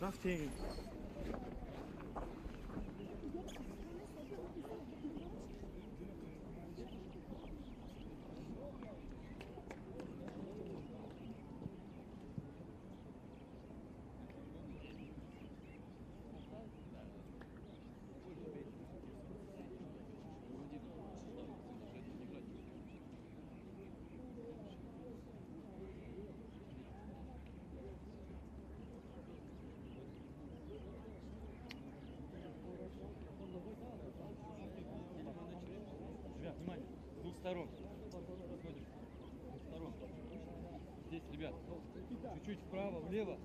Рафтем. Внимание, с двух сторон. Подходим. С двух сторон. Здесь, ребят, чуть-чуть вправо, влево.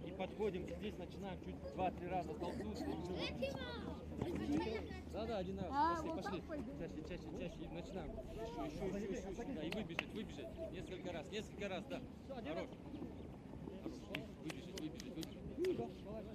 И подходим. И здесь начинаем чуть 2-3 раза толкнуться. Да-да, один раз. Пошли, пошли. Чаще, чаще, чаще. И начинаем. Еще, еще, еще, еще. Да, и выбежать, выбежать. Несколько раз, да. Хорош. Хорош. Выбежать, выбежать, выбежать. Да, да.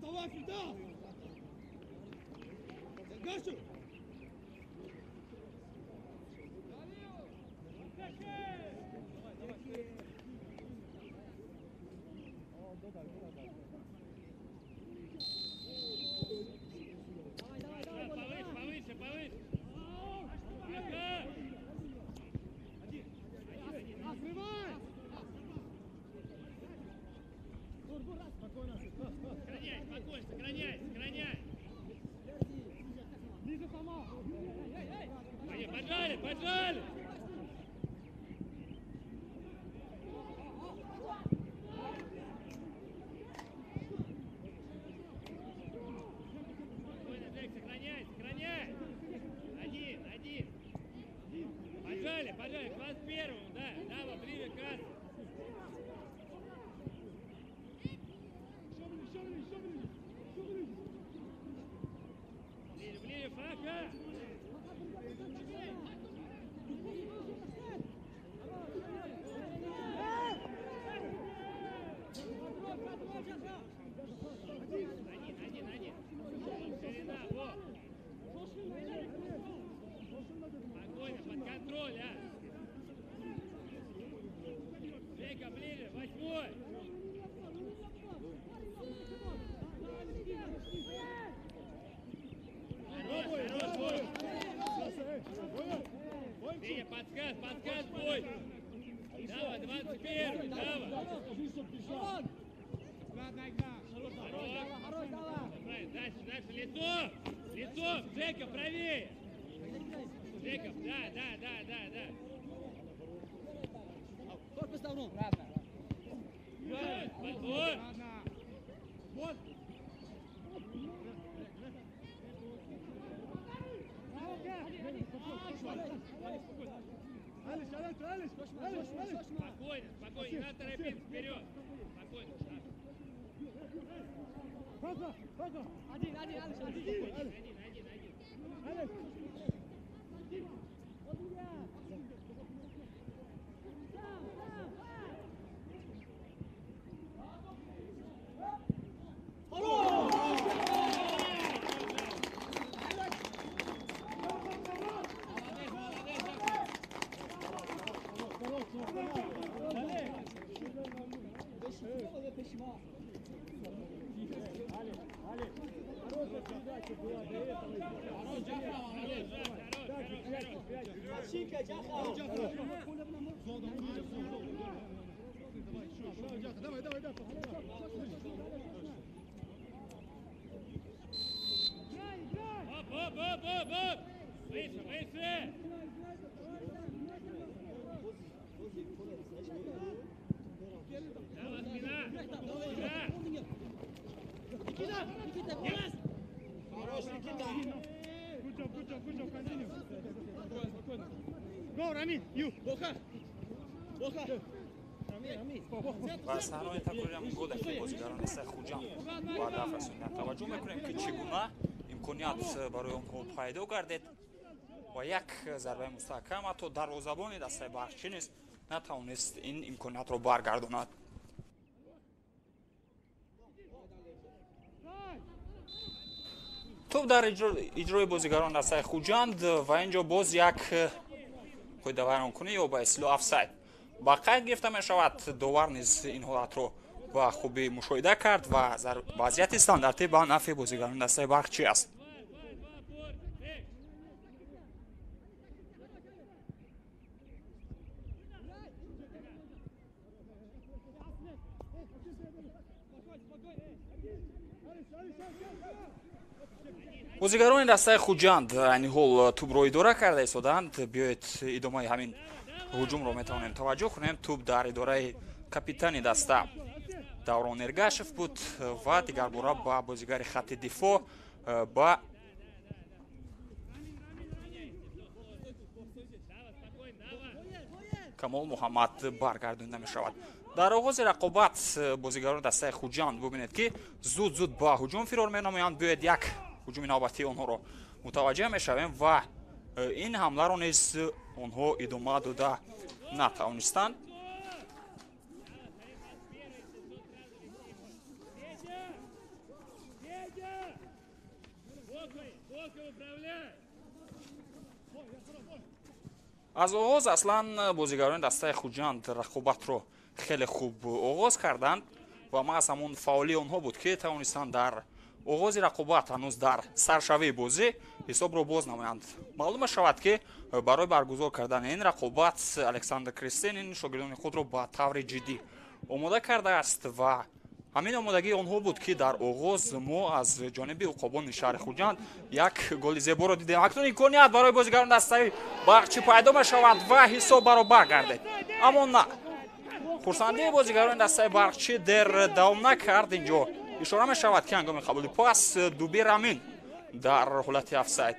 Давай сюда! Гашу! Повыше, повыше, повыше! Ага! Открывай! Сохраняй, спокойно, сохраняй, сохраняй. Поджали, поджали! Спокойно, Джек, сохраняй, сохраняй! Один, один. Поджали, поджали, к 21-му, да, Дава, ближе к кассе. Ближе, ближе, Фака! Один, один, один. Ширина, во! Спокойно, под контроль, а! Жека, ближе, 8-й! Хорош, хорош, бой! Федя, подсказ, подсказ, бой! Дава, 21-й, Дава! Хорош, дальше, дальше, лицо! Лицо, Джека, правее! Джекоб, да, да, да, да, да! Подбор! Вот! Спокойно, спокойно, не надо торопиться, вперед! Спокойно. Один, один, один, один, один, один. Хорошая передача была до этого. Хорош, хорош. Оп, оп, оп, оп! Выше, выше! Давай, спина! Никита! Никита, пас! Хорош, Никита! Good job, good job, good job, continue. Спокойно, спокойно. Go, Rami, you! Бока! Бока! Ва саҳнаҳои такрори ҳамин гола ки бозигарони дастаи Хуҷанд ба даф расонданд. Таваҷҷӯҳ мекунем, ки чӣ гуна имконият барои онҳо пайдо гардид ва як зарбаи мустаҳкам ҳатто дарвозабони дастаи Барқчӣ низ натавонист ин имкониятро баргардонад. Тӯб дар иҷрои бозигарон дастаи Хуҷанд ва ин ҷо боз як қоидавайронкунӣ ё ба истилоҳ офсайд ба қайд гирифта мешавад. Довар низ ин ҳолатро ба хубӣ мушоҳида кард ва вазъияти стандартӣ ба нафъи бозигарони дастаи Барқчӣ аст. Бозигарони дастаи Хуҷанд айни ҳол тӯбро идора карда истодаанд. Биёед идомаи ҳамин ҳуҷумро метавонем таваҷҷӯҳ кунем. Тӯб дар идораи капитани даста Даврон Эргашев буд ва дигарбора ба бозигари хатти дифоъ ба Камол Муҳаммад баргардонида мешавад. Дар оғози рақобат бозигарони дастаи Хуҷанд бубинед, ки зуд-зуд ба ҳуҷум фирор менамоянд. Биёед як ҳуҷуми навбатии онҳоро мутаваҷҷеҳ мешавем ва ин ҳамларо низ онҳо идома дода натавонистанд. Аз оғоз аслан бозигарони дастаи Хуҷанд рақобатро хеле хуб оғоз карданд ва маҳз ҳамон фаъолии онҳо буд, ки тавонистанд дар оғози рақобат ҳанӯз дар саршавии бозӣ ҳисобро боз намоянд. Маълум мешавад, ки барои баргузор кардани ин рақобат Александр Кристинин шогирдони худро ба таври ҷиддӣ омода кардааст ва ҳамин омодагии онҳо буд, ки дар оғоз мо аз ҷониби уқобони шаҳри Хуҷанд як голи зеборо дидем. Акнун имконият барои бозигарони дастаи Барқчӣ пайдо мешавад ва ҳисоб баробар гардид. Аммо на, хурсандии бозигарони дастаи Барқчӣ дер давом накард. Инҷо ишора мешавад, ки ҳангоми қабули пас Дубир Амин дар ҳолати офсайд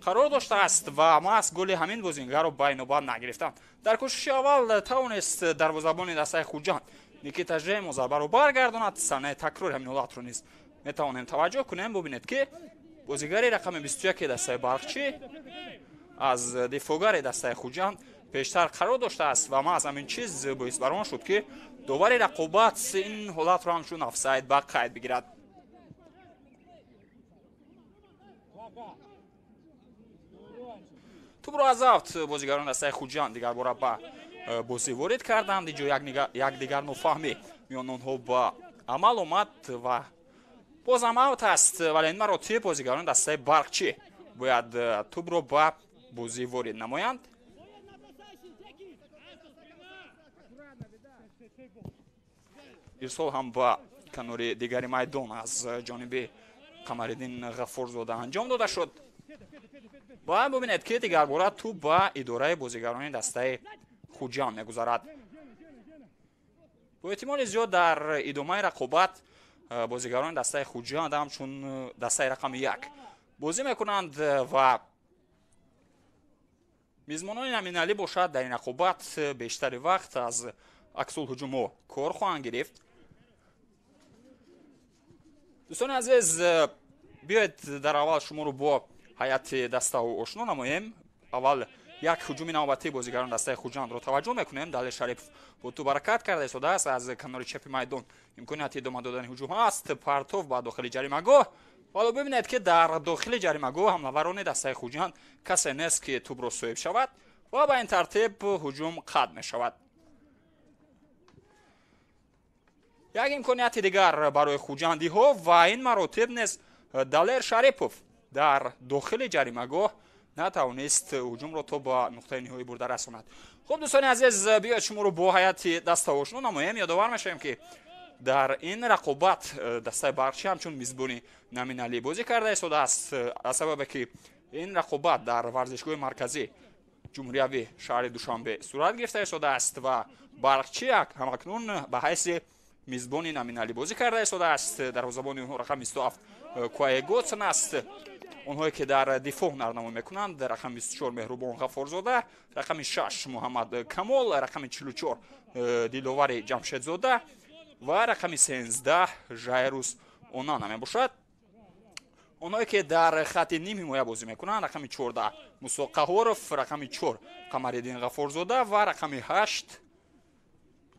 қарор доштааст ва маҳз голи ҳамин бозингарро ба инобат нагирифтанд. Дар кӯшиши аввал тавонист дарвозабони дастаи Хуҷанд Никита Жемо зарбаро баргардонад. Саҳнаи такрори ҳамин ҳолатро низ метавонем таваҷҷӯҳ кунем. Бубинед, ки бозигари рақами 21 дастаи Барқчӣ аз дифоъгари дастаи Хуҷанд пештар қарор доштааст ва маҳз ҳамин чиз боис бар он шуд, ки довари рақобат ин ҳолатро ҳамчун офсайд ба қайд бигирад. Тӯбро аз авт бозигарони дастаи Хуҷанд дигарбора ба бозӣ ворид карданд. Инҷо якдигар нофаҳмӣ миён онҳо ба амал омад ва бозам авт аст, вале ин маротиб бозигарони дастаи Барқчӣ бояд тӯбро ба бозӣ ворид намоянд. Ирсол ҳам ба канори дигари майдон аз ҷониби Қамариддин Ғаффорзода анҷом дода шуд. Ва бубинед, ки дигарбора тӯб ба идораи бозигарони дастаи Хуҷанд мегузарад. Бо эҳтимоли зиёд дар идомаи рақобат бозигарони дастаи Хуҷанд ҳамчун дастаи рақами 1 бозӣ мекунанд ва мизмонони номиналӣ бошад дар ин рақобат бештари вақт аз аксулҳуҷумҳо кор хоҳанд гирифт. Дӯстони азиз, биёед дар аввал шуморо бо ҳайати дастаҳо ошно намоем. Аввал як ҳуҷуми навбатии бозигарони дастаи Хуҷандро таваҷҷӯҳ мекунем. Далер Шарипов бо тӯб ҳаракат карда истодааст. Аз канори чапи майдон имконияти идома додани ҳуҷум ҳаст. Партов ба дохили ҷаримагоҳ. Ҳоло бибинед, ки дар дохили ҷаримагоҳ ҳамлаварони дастаи Хуҷанд касе нест, ки тӯбро соҳиб шавад ва ба ин тартиб ҳуҷум қатъ мешавад. Як имконияти дигар барои хуҷандиҳо ва ин маротиб низ Далер Шарипов дар дохили ҷаримагоҳ натавонист ҳуҷумро то ба нуқтаи ниҳоӣ бурда расонад. Хуб, дӯстони азиз, биёед шуморо бо ҳайати даста ошно намоем. Ёдовар мешавем, ки дар ин рақобат дастаи Барқчӣ ҳамчун мизбони номиналӣ бозӣ карда истодааст, аз сабабе ки ин рақобат дар варзишгоҳи марказӣ ҷумҳуриявии шаҳри Душанбе сурат гирифта истодааст ва Барқчӣ ҳамакнун ба ҳайси мизбони номиналӣ бозӣ карда истодааст. Дарвозабони онҳо рақами 27 Куае Готсон аст. Онҳое ки дар дифоъ ҳунарнамоӣ мекунанд, рақами 24 Меҳрубон Ғаффорзода, рақами 6 Муҳаммад Камол, рақами 44 Диловари Ҷамшедзода ва рақами 13 Жайрус Онана мебошад. Онҳое ки дар хати ним ҳимоя бозӣ мекунанд, рақами 14 Мусо Қаҳоров, рақами 4 Қамариддин Ғаффорзода ва рақами 8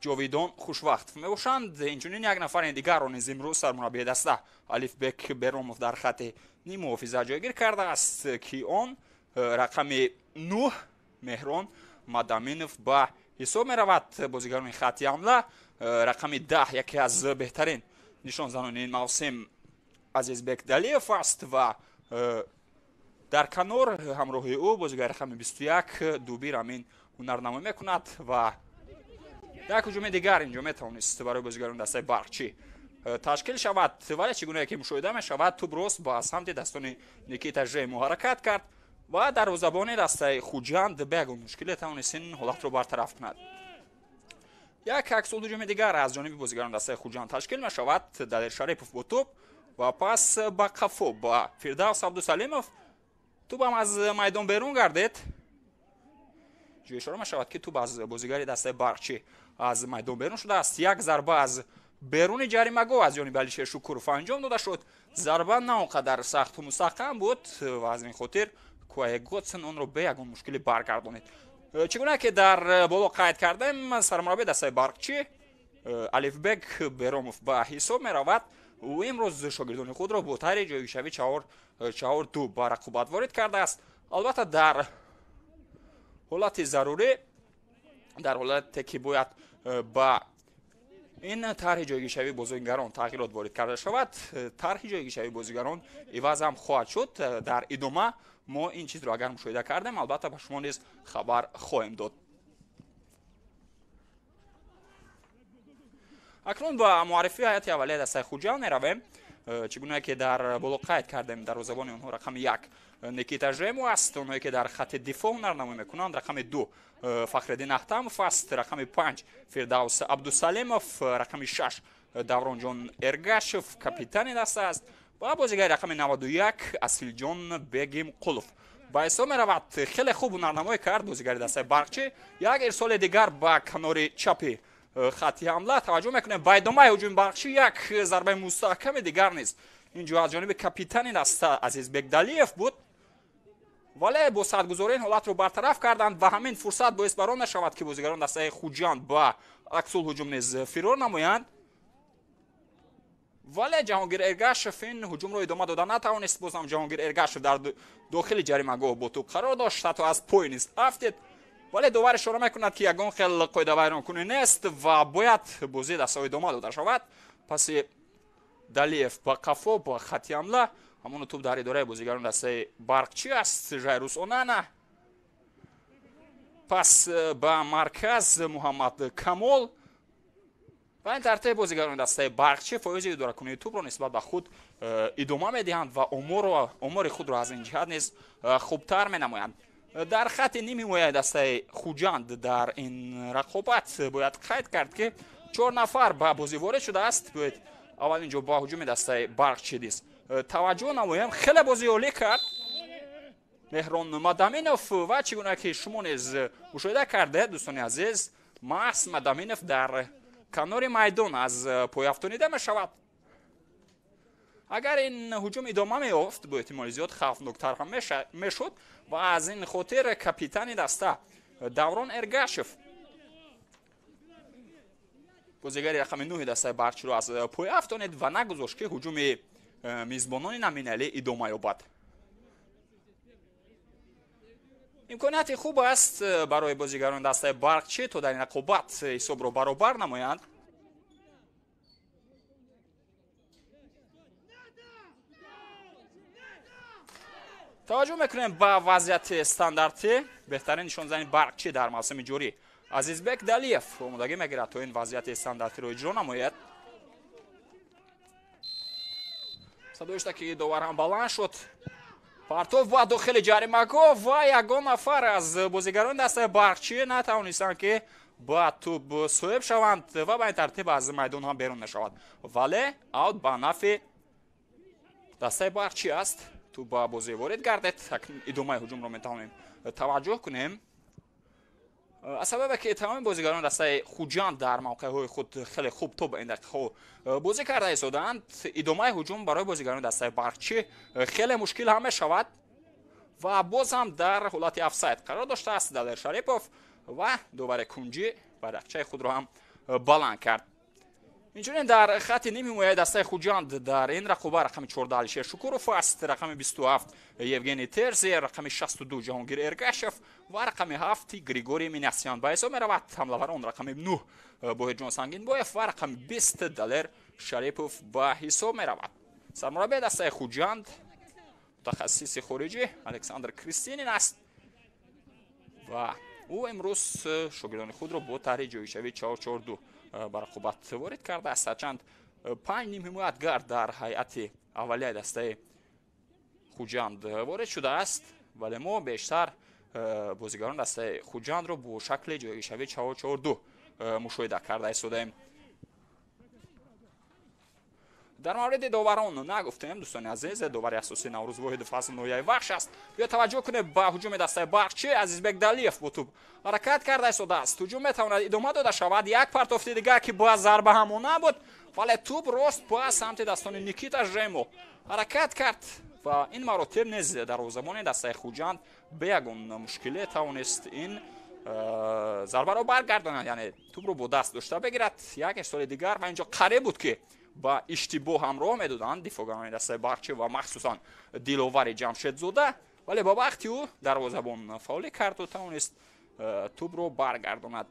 Ҷовидон Хушвақтов мебошанд. Инчунин як нафари дигарро низ имрӯз сармураббии даста Алифбек Беромов дар хати ним муҳофиза ҷойгир кардааст, ки он рақами 9 Меҳрон Мадаминов ба ҳисоб меравад. Бозигарони хати ҳамла, рақами 10 яке аз беҳтарин нишонзанони ин мавсим Азизбек Далиев аст ва дар канор ҳамроҳи ӯ бозигари рақами 21 Дубир Амин ҳунарнамоӣ мекунад ва як ҳуҷуми дигар инҷо метавонист барои бозигарони дастаи Барқчӣ ташкил шавад, вале чӣ гунае ки мушоҳида мешавад, тӯб рост ба самти дастони Никита Жему ҳаракат кард ва дарвозабони дастаи Хуҷанд бе ягон мушкиле тавонист ин ҳолатро бартараф кунад. Як аксул ҳуҷуми дигар аз ҷониби бозигарони дастаи Хуҷанд ташкил мешавад. Далер Шарипов бо тӯб ва пас ба қафо ба Фирдавс Абдусалимов. Тӯбам аз майдон берун гардид. Ҷой ишора мешавад, ки тӯб аз бозигари дастаи Барқчӣ аз майдон берун шудааст. Як зарба аз беруни ҷаримагоҳ аз ҷониби Алишер Шукуров анҷом дода шуд. Зарба на он қадар сахту мустаҳкам буд ва аз ин хотир Куае Готсон онро бе ягон мушкилӣ баргардонид. Чӣ гуна ки дар боло қайд кардем, сармураббии дастаи Барқчӣ Алифбек Беромов ба ҳисоб меравад. Ӯ имрӯз шогирдони худро бо тарҳи ҷойгиршавӣ 4-4-2 ба рақобат ворид кардааст. Албатта, дар ҳолати зарурӣ, дар ҳолате ки бояд ба ин тарҳи ҷойгиршавии бозигарон тағйирот ворид карда шавад, тарҳи ҷойгиршавии бозигарон иваз ҳам хоҳад шуд. Дар идома мо ин чизро агар мушоҳида кардем, албатта ба шумо низ хабар хоҳем дод. Акнун ба муаррифии ҳайати аввалияи дастаи Хуҷанд меравем. Чӣ гуна ки дар боло қайд кардем, дарвозабони онҳо рақами 1 Никита Жему аст. Онҳое ки дар хати дифоъ ҳунарнамоӣ мекунанд, рақами 2 Фахриддин Ахтамов аст, рақами 5 Фирдавс Абдусалимов, рақами 6 Давронҷон Эргашев капитани даста аст ва бозигари рақами 91 Асилҷон Бегимқулов ба ҳисоб меравад. Хеле хуб ҳунарнамоӣ кард бозигари дастаи Барқчӣ. Як ирсоли дигар ба канори чапи хати ҳамла таваҷҷӯҳ мекунем. Ба идомаи ҳуҷуми Барқчӣ як зарбаи мустаҳками дигар низ инҷо аз ҷониби капитани даста Азизбек Далиев буд, вале бо садгузорӣ ин ҳолатро бартараф карданд ва ҳамин фурсат боис бар он нашавад, ки бозигарон дастаи Хуҷанд ба аксул ҳуҷум низ фирор намоянд. Вале Ҷаҳонгир Эргашев ин ҳуҷумро идома дода натавонист. Бозам Ҷаҳонгир Эргашев дар дохили ҷаримагоҳ бо тӯб қарор дошт, ҳатто аз пой низ афтид, вале довар ишора мекунад, ки ягон хел қоидавайронкунӣ нест ва бояд бозии дастаҳо идома дода шавад. Паси Далиев ба қафо ба хати ҳамла, ҳамоно тӯб дар идораи бозигарони дастаи Барқчӣ аст. Жайрус Онана пас ба марказ Муҳаммад Камол ва ин тартиб бозигарони дастаи Барқчӣ фоизи идоракунии тӯбро нисбат ба худ идома медиҳанд ва омори худро аз ин ҷиҳат низ хубтар менамоянд. Дар хати ним ҳимояи дастаи Хуҷанд дар ин рақобат бояд қайд кард, ки 4 нафар ба бозӣ ворид шудааст. Бояд аввал инҷо ба ҳуҷуми дастаи Барқчӣ низ таваҷҷӯҳ намоем. Хеле бозии олӣ кард Меҳрон Мадаминов ва чӣ гуна ки шумо низ мушоҳида кардед, дӯстони азиз, маҳз Мадаминов дар канори майдон аз пой афтонида мешавад. Агар ин ҳуҷум идома меёфт, бо эҳтимоли зиёд хавфноктар ҳам мешуд ва аз ин хотир капитани даста Даврон Эргашев бозигари рақами 9 дастаи Барқчиро аз пой афтонид ва нагузошт, ки ҳуҷуми мизбонони номиналӣ идома ёбад. Имконияти хуб аст барои бозигарони дастаи Барқчӣ то дар ин рақобат ҳисобро баробар намоянд. Таваҷҷӯҳ мекунем ба вазъияти стандартӣ. Беҳтарин нишонзани Барқчӣ дар мавсими ҷорӣ Азизбек Далиев омодагӣ мегирад то ин вазъияти стандартиро иҷро намояд. Садоишта ки довар ҳам баланд шуд. Партов ба дохили ҷаримагоҳ ва ягон нафар аз бозигарони дастаи Барқчӣ натавонистанд ки ба тӯб соҳиб шаванд ва ба ин тартиб аз майдон ҳам берун нашавад. Вале аут ба нафи дастаи Барқчӣ аст. Тӯб ба бозӣ ворид гардед. Акнун идомаи ҳуҷумро метавонем таваҷҷӯҳ кунем. Аз сабабе ки тамоми бозигарони дастаи Хуҷанд дар мавқеъҳои худ хеле хуб то ба ин дақиқаҳо бозӣ карда истодаанд, идомаи ҳуҷум барои бозигарони дастаи Барқчӣ хеле мушкил ҳам мешавад ва боз ҳам дар ҳолати офсайд қарор доштааст Далер Шарипов ва довари кунҷӣ байрақчаи худро ҳам баланд кард. Инчунин дар хати ними ҳимояи дастаи Хуҷанд дар ин рақоба рақами 14 Алишер Шукуров аст, рақами 27 Евгений Терзи, рақами 62 Ҷаҳонгир Эргашев ва рақами 7 Григорий Минасян ба ҳисоб меравад. Ҳамлаварон рақами 9 Боҳирҷон Сангинбоев ва рақами 20 Далер Шарипов ба ҳисоб меравад. Сармураббии дастаи Хуҷанд мутахассиси хориҷӣ Александр Кристинин аст ва ӯ имрӯз шогирдони худро бо таҳри ҷойшавии 4-4-2 ба рақобат ворид кардааст. Ҳарчанд 5 нимҳимоятгар дар ҳайати аввалияи дастаи Хуҷанд ворид шудааст, вале мо бештар бозигарони дастаи Хуҷандро бо шакли ҷойгиршавии 4-4-2 мушоҳида карда истодаем. Дар мавриди доварон нагуфтем, дӯстони азиз. Довари асосии Наврӯз Воҳидов аз ноҳияи Вахш аст. Биё таваҷҷӯҳ кунем ба ҳуҷуми дастаи Барқчӣ. Азизбек Далиев бо тӯб ҳаракат карда истодааст. Ҳуҷум метавонад идома дода шавад. Як партофти дигар ки ба зарба ҳамон набуд, вале тӯб рост ба самти дастони Никита Жемо ҳаракат кард ва ин маротиб низ дарвозабони дастаи Хуҷанд бе ягон мушкиле тавонист ин зарбаро баргардонад, яъне тӯбро бо даст дошта бигирад. Як ирсоли дигар ва инҷо қариб буд ки ба иштибоҳ ҳамроҳ медоданд дифоъгарони дастаи Барқчӣ ва махсусан Диловари Ҷамшедзода, вале ба вақти ӯ дарвозабон фаъолӣ карду тавонист тӯбро баргардонад.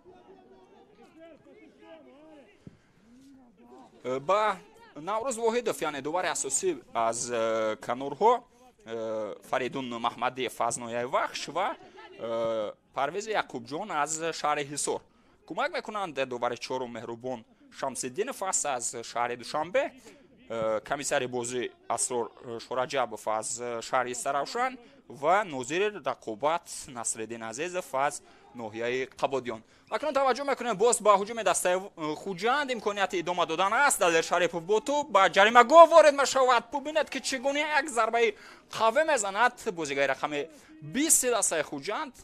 Ба Наврӯз Воҳидов, яъне довари асосӣ аз канорҳо Фаридун Маҳмадиев аз ноҳияи Вахш ва Парвези Яқубҷон аз шаҳри Ҳисор кӯмак мекунанд. Довари чорум Меҳрубон Шамсиддинов аст аз шаҳри Душанбе, комиссари бозӣ Асрор Шораҷабов аз шаҳри Саравшан ва нозири рақобат Насриддин Азизов аз ноҳияи Қабодиён. Акнун таваҷҷӯҳ мекунем боз ба ҳуҷуми дастаи Хуҷанд. Имконияти идома додан аст. Далер Шарипов бо тӯб ба ҷаримагоҳ ворид мешавад. Бубинед ки чӣ гуна як зарбаи қавӣ мезанад бозигари рақами 20 дастаи Хуҷанд.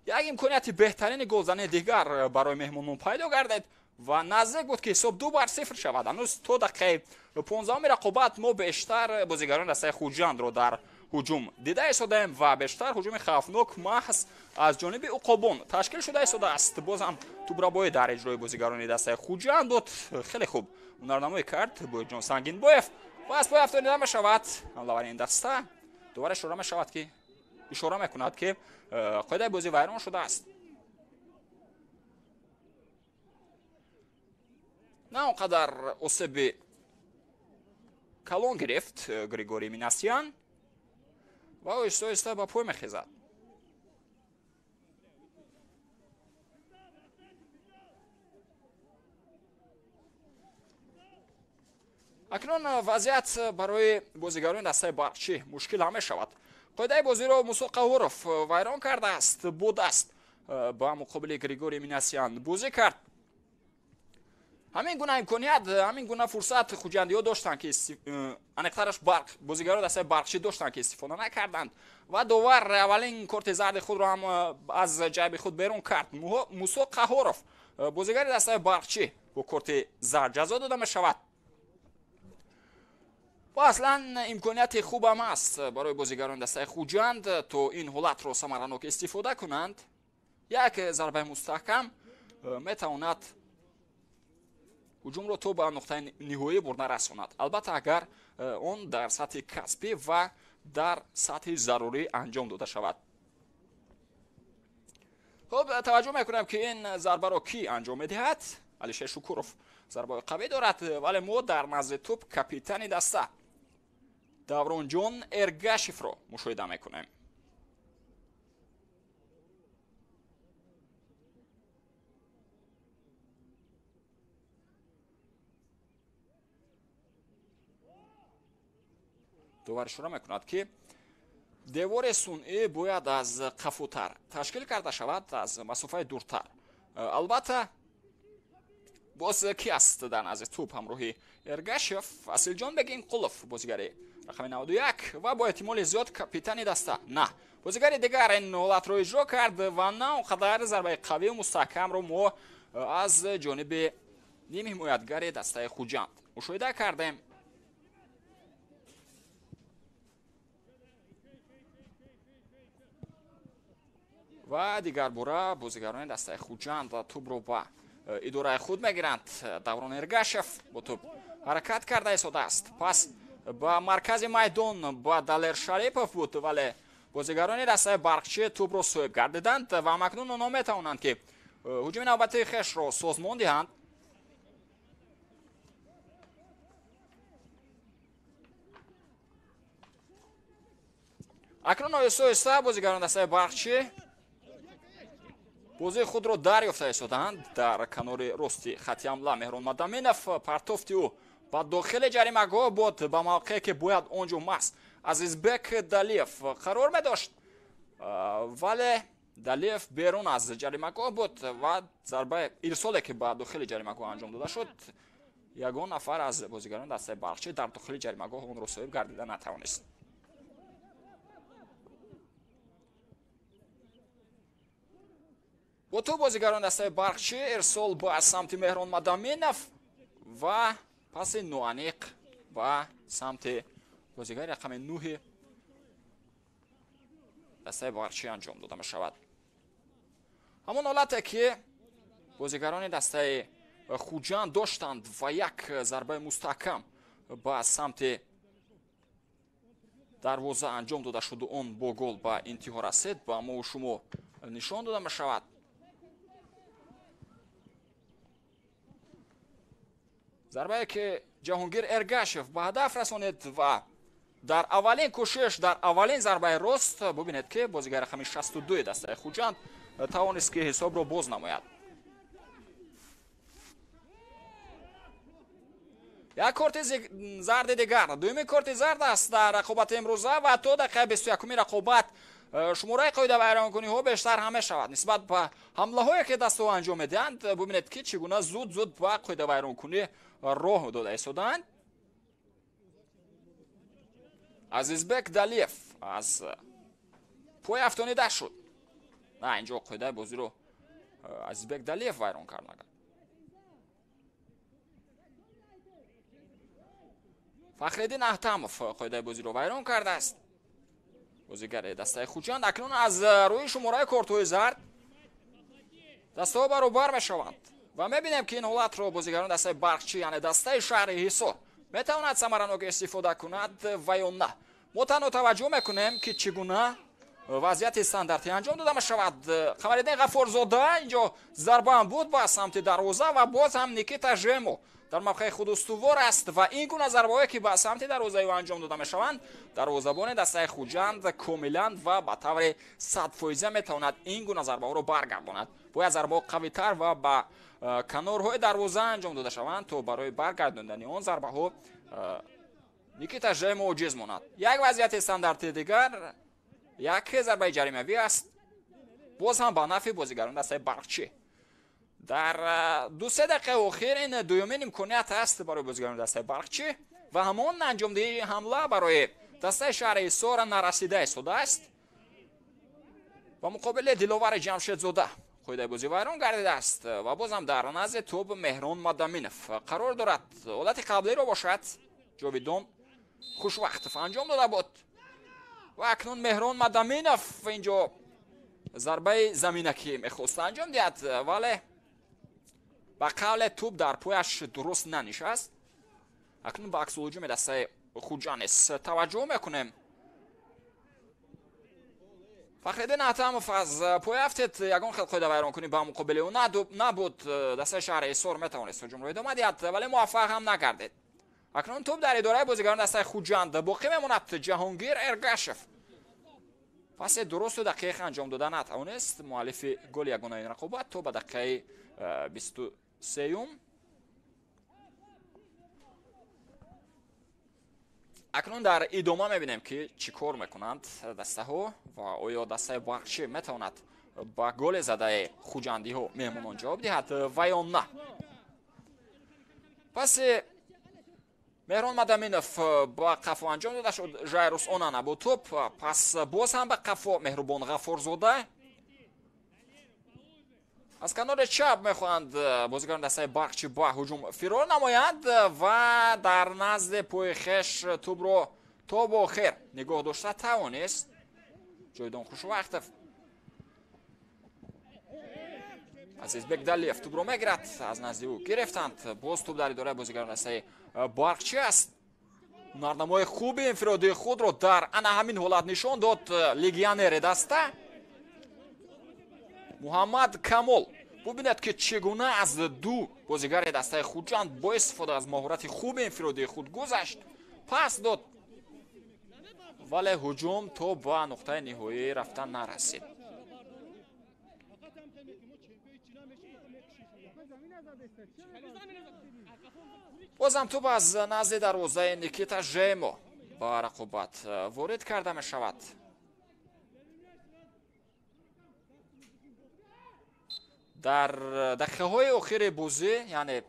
Як имконияти беҳтарини голзании дигар барои меҳмонон пайдо гардид ва наздик буд ки ҳисоб 2-0 шавад. Ҳанӯз то дақиқаи 15-уми рақобат мо бештар бозигарони дастаи Хуҷандро дар ҳуҷум дида истодаем ва бештар ҳуҷуми хавфнок маҳз аз ҷониби уқобон ташкил шуда истодааст. Боз ҳам тӯбрабоӣ дар иҷрои бозигарони дастаи Хуҷанд буд. Хеле хуб ҳунарнамоӣ кард Боҳирҷон Сангинбоев ва аз пой афтонида мешавад ҳамлавари ин даста. Довар ишора мекунад ки қоидаи бозӣ вайрон шудааст. На он қадар осеби калон гирифт Григорий Минасян ва оҳиста оҳиста ба пой мехезад. Акнун вазъият барои бозигарони дастаи Барқчӣ мушкил ҳам мешавад. Қоидаи бозиро Мусо Қаҳуров вайрон кардааст, бо даст ба муқобили Григорий Минасян бозӣ кард. Ҳамин гуна имконият, ҳамин гуна фурсат хуҷандиҳо доштанд ки аниқтараш барқ бозигарони дастаи Барқчӣ доштанд ки истифода накарданд ва довар аввалин корти зарди худро ҳам аз ҷайби худ берун кард. Мусо Қаҳоров бозигари дастаи Барқчӣ бо корти зард ҷазо дода мешавад. Ва аслан имконияти хубам аст барои бозигарони дастаи Хуҷанд то ин ҳолатро самаранок истифода кунанд. Як зарбаи мустаҳкам метавонад ҳуҷумро то ба нуқтаи ниҳоӣ бурда расонад, албатта агар он дар сатҳи касбӣ ва дар сатҳи зарурӣ анҷом дода шавад. Хуб, таваҷҷӯҳ мекунем ки ин зарбаро кӣ анҷом медиҳад. Алишер Шукуров зарбаи қавӣ дорад, вале мо дар назди тӯб капитани даста Давронҷон Эргашевро мушоҳида мекунем. Довар ишора мекунад, ки девори сунъӣ бояд аз қафотар ташкил карда шавад, аз масофаи дуртар. Албатта, боз ки аст дар назди тӯб ҳамроҳи Эргашев? Асилҷон Бегинқулов, бозигари рақами 91 ва бо эҳтимоли зиёд капитани даста. На, бозигари дигар ин ҳолатро иҷро кард ва на он қадар зарбаи қавию мустаҳкамро мо аз ҷониби ним ҳимоятгари дастаи Хуҷанд мушоҳида кардем. Ва дигарбора бозигарони дастаи Хуҷанд тӯбро ба идораи худ мегиранд. Даврон Эргашев бо тӯб ҳаракат карда истодааст. Пас ба маркази майдон ба Далер Шарипов буд, вале бозигарони дастаи Барқчӣ тӯбро соҳиб гардиданд ва акнун онҳо метавонанд, ки ҳуҷуми навбатии хешро созмон диҳанд. Акнун оҳиста оҳиста бозигарони дастаи Барқчӣ бозии худро дарёфта истодаанд. Дар канори рости хати ҳамла Меҳрон Мадаминов, партофти ӯ ба дохили ҷаримагоҳ буд, ба мавқее ки бояд он ҷо маҳз Азизбек Далиев қарор медошт, вале Далиев берун аз ҷаримагоҳ буд ва зарбаи ирсоле ки ба дохили ҷаримагоҳ анҷом дода шуд, ягон нафар аз бозигарони дастаи Барқчӣ дар дохили ҷаримагоҳ онро соҳиб гардида натавонист. Бо тӯб бозигарони дастаи Барқчӣ, ирсол ба самти Меҳрон Мадаминов ва паси ноаниқ ба самти бозигари рақами 9 дастаи Барқчӣ анҷом дода мешавад. Ҳамон ҳолате ки бозигарони дастаи Хуҷанд доштанд ва як зарбаи мустаҳкам ба самти дарвоза анҷом дода шуду он бо гол ба интиҳо расид, ба мо шумо нишон дода мешавад. Зарбае ки Ҷаҳонгир Эргашев ба ҳадаф расонид ва дар аввалин кӯшиш, дар аввалин зарбаи рост бубинед, ки бозигари рақами 62 дастаи Хуҷанд тавонист, ки ҳисобро боз намояд. Як корти зарди дигар, дуюми корти зард аст дар рақобати имрӯза ва то дақиқаи 21-уми рақобат шумораи қоидавайронкуниҳо бештар ҳам мешавад нисбат ба ҳамлаҳое ки дастаҳо анҷом медиҳанд. Бубинед, ки чӣ гуна зуд зуд ба қоидавайронкунӣ роҳ дода истодаанд. Азизбек Далиев аз пой афтонида шуд. На, инҷо қоидаи бозиро Азизбек Далиев вайрон кард. Магар Фахриддин Аҳтамов қоидаи бозиро вайрон кардааст, бозигари дастаи Хуҷанд. Акнун аз рӯи шумораи кортҳои зард дастаҳо баробар мешаванд ва мебинем, ки ин ҳолатро бозигарони дастаи Барқчӣ, яъне дастаи шаҳри Ҳисор, метавонад самаранок истифода кунад ва ё на. Мо танҳо таваҷҷӯҳ мекунем, ки чӣ гуна вазъияти стандартӣ анҷом дода мешавад. Қамариддин Ғаффорзода, инҷо зарбаам буд ба самти дарвоза ва боз ҳам Никита Жемо дар мавқеи худ устувор аст ва ин гуна зарбаҳое ки ба самти дарвозаи ӯ анҷом дода мешаванд, дарвозабони дастаи Хуҷанд комилан ва ба таври 100% метавонад ин гуна зарбаҳоро баргардонад. Бояд зарбаҳо қавитар ва ба канорҳои дарвоза анҷом дода шаванд, то барои баргардондани он зарбаҳо Никита Жемо оҷиз монад. Як вазъияти стандарти дигар, як зарбаи ҷаримавӣ аст, боз ҳам ба нафъи бозигарони дастаи Барқчӣ. Дар 2-3 дақиқаи охир ин дуюмин имконият аст барои бозигарони дастаи Барқчӣ ва ҳамон анҷомдиҳии ҳамла барои дастаи шаҳри Ҳисор нарасида истодааст. Ба муқобили Диловари Ҷамшедзода қоидаи бозӣ вайрон гардидааст ва боз ҳам дар назди тӯб Меҳрон Мадаминов қарор дорад. Ҳолати қаблиро бошад Ҷовидон Хушвақтов анҷом дода буд ва акнун Меҳрон Мадаминов инҷо зарбаи заминакӣ мехост анҷом диҳад, вале ба қавле тӯб дар пояш дуруст нанишаст. Акнун ба аксулҳуҷуми дастаи Хуҷанд низ таваҷҷӯҳ мекунем. Фахриддин Аҳтамов аз пой афтид, ягон хел қоидавайронкунӣ ба муқобили ӯ набуд. Дастаи шаҳри Ҳисор метавонист ҳуҷумро идома диҳад, вале муваффақ ҳам нагардид. Акнун тӯб дар идораи бозигарони дастаи Хуҷанд боқӣ мемонад. Ҷаҳонгир Эргашев пасе дурусту дақиқ анҷом дода натавонист. Муаллифи голи ягонаи ин рақобат то ба дақиқаи 23-юм. Акнун дар идома мебинем, ки чӣ кор мекунанд дастаҳо ва оё дастаи Барқчӣ метавонад ба голе задаи хуҷандиҳо меҳмонон ҷавоб диҳад ва ё на. Паси Меҳрон Мадаминов ба қафо анҷом дода шуд. Жайрус Онана бо тӯб, пас боз ҳам ба қафо Меҳрубон Ғаффорзода. Аз канори чап мехоҳанд бозигарони дастаи Барқчӣ ба ҳуҷум фирор намоянд ва дар назди пои хеш тӯбро то ба охир нигоҳ дошта тавонист Ҷовидон Хушвақтов. Азизбек Далиев тӯбро мегирад, аз назди ӯ гирифтанд. Боз тӯб дар идораи бозигарони дастаи Барқчӣ аст. Ҳунарнамои хуби инфиродии худро дар ана ҳамин ҳолат нишон дод легионери даста Муҳаммад Камол. Бубинед, ки чӣ гуна аз ду бозигари дастаи Хуҷанд бо истифода аз маҳорати хуби инфиродии худ гузашт, пас дод, вале ҳуҷум то ба нуқтаи ниҳоӣ рафта нарасид. Бозам тӯб аз назди дарвозаи Никита Жемо ба рақобат ворид карда мешавад. Дар дақиқаҳои охири бозӣ, яъне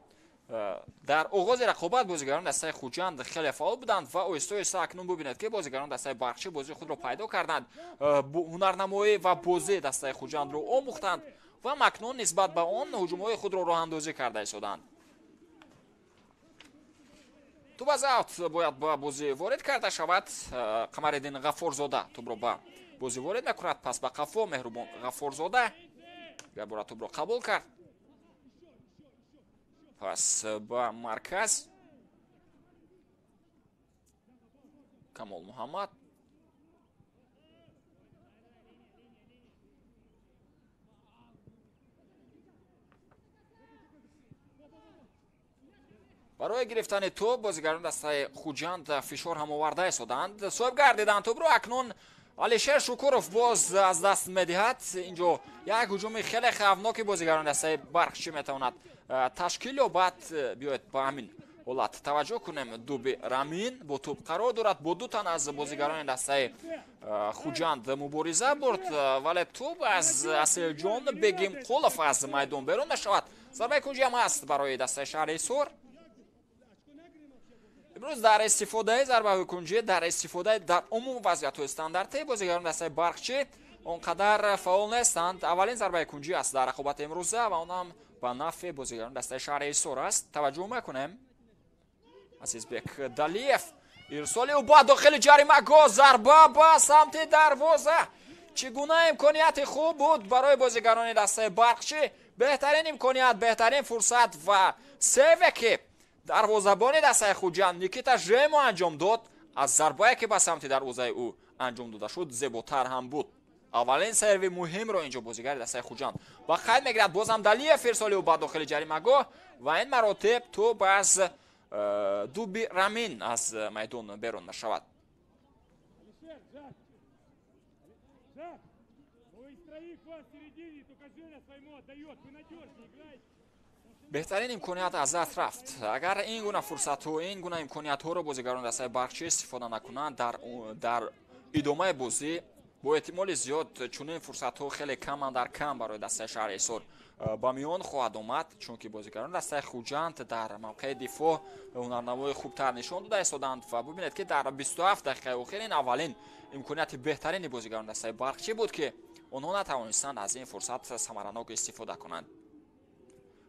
дар оғози рақобат, бозигарони дастаи Хуҷанд хеле фаъол буданд ва оҳиста оҳиста акнун бубинед, ки бозигарони дастаи Барқчӣ бозии худро пайдо карданд, ҳунарнамоӣ ва бозии дастаи Хуҷандро омӯхтанд ва акнун нисбат ба он ҳуҷумҳои худро роҳандозӣ карда истоданд. Тӯб аз аут бояд ба бозӣ ворид карда шавад. Қамариддин Ғаффорзода тӯбро ба бозӣ ворид мекунад. Пас ба қафо Меҳрубон Ғаффорзода якбора тӯбро қабул кард. Пас ба марказ Камол Муҳаммад. Барои гирифтани тӯб бозигарони дастаи Хуҷанд фишор ҳам оварда истоданд. Соҳиб гардиданд тӯбро. Акнун Алишер Шукуров боз аз даст медиҳад. Инҷо як ҳуҷуми хеле хавфноки бозигарони дастаи Барқчӣ метавонад ташкил ёбад. Биёед ба ҳамин ҳолат таваҷҷӯҳ кунем. Дуби Рамин бо тӯб қарор дорад, бо ду тан аз бозигарони дастаи Хуҷанд мубориза бурд, вале тӯб аз Аселҷон Бегимқулов аз майдон берун мешавад. Зарбаи кунҷӣ ҳам аст барои дастаи шаҳри Ҳисор. Имрӯз дар истифодаи зарбаҳои кунҷӣ, дар истифодаи дар умум вазъиятҳои стандартӣ бозигарони дастаи Барқчӣ он қадар фаъол нестанд. Аввалин зарбаи кунҷӣ аст дар рақобати имрӯза ва он ҳам ба нафъи бозигарони дастаи шаҳри Ҳисор аст. Таваҷҷӯҳ мекунем. Азизбек Далиев ирсоли ӯ ба дохили ҷаримагоҳ, зарба ба самти дарвоза. Чӣ гуна имконияти хуб буд барои бозигарони дастаи Барқчӣ! Беҳтарин имконият, беҳтарин фурсат ва севе ки дарвозабони дастаи Хуҷанд Никита Жемо анҷом дод, аз зарбае ки ба самти дарвозаи ӯ анҷом дода шуд зеботар ҳам буд. Аввалин серви муҳимро инҷо бозигари дастаи Хуҷанд ба қайд мегирад. Бозам Далиев ирсоли ӯ ба дохили ҷаримагоҳ ва ин маротиб тӯб аз дуби Рамин аз майдон берун мешавад. Беҳтарин имконият аз даст рафт. Агар ин гуна фурсатҳо, ин гуна имкониятҳоро бозигарони дастаи Барқчӣ истифода накунанд, дар идомаи бозӣ бо эҳтимоли зиёд чунин фурсатҳо хеле кам андар кам барои дастаи шаҳри Ҳисор ба миён хоҳад омад, чунки бозигарони дастаи Хуҷанд дар мавқеи дифоъ ҳунарнамои хубтар нишон дода истоданд ва бубинед, ки дар 27 дақиқаи охир ин аввалин имконияти беҳтарини бозигарони дастаи Барқчӣ буд, ки онҳо натавонистанд аз ин фурсат самаранок истифода кунанд.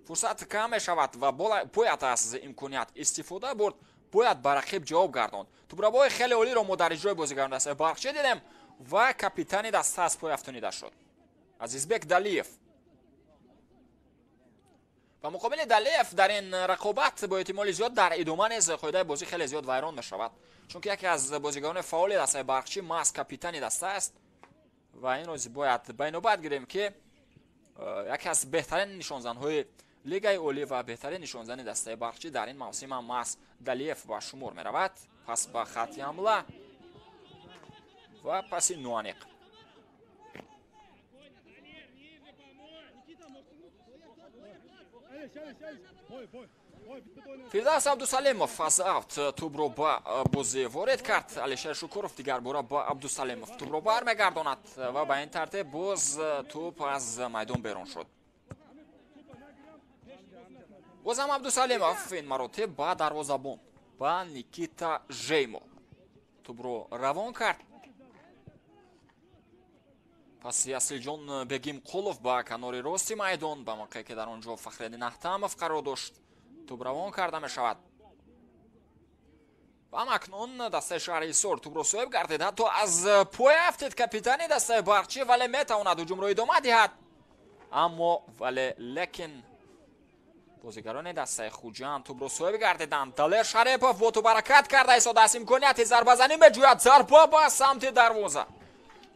Фурсат кам мешавад ва бояд аз имконият истифода бурд, бояд ба рақиб ҷавоб гардонд. Тӯбрабои хеле олиро мо дар иҷрои бозигарони дастаи Барқчӣ дидем ва капитани даста аз пой афтонида шуд. Азизбек Далиев. Ба муқобили Далиев дар ин рақобат бо эҳтимоли зиёд дар идома низ қоидаи бозӣ хеле зиёд вайрон мешавад, чунки яке аз бозигарони фаъоли дастаи Барқчӣ маҳз капитани даста аст ва инро бояд ба инобат гирем, ки яке аз беҳтарин нишонзанҳои Лигаи олӣ ва беҳтарин нишонзани дастаи Барқчӣ дар ин мавсим ҳам маҳз Далиев ба шумор меравад. Пас ба хатти ҳамла ва паси Нуаниқ. Фирдавс Абдусалимов аз авт тӯбро ба бозӣ ворид кард. Алишер Шукуров дигарбора ба Абдусалимов тӯбро бармегардонад ва ба ин тартиб боз тӯб аз майдон берун шуд. Бозам Абдусалимов ин маротиб ба дарвозабон, ба Никита Жеймо тӯбро равон кард. Паси Асилҷон Бегимқулов ба канори рости майдон, ба мавқее ки дар он ҷо Фахриддин Аҳтамов қарор дошт, тӯб равон карда мешавад. Ва акнун дастаи шаҳри Ҳисор тӯбро соҳиб гардид. Ҳатто аз пой афтид капитани дастаи Барқчӣ, вале метавонад ҳуҷумро идома диҳад. Аммо вале лекин бозигарони дастаи Хуҷанд тӯбро соҳиб гардиданд. Далер Шарипов бо тӯб ҳаракат карда истодааст. Имконияти зарбазанӣ меҷӯяд. Зарба ба самти дарвоза.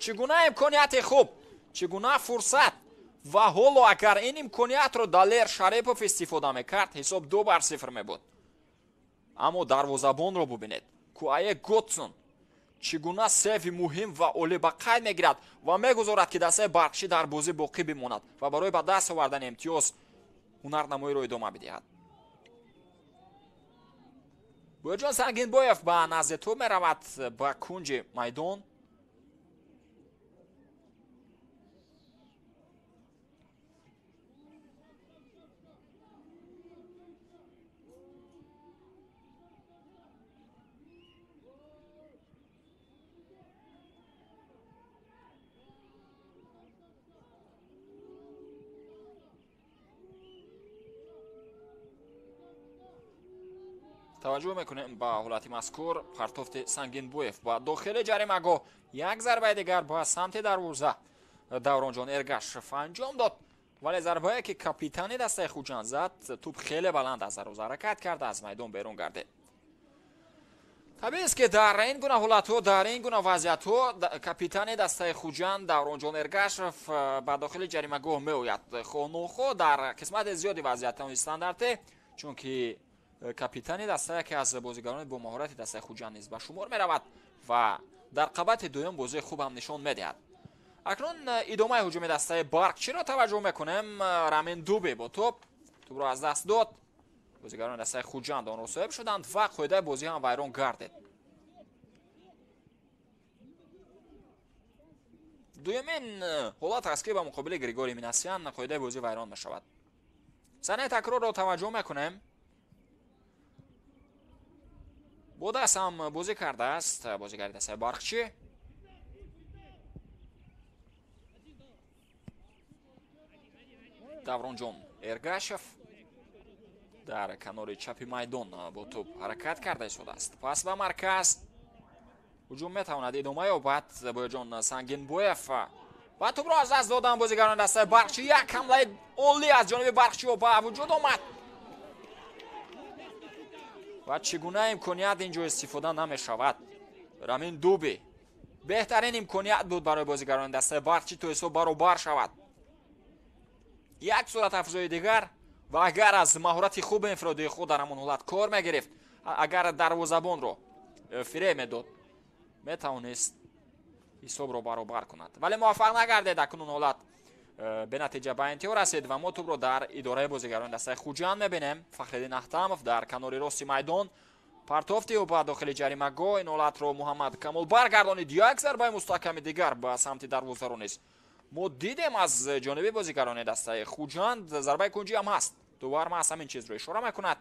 Чӣ гуна имконияти хуб, чӣ гуна фурсат. Ва ҳоло агар ин имкониятро Далер Шарипов истифода мекард, ҳисоб 2-0 мебуд. Аммо дарвозабонро бубинед. Куае Готсон чӣ гуна севи муҳим ва олӣ ба қайд мегирад ва мегузорад, ки дастаи Барқчӣ дар бозӣ боқӣ бимонад ва барои ба даст овардани имтиёз ҳунарнамоиро идома бидиҳад. Бояҷон Сангинбоев ба назди тӯб меравад, ба кунҷи майдон. Таваҷҷӯҳ мекунем ба ҳолати мазкур. Партофти Сангинбоев ба дохили ҷаримагоҳ, як зарбаи дигар ба самти дарвоза Давронҷон Эргашев анҷом дод, вале зарбае ки капитани дастаи Хуҷанд зад, тӯб хеле баланд аз дарвоза ҳаракат карда аз майдон берун гардид. Табиист, ки дар ин гуна ҳолатҳо, дар ин гуна вазъиятҳо капитани дастаи Хуҷанд Давронҷон Эргашев ба дохили ҷаримагоҳ меояд. Хонухо дар қисмати зиёди вазъиятҳои стандартӣ, чунки капитани даста яке аз бозигарони бо маҳорати дастаи Хуҷанд низ ба шумор меравад ва дар қабати дуюм бозии хуб ҳам нишон медиҳад. Акнун идомаи ҳуҷуми дастаи Барқчиро таваҷҷӯҳ мекунем. Рамин Дубе бо тӯб тӯбро аз даст дод. Бозигарони дастаи Хуҷанд онро соҳиб шуданд ва қоидаи бозӣ ҳам вайрон гардид. Дуюмин ҳолат аст, ки ба муқобили Григорий Минасян қоидаи бозӣ вайрон мешавад. Саҳнаи такрорро таваҷҷӯҳ мекунем. Бо даст ҳам бозӣ кардааст бозигари дастаи Барқчӣ. Давронҷон Эргашев дар канори чапи майдон бо тӯб ҳаракат карда истодааст. Пас ба марказ ҳуҷум метавонад идома ёбад. Бояҷон Сангинбоев ва тӯбро аз даст доданд бозигарони дастаи Барқчӣ. Як ҳамлаи олӣ аз ҷониби Барқчиҳо ба вуҷуд омад ва чӣ гуна имконият ин ҷо истифода намешавад. Рамин Дуби беҳтарин имконият буд барои бозигарони дастаи Барқчӣ то ҳисоб баробар шавад. Як сурат афзои дигар, ва агар аз маҳорати хуби инфиродии худ дар ҳамон ҳолат кор мегирифт, агар дарвозабонро фиреб медод, метавонист ҳисобро баробар кунад, вале муваффақ нагардид. Акнун ҳолат бенатиҷа ба интиҳо расид ва мо тӯбро дар идораи бозигарони дастаи Хуҷанд мебинем. Фахриддин Аҳтамов дар канори рости майдон партофти ӯ ба дохили ҷаримагоҳ. Ин ҳолатро Муҳаммад Камол баргардонид. Як зарбаи мустаҳками дигар ба самти дарвозаро низ мо дидем аз ҷониби бозигарони дастаи Хуҷанд. Зарбаи кунҷӣ ҳам ҳаст. Дувар маҳз ҳамин чизро ишора мекунад.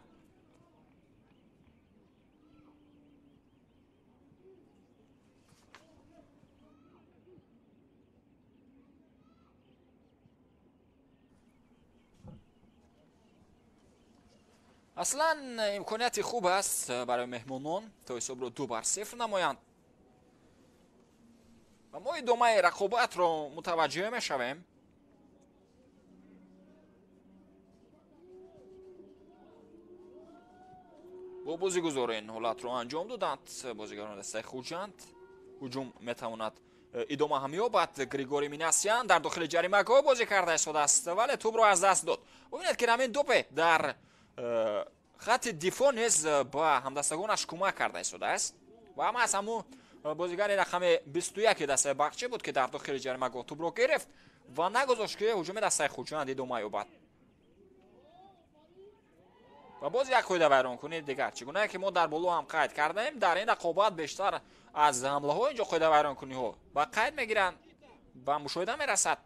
Аслан имконияти хуб аст барои меҳмонон то ҳисобро 2-0 намоянд. Ва мо идомаи рақобатро мутаваҷҷӯҳ мешавем. Бо бозигузор ин ҳолатро анҷом доданд бозигарони дастаи Хуҷанд. Ҳуҷум метавонад идома ҳам ёбад. Григорий Минасян дар дохили ҷаримагоҳ бозӣ карда истодааст, вале тӯбро аз даст дод. Бубинед, ки Рамин Допе дар хатти дифоъ низ ба ҳамдастагонаш кӯмак карда истодааст ва ҳама аз ҳамун бозигари рақами 21 дастаи Барқчӣ буд, ки дар дохили ҷаримагоҳ тӯбро гирифт ва нагузошт, ки ҳуҷуми дастаи Хуҷанд идома ёбад. Ва боз як қоидавайронкунии дигар, чӣ гунае ки мо дар боло ҳам қайд кардаем, дар ин рақобат бештар аз ҳамлаҳо инҷо қоидавайронкуниҳо ба қайд мегиранд, ба мушоҳида мерасад.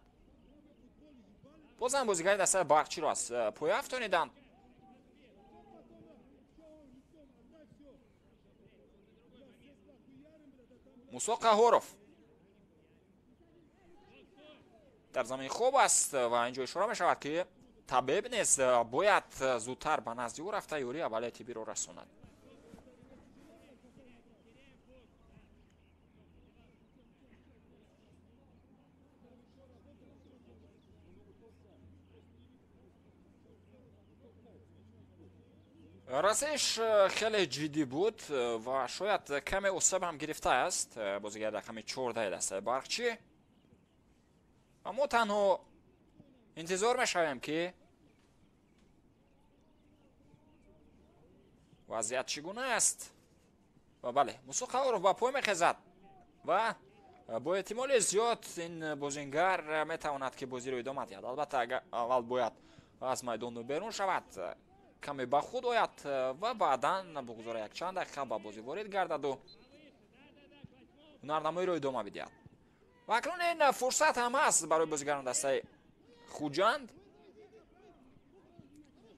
Бозам бозигари дастаи Барқчиро аз поя афтониданд. Мусо Қаҳоров дар замин хоб аст ва инҷо ишора мешавад, ки табиб низ бояд зудтар ба назди ӯ рафта ёрии аввалияи тиббиро расонад. Расиш хеле ҷиддӣ буд ва шояд каме осеб ҳам гирифтааст бозигари рақами 14 дастаи Барқчӣ. Ва мо танҳо интизор мешавем, ки вазъият чӣ гуна аст. Ва бале, Мусо Қаҳоров ба пой мехезад ва бо эҳтимоли зиёд ин бозингар метавонад, ки бозиро идома диҳад. Албатта, агар аввал бояд аз майдон берун шавад, каме ба худ ояд ва баъдан бугузора якчанд дақиқа ба бозӣ ворид гардаду ҳунарнамоиро идома бидиҳад. Ва акнун ин фурсат ҳам ҳаст барои бозигарон дастаи Хуҷанд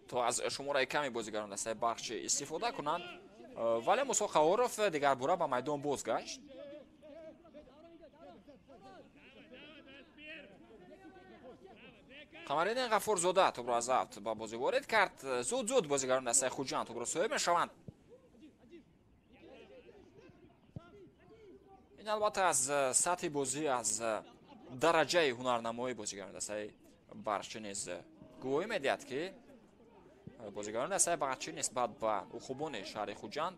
то аз шумораи ками бозигарон дастаи Барқчӣ истифода кунанд, вале Мусо Қаҳоров дигарбора ба майдон бозгашт. Қамариддин Ғафурзода тӯбро аз авт ба бозӣ ворид кард. Зуд зуд бозигарон дастаи Хуҷанд тӯбро соҳиб мешаванд. Ин албатта аз сатҳи бозӣ, аз дараҷаи ҳунарнамоии бозигарони дастаи Барқчӣ низ гувоҳӣ медиҳад, ки бозигарони дастаи Барқчӣ нисбат ба уқубони шаҳри Хуҷанд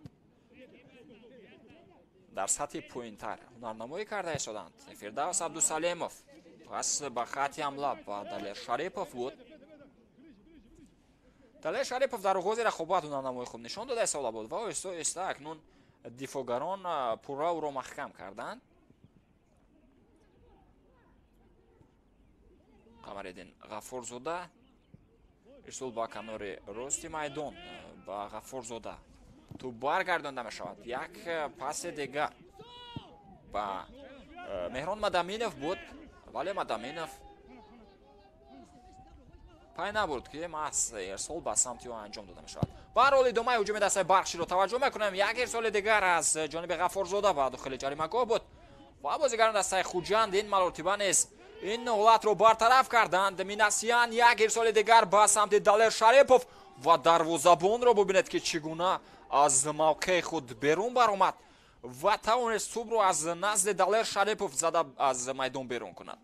дар сатҳи поинтар ҳунарнамоӣ карда истоданд. Фирдавс Абдусалемов пас ба хатти ҳамла ба Далер Шарипов буд. Далер Шарипов дар оғози рақобат ҳунарнамоии хуб нишон дода истода буд ва оҳиста оҳиста акнун дифоъгарон пурра ӯро маҳкам карданд. Қамариддин Ғафурзода ирсол ба канори рости майдон ба Ғафурзода тӯб баргардонда мешавад. Як паси дигар ба Меҳрон Мадаминов буд, вале Мадаминов пай набурд, ки маҳз ирсол ба самти ӯ анҷом дода мешавад. Ба ҳар ҳол идомаи ҳуҷуми дастаи Барқчиро таваҷҷӯҳ мекунем. Як ирсоли дигар аз ҷониби Ғафурзода ба дохили ҷаримагоҳ буд ва бозигарони дастаи Хуҷанд ин маротиба низ ин ҳолатро бартараф карданд. Минасян як ирсоли дигар ба самти Далер Шарипов ва дарвозабонро бубинед, ки чӣ гуна аз мавқеи худ берун баромад ва тавонист тӯбро аз назди Далер Шарипов зада аз майдон берун кунад.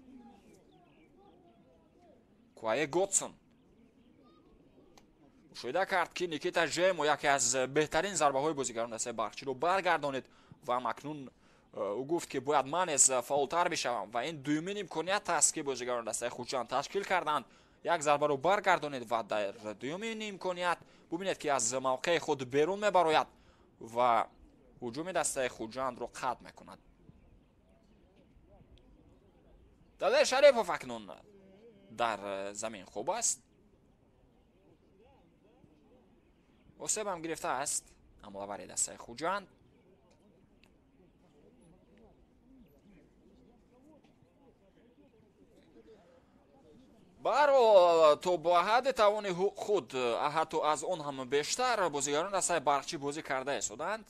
Куае Готсон мушоҳида кард, ки Никита Жемо яке аз беҳтарин зарбаҳои бозигарони дастаи Барқчиро баргардонид ва акнун ӯ гуфт, ки бояд ман низ фаъолтар бишавам ва ин дуюмин имконият аст, ки бозигарони дастаи Хуҷанд ташкил карданд. Як зарбаро баргардонид ва дар дуюмин имконият бубинед, ки аз мавқеи худ берун мебарояд ва ҳуҷуми дастаи Хуҷандро қатъ мекунад. Далер Шарипов акнун дар замин хуб аст. Осеб ҳам гирифтааст ҳамлавари дастаи Хуҷанд. Ба ҳар ҳол то ба ҳадди тавони худ, ҳатто аз он ҳам бештар бозигарони дастаи Барқчӣ бозӣ карда истоданд.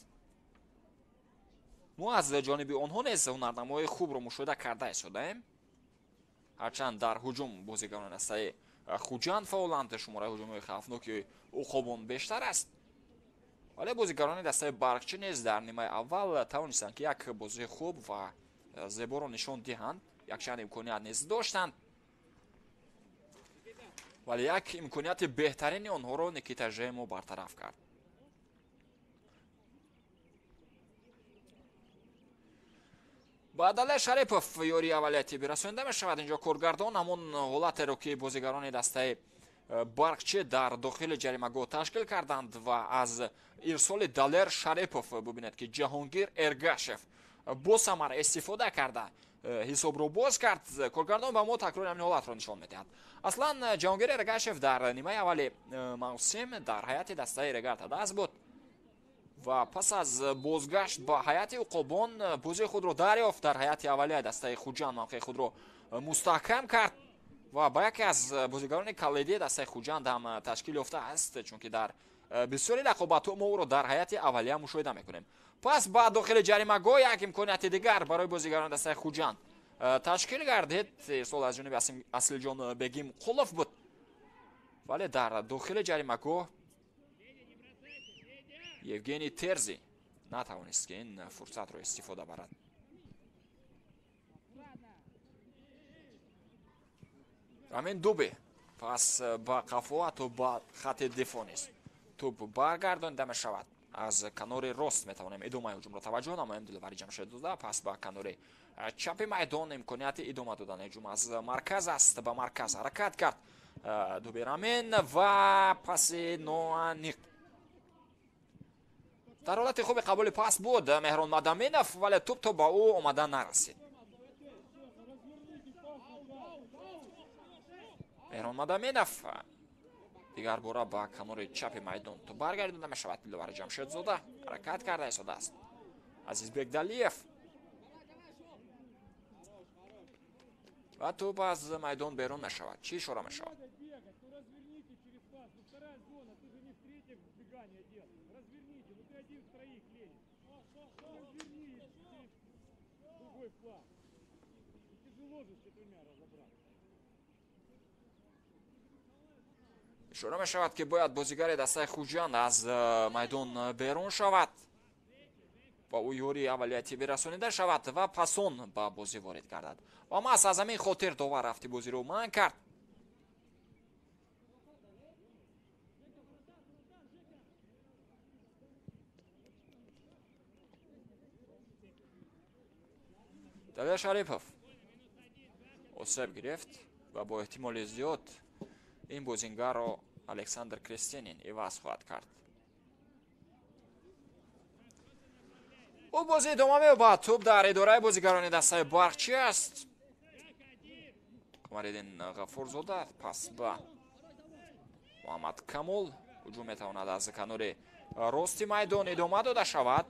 Мо аз ҷониби онҳо низ ҳунарнамоии хубро мушоҳида карда истодаем. Ҳарчанд дар ҳуҷум бозигарони дастаи Хуҷанд фаъоланд, шумораи ҳуҷумҳои хавфноки уқобон бештар аст, вале бозигарони дастаи Барқчӣ низ дар нимаи аввал тавонистанд, ки як бозии хуб ва зеборо нишон диҳанд. Якчанд имконият низ доштанд, вале як имконияти беҳтарини онҳоро Никита Жемо бартараф кард. Ба Далер Шарипов ёрии аввалияти бирасонида мешавад. Инҷо коргардон ҳамон ҳолатеро, ки бозигарони дастаи Барқчӣ дар дохили ҷаримагоҳ ташкил карданд ва аз ирсоли Далер Шарипов бубинед, ки Ҷаҳонгир Эргашев бо самар истифода карда ҳисобро боз кард. Коргардон ба мо такрори ҳамин ҳолатро нишон медиҳад. Аслан Ҷаҳонгир Эргашев дар нимаи аввали мавсим дар ҳайати дастаи Регар-ТадАЗ буд ва пас аз бозгашт ба ҳайати уқобон бозии худро дарёфт. Дар ҳайати аввалияи дастаи Хуҷанд мавқеи худро мустаҳкам кард ва ба яке аз бозигарони калидии дастаи Хуҷанд ҳам ташкил ёфтааст, чунки дар бисёри рақобатҳо мо ӯро дар ҳайати аввалия мушоҳида мекунем. Пас ба дохили ҷаримагоҳ як имконияти дигар барои бозигарони дастаи Хуҷанд ташкил гардид. Ирсол аз ҷониби Аслиҷон Бегимқулов буд, вале дар дохили ҷаримагоҳ Евгений Терзи натавонист, ки ин фурсатро истифода барад. Рамин Дуби пас ба қафо, ҳатто ба хати дифоъ низ тӯб баргардонида мешавад. Аз канори рост метавонем идомаи ҳуҷумро таваҷҷӯҳ намоем. Дилвари Ҷамшедзода пас ба канори чапи майдон имконияти идома додани ҳуҷум аз марказ аст. Ба марказ ҳаракат кард Дуби Рамин ва паси ноаниқ. Дар ҳолати хуби қабули пас буд Меҳрон Мадаминов, вале тӯб то ба ӯ омада нарасид. Меҳрон Мадаминов дигар бора ба канори чапи майдон тӯб баргардонида мешавад. Диловари Ҷамшедзода ҳаракат карда истодааст. Азизбек Далиев ва тӯб аз майдон берун мешавад. Чӣ ишора мешавад? Ишора мешавад, ки бояд бозигари дастаи Хуҷанд аз майдон берун шавад ва ӯ ёрии аввалияти бирасонида шавад ва пасон ба бозӣ ворид гардад. Ва маҳз аз ҳамин хотир довар рафти бозиро манъ кард. Далер Шарипов осеб гирифт ва бо эҳтимоли зиёд ин бозингарро Александр Крестинин иваз хоҳад кард. Ӯ бозӣ идома меёбад. Тӯб дар идораи бозигарони дастаи Барқчӣ аст. Қамариддин Ғафурзода пас ба Муҳаммад Камол. Ҳуҷум метавонад аз канори рости майдон идома дода шавад.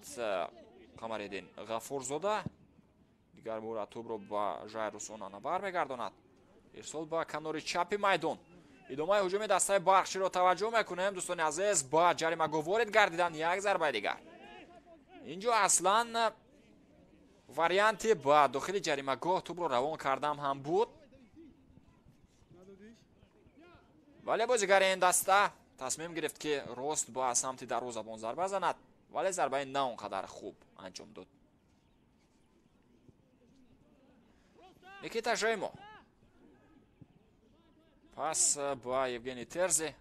Қамариддин Ғафурзода дигар бора тӯбро ба Жайрус Онана бармегардонад. Ирсол ба канори чапи майдон. Идомаи ҳуҷуми дастаи Барқчиро таваҷҷӯҳ мекунем, дӯстони азиз. Ба ҷаримагоҳ ворид гардидан як зарбаи дигар. Инҷо аслан варианти ба дохили ҷаримагоҳ тӯбро равон кардам ҳам буд, вале бозигари ин даста тасмим гирифт, ки рост ба самти дарвозабон зарба занад, вале зарбаи на он қадар хуб анҷом дод. Никита Жеймо пас ба Евгений Терзи.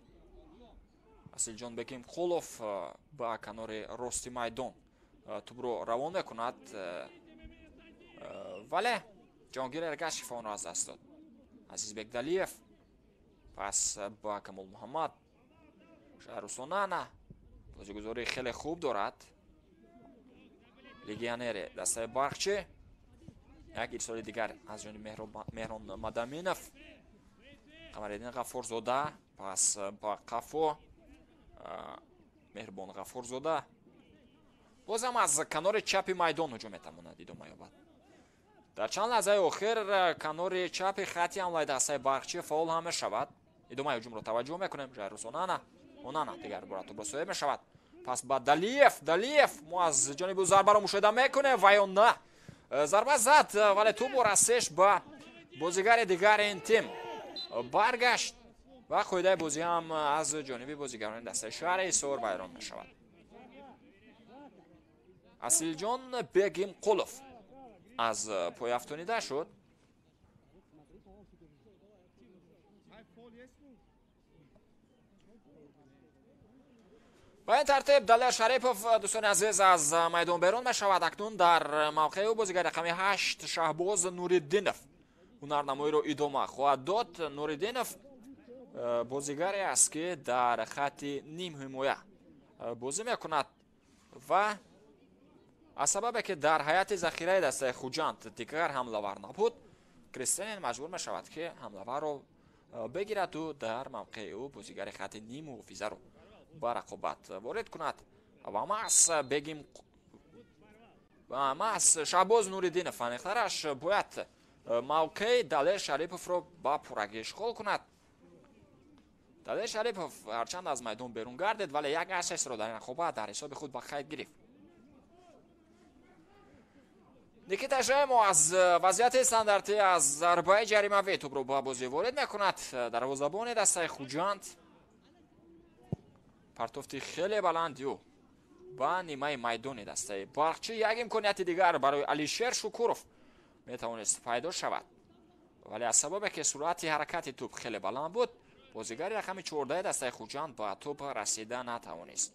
Асилҷон Бекимқулов ба канори рости майдон тӯбро равон мекунад, вале Ҷаҳонгир Эргашев онро аз даст дод. Азизбек Далиев пас ба Камол Муҳаммад. Жайрус Онана бозигузории хеле хуб дорад. Легионери дастаи Барқчӣ. Як ирсоли дигар аз ҷониби Меҳрон Мадаминов. Қамариддин Ғафурзода пас ба қафо Меҳрбон Ғафурзода бозам аз канори чапи майдон ҳуҷум метавонад идома ёбад. Дар чанд лаҳзаи охир канори чапи хати ҳамлаи дастаи Барқчӣ фаъол ҳам мешавад. Идомаи ҳуҷумро таваҷҷӯҳ мекунем. Жайрус Онана. Онана дигар бора тӯбро соҳиб мешавад. Пас ба Далиев. Далиев мо аз ҷониби ӯ зарбаро мушоҳида мекунем ва ё на. Зарба зад, вале тӯб бо расиш ба бозигари дигари ин тим баргашт ва қоидаи бозӣ ҳам аз ҷониби бозигарони дастаи шаҳри Ҳисор вайрон мешавад. Асилҷон Бегимқулов аз пой афтонида шуд. Ба ин тартиб Далер Шарипов, дӯстони азиз, аз майдон берун мешавад. Акнун дар мавқеи ӯ бозигари рақами 8 Шаҳбоз Нуриддинов ҳунарнамоиро идома хоҳад дод. Нуриддинов бозигаре аст, ки дар хатти нимҳимоя бозӣ мекунад ва аз сабабе ки дар ҳайати захираи дастаи Хуҷанд дигар ҳамлавар набуд, Кристенин маҷбур мешавад, ки ҳамлаварро бигираду дар мавқеи ӯ бозигари хатти ниммуҳофизаро ба рақобат ворид кунад. Ва маҳз бегим ва маҳз Шаҳбоз Нуриддинов аниқтараш бояд мавқеи Далер Шариповро ба пуррагӣ ишғол кунад. Далер Шарипов ҳарчанд аз майдон берун гардид, вале як ассистро дар ин рақобат дар ҳисоби худ ба қайд гирифт. Никита Жемо аз вазъияти стандартӣ аз зарбаи ҷаримавӣ тӯбро ба бозӣ ворид мекунад. Дарвозабони дастаи Хуҷанд партофти хеле баланди ӯ ба нимаи майдони дастаи Балхчӣ. Як имконияти дигар барои Алишер Шукуров метавонист пайдо шавад, вале аз сабабе ки суръати ҳаракати тӯб хеле баланд буд, бозигари рақами 14 дастаи Хуҷанд ба тӯб расида натавонист.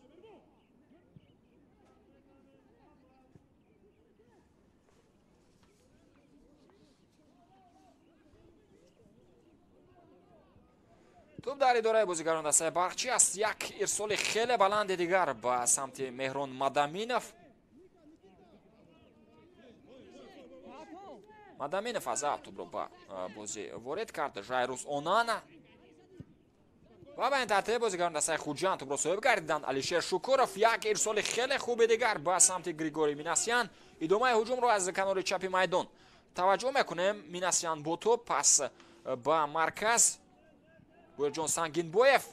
Тӯб дар идораи бозигарон дастаи Барқчӣ аст. Як ирсоли хеле баланди дигар ба самти Меҳрон Мадаминов. Мадаминов аз авт тӯбро ба бозӣ ворид кард. Жайрус Онана ва ба ин тартиб бозигарон дастаи Хуҷанд тӯбро соҳиб гардиданд. Алишер Шукуров як ирсоли хеле хуби дигар ба самти Григорий Минасян. Идомаи ҳуҷумро аз канори чапи майдон таваҷҷӯҳ мекунем. Минасян бо тӯб пас ба марказ Боирҷон Сангинбоев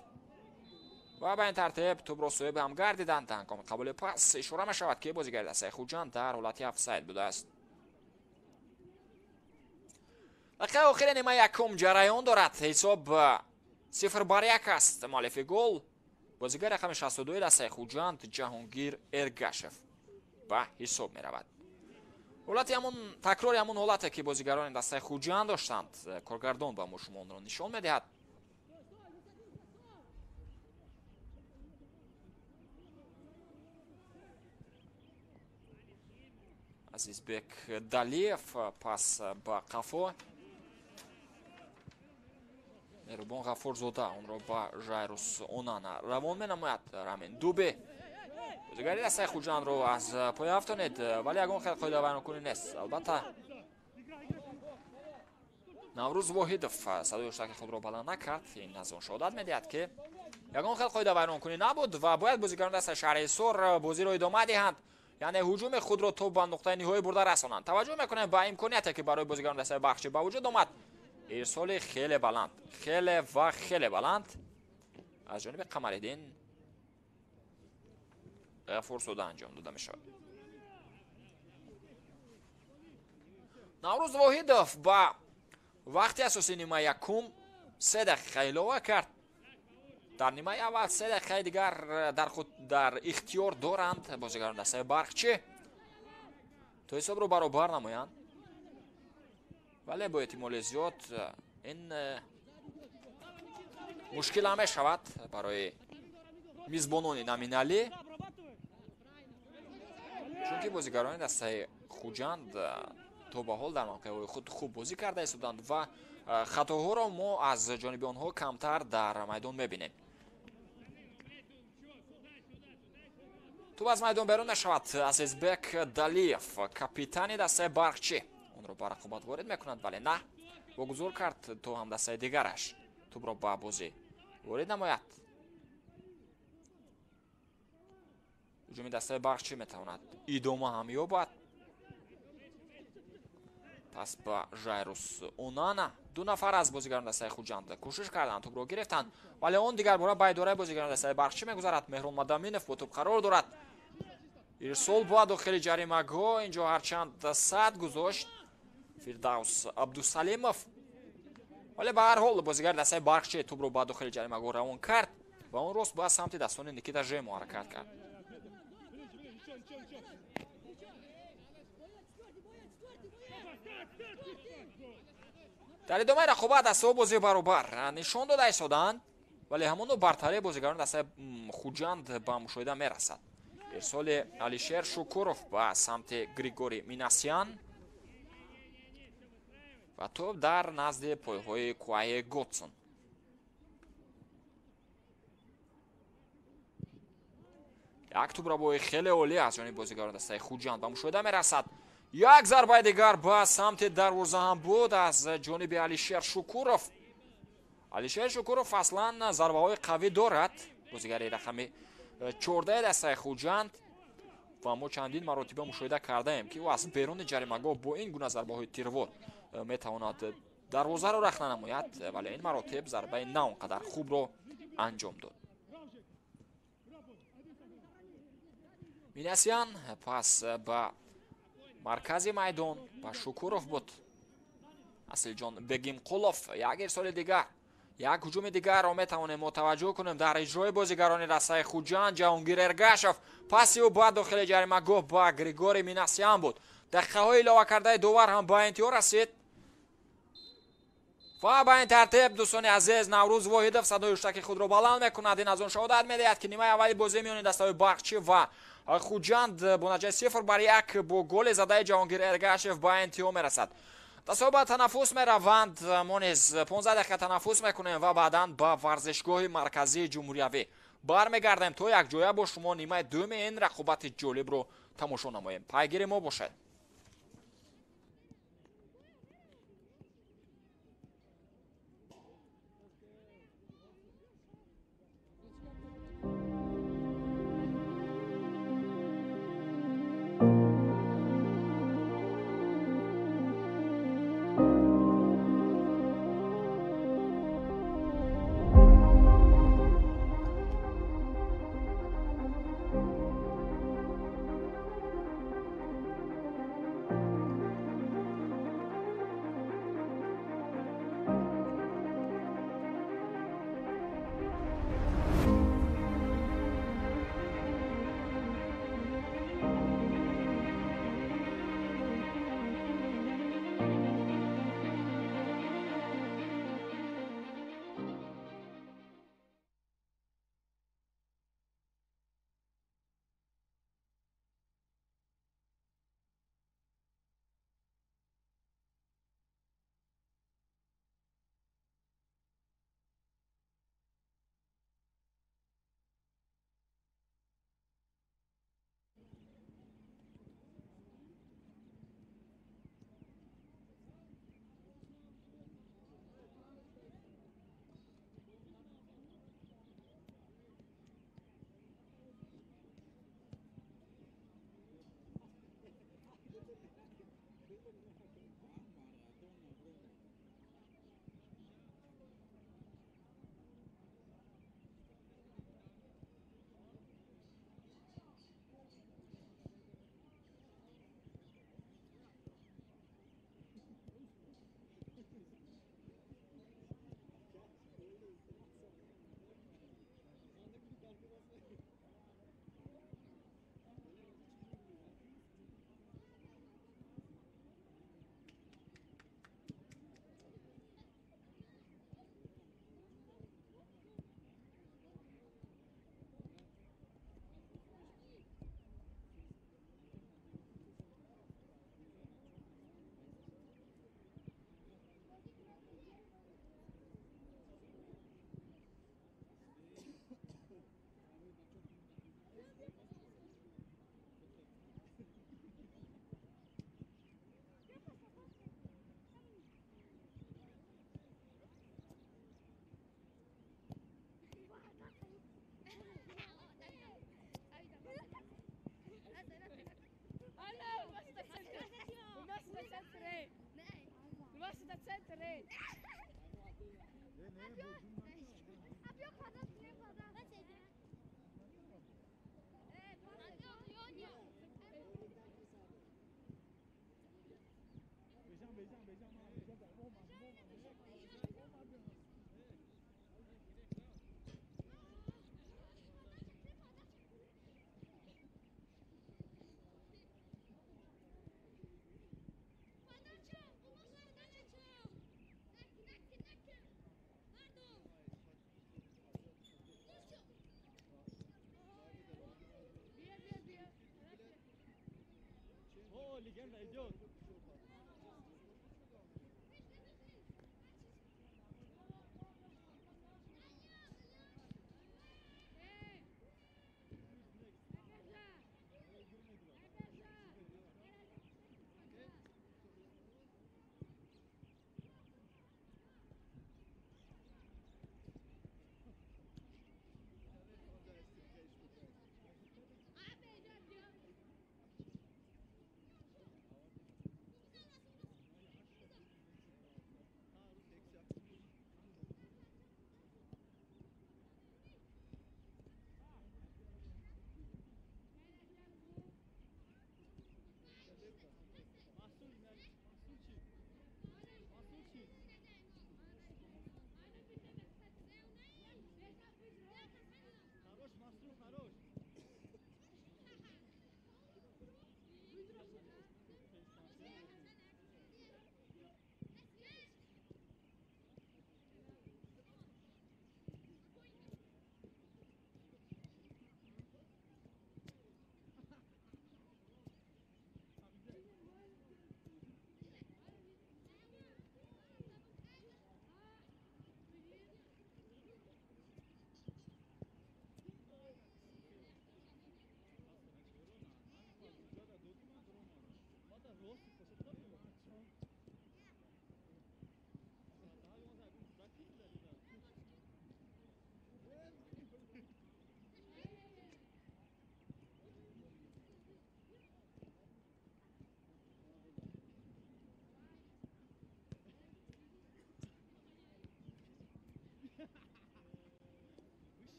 ва ба ин тартиб тӯбро соҳиб ҳам гардиданд. Ҳангоми қабули пас ишора мешавад, ки бозигари дастаи Хуҷанд дар ҳолати офсайд будааст. Дақиқаи охири нимаи якум ҷараён дорад. Ҳисоб 0-1 аст. Муаллифи гол бозигари рақами 62 дастаи Хуҷанд Ҷаҳонгир Эргашев ба ҳисоб меравад. Ҳолати ҳамон такрори ҳамон ҳолате ки бозигарони дастаи Хуҷанд доштанд, коргардон ба мо шумо онро нишон медиҳад. Азизбек Далиев пас ба қафо. Меҳрубон Ғафурзода онро ба Жайрус Онана равон менамояд. Рамин Дубе бозигари дастаи Хуҷандро аз поя афтонед, вале ягон хел қоидавайронкунӣ нест. Албатта Наврӯз Воҳидов садои ҳуштаки худро баланд накард. Ин аз он шаҳодат медиҳад, ки ягон хел қоидавайронкунӣ набуд ва бояд бозигарони дастаи шаҳри Ҳисор бозиро идома диҳанд, яъне ҳуҷуми худро то ба нуқтаи ниҳоӣ бурда расонанд. Таваҷҷӯҳ мекунем ба имконияте ки барои бозигарони дастаи Бахшӣ ба вуҷуд омад. Ирсоли хеле баланд, хеле ва хеле баланд аз ҷониби Қамариддин Ғафурзода анҷом дода мешавад. Наврӯз Воҳидов ба вақти асосии нимаи якум 3 дақиқа илова кард. Дар нимаи аввал 3 дақиқаи дигар дар худ дар ихтиёр доранд бозигарони дастаи Барқчӣ то ҳисобро баробар намоянд, вале бо эҳтимоли зиёд ин мушкил ҳам мешавад барои мизбонони номиналӣ, чунки бозигарони дастаи Хуҷанд то ба ҳол дар мавқеъҳои худ хуб бозӣ карда истоданд ва хатоҳоро мо аз ҷониби онҳо камтар дар майдон мебинем. Тӯб аз майдон берун мешавад. Азизбек Далиев, капитани дастаи Барқчӣ, онро ба рақобат ворид мекунад, вале на вогузор кард то ҳамдастаи дигараш тӯбро ба бозӣ ворид намояд. Ҳуҷуми дастаи Барқчӣ метавонад идома ҳам ёбад. Пас ба Жайрус Онана. Ду нафар аз бозигарони дастаи Хуҷанд кӯшиш карданд, тӯбро гирифтанд, вале он дигар бора ба идораи бозигарони дастаи Барқчӣ мегузарад. Меҳрон Мадаминов бо тӯб қарор дорад. Ирсол ба дохили ҷаримагоҳ. Инҷо ҳарчанд сад гузошт Фирдавс Абдусалимов, вале ба ҳар ҳол бозигари дастаи Барқчӣ тӯбро ба дохили ҷаримагоҳ равон кард ва он рост ба самти дастони Никита Жемо ҳаракат кард. Дар идомаи рақобат дастаҳо бозии баробар нишон дода истоданд Вале ҳамоно бартарии бозигарони дастаи Хуҷанд ба мушоҳида мерасад. Ирсоли Алишер Шукуров ба самти Григорий Минасян ва тӯб дар назди пойҳои Куае Готсон. Як тӯбрабои хеле олӣ аз ҷониби бозигарони дастаи Хуҷанд ба мушоҳида мерасад. Як зарбаи дигар ба самти дарвоза ҳам буд аз ҷониби Алишер Шукуров. Алишер Шукуров аслан зарбаҳои қавӣ дорад, бозигари рақами 14 дастаи Хуҷанд, ва мо чандин маротиба мушоҳида кардаем, ки ӯ аз беруни ҷаримагоҳ бо ин гуна зарбаҳои тирвор метавонад дарвозаро рахна намояд, вале ин маротиб зарбаи на он қадар хубро анҷом дод. Минасян пас ба маркази майдон ба Шукуров буд. Асилҷон Бегимқулов як ирсоли дигар, як ҳуҷуми дигарро метавонем мо таваҷҷӯҳ кунем дар иҷрои бозигарони дастаи Хуҷанд. Ҷаҳонгир Эргашев паси ӯ ба дохили ҷаримагоҳ ба Григорий Минасян буд. Дақиқаҳои иловакардаи довар ҳам ба интиҳо расид ва ба ин тартиб, дӯстони азиз, Наврӯз Воҳидов садои ҳуштаки худро баланд мекунад. Ин аз он шаҳодат медиҳад, ки нимаи аввали бозии миёни дастаҳои Барқчӣ ва Хуҷанд бо натиҷаи 0-1 бо голи задаи Ҷаҳонгир Эргашев ба интиҳо мерасад. Дастаҳо ба танаффус мераванд. Мо низ 15 дақиқа танаффус мекунем ва баъдан ба варзишгоҳи марказии ҷумҳуриявӣ бармегардем, то якҷоя бо шумо нимаи дуюми ин рақобати ҷолибро тамошо намоем. Пайгири мо бошед.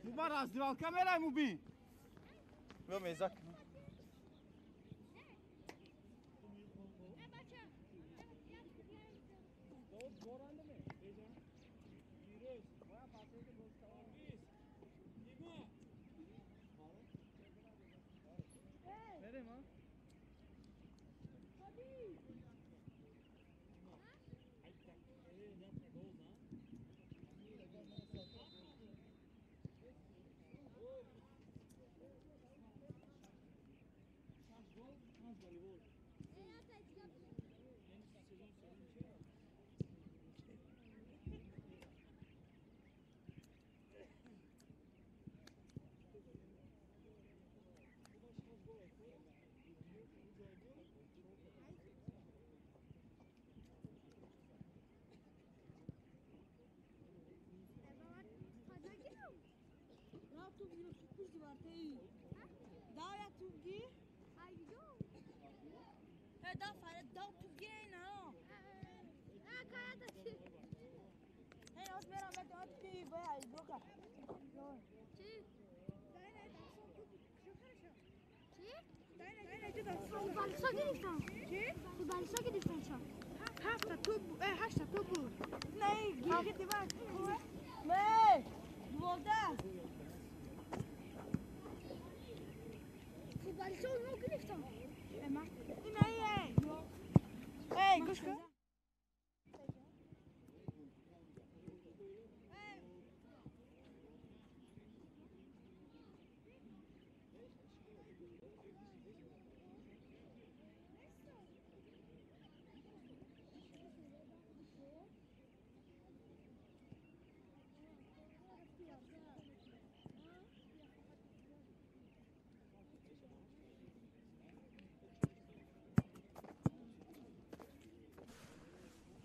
Муба раздевалка мерай муби. Бо мезак.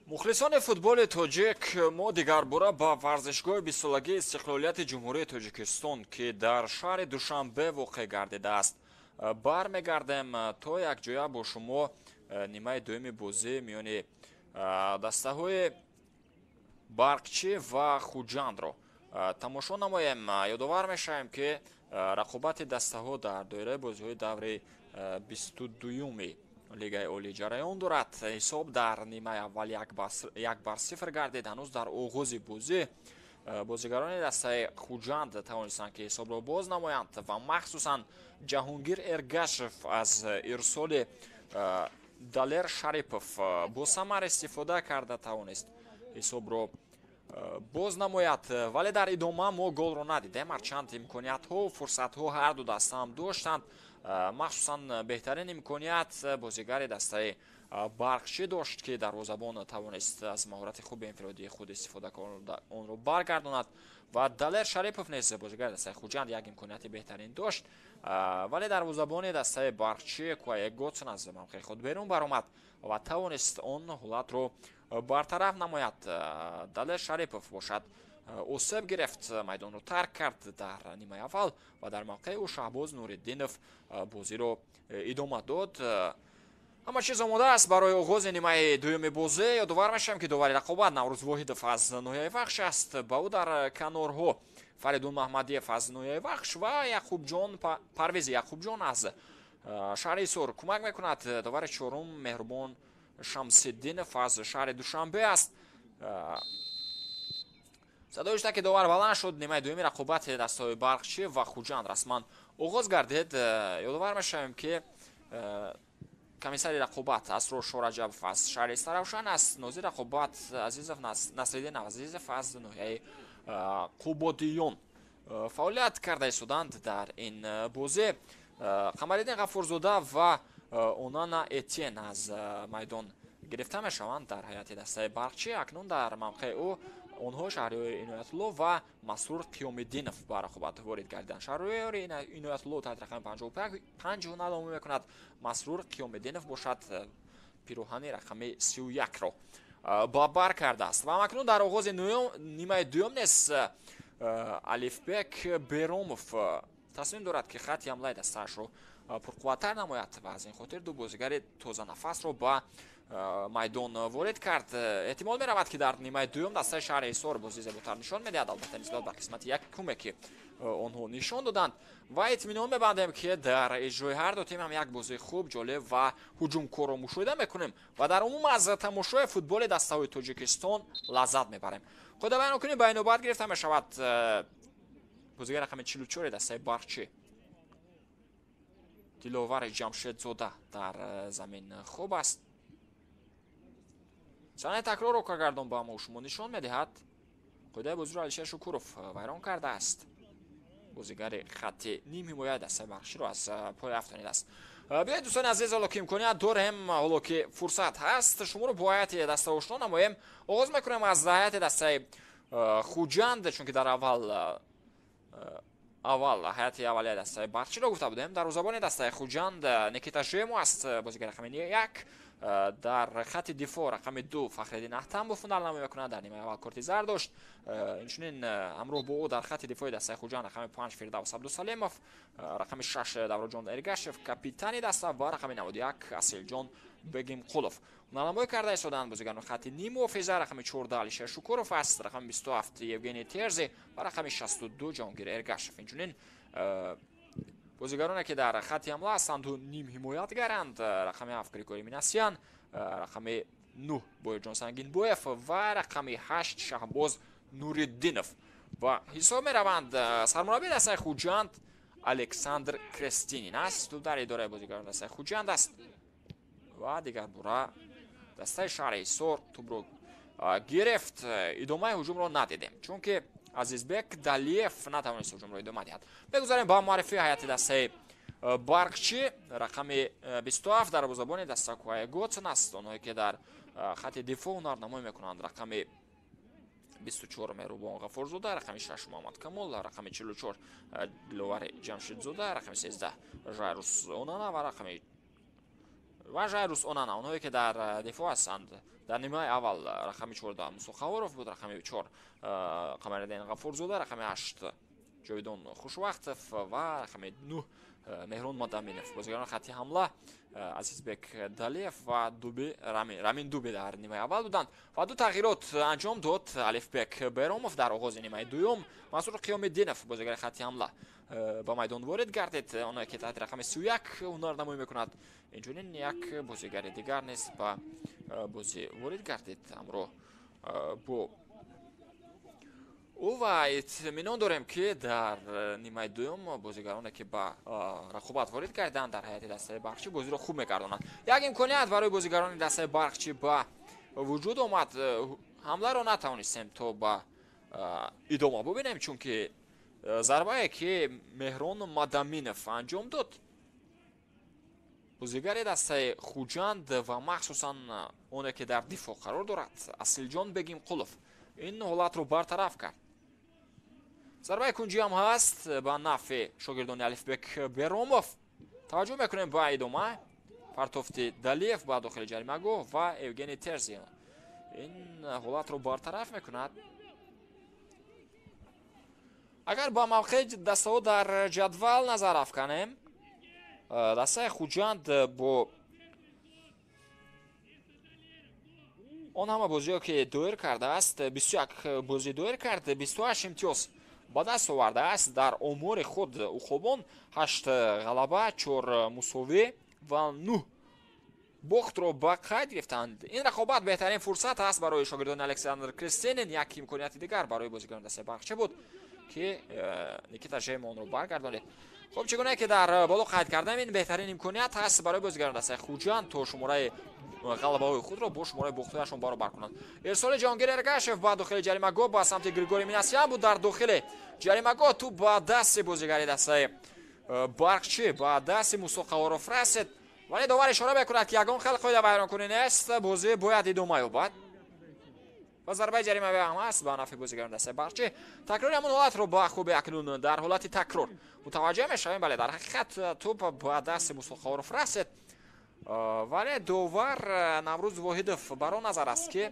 Мухлисони футболи тоҷик, мо дигарбора ба варзишгоҳи бистсолагии истиқлолияти Ҷумҳурии Тоҷикистон, ки дар шаҳри Душанбе воқеъ гардидааст, бармегардем то якҷоя бо шумо нимаи дуюми бозӣ миёни дастаҳои Барқчӣ ва Хуҷандро тамошо намоем. Ёдовар мешавем, ки рақобати дастаҳо дар доираи бозиҳои даври 22-юми Лигаи Олӣ ҷараён дорад. Ҳисоб дар нимаи аввал 1-0 гардид. Ҳанӯз дар оғози бозӣ бозигарони дастаи Хуҷанд тавонистанд, ки ҳисобро боз намоянд ва махсусан Ҷаҳонгир Эргашев аз ирсоли Далер Шарипов бо самар истифода карда тавонист ҳисобро боз намояд, вале дар идома мо голро надидем. Ҳарчанд имкониятҳо, фурсатҳо ҳар ду даста ҳам доштанд. Махсусан беҳтарин имконият бозигари дастаи Барқчӣ дошт, ки дарвозабон тавонист аз маҳорати хуби инфиродии худ истифода карда онро баргардонад ва Далер Шарипов низ бозигари дастаи Хуҷанд як имконияти беҳтарин дошт, вале дарвозабони дастаи Барқчӣ Куае Готсон аз мавқеи худ берун баромад ва тавонист он ҳолатро бартараф намояд. Далер Шарипов бошад осеб гирифт, майдонро тарк кард дар нимаи аввал ва дар мавқеи ӯ Шаҳбоз Нуриддинов бозиро идома дод. Ҳама чиз омода аст барои оғози нимаи дуюми бозӣ. Ёдовар мешавем, ки довари рақобат Наврӯз Воҳидов аз ноҳияи Вахш аст. Ба ӯ дар канорҳо Фаридун Маҳмадиев аз ноҳияи Вахш ва Яқубҷон Парвизи Яқубҷон аз шаҳри Ҳисор кӯмак мекунад. Довари чорум Меҳрубон Шамсиддинов аз шаҳри Душанбе аст. Садои ки довар баланд шуд, нимаи дуюми рақобати дастаҳои Барқчӣ ва Хуҷанд расман оғоз гардид. Ёдовар мешавем, ки комиссари рақобат Асрор Шораҷабов аз шаҳри Истаравшан аст. Нозири рақобат Азизов Насриддин Азизов аз ноҳияи Қубодиён фаъолият карда истоданд дар ин бозӣ. Қамариддин Ғафурзода ва Онана Этьен аз майдон гирифта мешаванд дар ҳайати дастаи Барқчӣ. Акнун дар мавқеи ӯ онҳо Шаҳриёри Иноятулло ва Масрур Қиёмиддинов ба рақобат ворид гардиданд. Шаҳриёри Иноятулло таҳти рақами 55 ҳунар мекунад. Масрур Қиёмиддинов бошад пироҳани рақами 31-ро ба бар кардааст. Ва акнун дар оғози нимаи дуюм низ Алифбек Беромов тасмим дорад, ки хатти ҳамлаи дастаашро пурқувваттар намояд ва аз ин хотир ду бозигари тозанафасро ба майдон ворид кард. Эҳтимол меравад, ки дар нимаи дуюм дастаи шаҳри Ҳисор бозии зеботар нишон медиҳад, албатта, нисбат ба қисмати якуме, ки онҳо нишон доданд. Ва итминон мебандем, ки дар иҷрои ҳар ду тим ҳам як бозии хуб, ҷолиб ва ҳуҷумкорро мушоҳида мекунем ва дар умум аз тамошои футболи дастаҳои Тоҷикистон лаззат мебарем. Қоидавайронкунӣ ба инобат гирифта мешавад. Бозигари рақами 44 дастаи Барқчӣ Диловари Ҷамшедзода дар замин хуб аст. Саҳнаи такрорро коргардон ба мо шумо нишон медиҳад. Қоидаи бозиро Алишер Шукуров вайрон кардааст. Бозигари хатти нимҳимояи дастаи Барқчиро аз пой афтонидааст. Биёед, дӯстони азиз, ҳоло ки имконият дорем, ҳоло ки фурсат ҳаст, шуморо бо ҳайати даста ошно намоем. Оғоз мекунем аз ҳайати дастаи Хуҷанд, чунки дар аввал ҳайати аввалияи дастаи Барқчиро гуфта будем. Дарвозабони дастаи Хуҷанд Никита Жемо аст, бозигари рақами 1. Дар хатти дифоъ рақами 2 Фахриддин Аҳтамов ҳунарнамоӣ мекунад, дар нимаи аввал корти зард дошт. Инчунин ҳамроҳ бо ӯ дар хатти дифои дастаи Хуҷанд рақами 5 Фирдавс Абдусалимов, рақами 6 Давроҷон Эргашев, капитани даста, ва рақами 91 Асилҷон Бегимқулов ҳунарнамоӣ карда истоданд. Бозигарони хатти ниммуҳофиза рақами 14 Алишер Шукуров аст, рақами 27 Евгений Терзи ва рақами 62 Ҷаҳонгир Эргашев. Инчунин бозигароне, ки дар хатти ҳамла ҳастанду нимҳимоятгаранд, рақами 7 Григорий Минасян, рақами 9 Боирҷон Сангинбоев ва рақами 8 Шаҳбоз Нуриддинов ва ҳисоб мераванд. Сармураббии дастаи Хуҷанд Александр Крестинин аст, дар идораи бозигарони дастаи Хуҷанд аст. Ва дигар бора дастаи шаҳри Ҳисор тӯбро гирифт. Идомаи ҳуҷумро надидем, чунки Азизбек Далиев натавонист ҳуҷумро идома диҳад. Мегузарем ба муаррифии ҳайати дастаи Барқчӣ. Рақами 27 дарвозабони даста Куай Готсон аст. Онҳое, ки дар хатти дифоъ ҳунарнамоӣ мекунанд, рақами 24 Меҳрубон Ғафурзода, рақами 6 Муҳаммад Камол, рақами 44 Диловари Ҷамшидзода, рақами 13 Жайрус Онана ва рақами ва Жайрус Онана. Онҳое, ки дар дифоъ ҳастанд, дар нимаи аввал рақами 14 Мусо Хаворов буд, рақами 4 Қамариддин Ғафурзода, рақами 8 Ҷовидон Хушвақтов ва рақами 9 Меҳрон Мадаминов. Бозигарони хатти ҳамла Азизбек Далиев ва Дуби Рамин, Рамин Дуби дар нимаи аввал буданд. Ва ду тағйирот анҷом дод Алифбек Беромов дар оғози нимаи дуюм. Мансур Қиёмиддинов, бозигари хатти ҳамла, ба майдон ворид гардид, оное ки таҳти рақами 31 ҳунарнамоӣ мекунад. Инчунин як бозигари дигар низ ба бозӣ ворид гардид ҳамроҳ бо ӯ. Ва итминон дорем, ки дар нимаи дуюм бозигароне, ки ба рақобат ворид гардиданд дар ҳайати дастаи Барқчӣ, бозиро хуб мегардонанд. Як имконият барои бозигарони дастаи Барқчӣ ба вуҷуд омад. Ҳамларо натавонистем то ба идома бубинем, чунки зарбае, ки Меҳрон Мадаминов анҷом дод, бозигари дастаи Хуҷанд ва махсусан оне, ки дар дифоъ қарор дорад, Асилҷон Бегимқулов, ин ҳолатро бартараф кард. Зарбаи кунҷӣ ҳам ҳаст ба нафъи шогирдони Алифбек Беромов. Таваҷҷӯҳ мекунем ба идома. Партофти Далиев ба дохили ҷаримагоҳ ва Евгений Терзи ин ҳолатро бартараф мекунад. Агар ба мавқеи дастаҳо дар ҷадвал назар афканем, дастаи Хуҷанд бо он ҳама бозиҳо, ки доир кардааст, 21 бозӣ доир кард, 28 имтиёз ба даст овардааст. Дар омори худ уқобон ҳашт ғалаба, чор мусовӣ ва нӯҳ бохтро ба қайд гирифтанд. Ин рақобат беҳтарин фурсат аст барои шогирдони Александр Кристинин. Як имконияти дигар барои бозигарони дастаи Барқчӣ буд, ки Никита Жемо онро баргардонид. Хуб, чӣ гуна ки дар боло қайд кардам, ин беҳтарин имконият ҳаст барои бозигарони дастаи Хуҷанд, то шумораи ғалабаҳои худро бо шумораи бохтҳояшон баробар кунанд. Ирсоли Ҷаҳонгир Эргашев ба дохили ҷаримагоҳ ба самти Григорий Минасян буд. Дар дохили ҷаримагоҳ тӯб ба дасти бозигари дастаи Барқчӣ, ба дасти Мусо Қаворов расид, вале довар ишора мекунад, ки ягон хел қоида вайронкунӣ нест, бозӣ бояд идома ёбад ва зарбаи ҷаримавӣ ҳам ҳаст ба нафъи бозигарони дастаи Барқчӣ. Такрори ҳамон ҳолатро ба хуби акнун дар ҳолати такрор мутаваҷҷеҳ мешавем. Бале, дар ҳақиқат тӯб ба дасти Мусо Қаворов расид, вале довар Наврӯз Воҳидов бар он назар аст, ки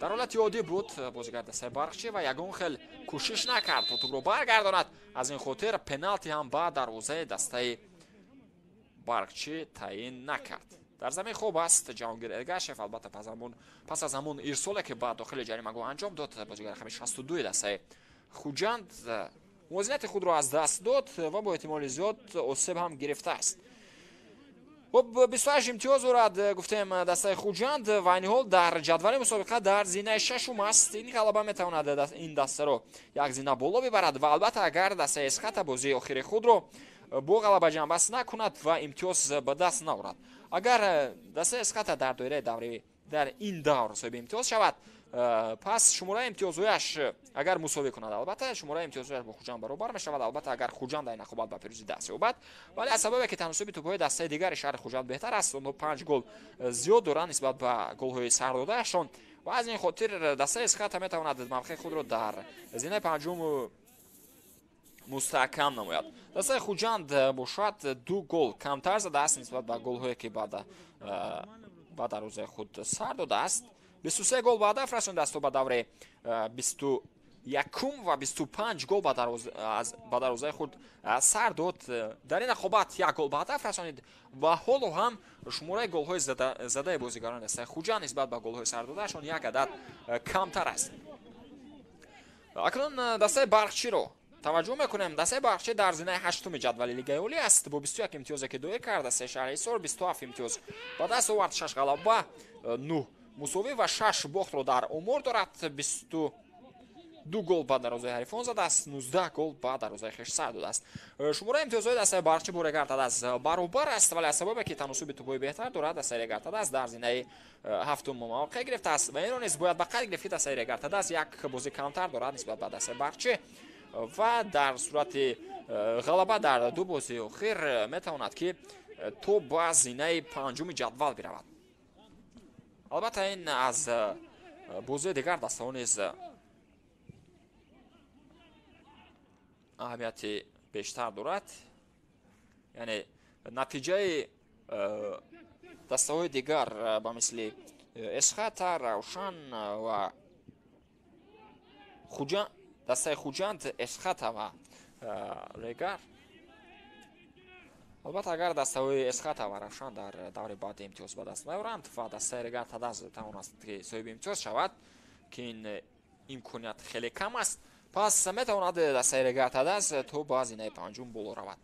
Дар ҳолати оддӣ буд бозигар дастаи Барқчӣ ва ягон хел кӯшиш накард то тӯбро баргардонад. Аз ин хотир пеналти ҳам ба дарвозаи дастаи Барқчӣ таъин накард. Дар замин хоб аст Ҷаҳонгир Эргашев. Албатта пас аз ҳамон ирсоле ки ба дохили ҷаримагоҳ анҷом дод, бозигар рақами 62 дастаи Хуҷанд мувозинати худро аз даст дод ва бо эҳтимоли зиёд осеб ҳам гирифтааст. Хуб, 28 имтиёз дорад, гуфтем, дастаи Хуҷанд ва айни ҳол дар ҷадвали мусобиқа дар зинаи шашум аст. Ин ғалаба метавонад ин дастаро як зина боло бибарад ва албатта агар дастаи Эсхата бозии охири худро бо ғалаба ҷамъбаст накунад ва имтиёз ба даст наорад. Агар дастаи Эсхата дар доираи даври дар ин давр соҳиби имтиёз шавад, пас шумораи имтиёзҳояш агар мусовӣ кунад, албатта шумораи имтиёзҳояш бо Хуҷанд баробар мешавад. Албатта агар Хуҷанд дар ин рақобат ба пирӯзӣ даст ёбад, вале аз сабабе ки таносуби тӯбҳои дастаи дигари шаҳри Хуҷанд беҳтар аст, онҳо 5 гол зиёд доранд нисбат ба голҳои сардодаашон ва аз ин хотир дастаи Эсхата метавонад мавқеи худро дар зинаи панҷум мустаҳкам намояд. Дастаи Хуҷанд бошад 2 гол камтар задааст нисбат ба голҳое ки ба дарвозаи худ сар додааст. 23 гол ба ҳадаф расондааст то ба давраи 21 ва 25 гол ба дарвозаи худ сар дод. Дар ин рақобат 1 гол ба ҳадаф расонид ва ҳоло ҳам шумораи голҳои задаи бозигарони дастаи Хуҷанд нисбат ба голҳои сардодаашон як адад камтар аст. Акнун дастаи Барқчиро таваҷҷӯҳ мекунем. Дастаи Барқчӣ дар зинаи ҳаштуми ҷадвали Лигаи Олӣ аст бо 21 имтиёзе ки доир кард. Дастаи шаҳри Ҳисор 27 имтиёз ба даст овард, 6 ғалаба, 9 мусовӣ ва 6 бохтро дар омор дорад. 22 гол ба дарвозаи ҳарифон задааст, 19 гол ба дарвозаи хеш сар додааст. Шумораи имтиёзҳои дастаи Барқчӣ бо Регар-ТадАЗ баробар аст, вале аз сабабе ки таносуби тӯбҳои беҳтар дорад, дастаи Регар-ТадАЗ дар зинаи ҳафтум мавқеъ гирифтааст ва инро низ бояд ба қайд гирифт ки дастаи Регар-ТадАЗ як бозӣ камтар дорад нисбат ба дастаи Барқчӣ ва дар сурати ғалаба дар ду бозии охир метавонад ки то ба зинаи панҷуми ҷадвал биравад. Албатта ин аз бозии дигар дастаҳо низ аҳамияти бештар дорад. Яъне натиҷаи дастаҳои дигар ба мисли Эсхата, Равшан ва Хуҷанд, дастаи Хуҷанд, Эсхата ва Регар. Албатта агар дастаҳои Эсхата ва Равшан дар даври баъди имтиёз ба даст наёранд ва дастаи Регар-ТадАЗ тавонад ки соҳиби имтиёз шавад, ки ин имконият хеле кам аст, пас метавонад дастаи Регар-ТадАЗ то ба зинаи панҷум боло равад.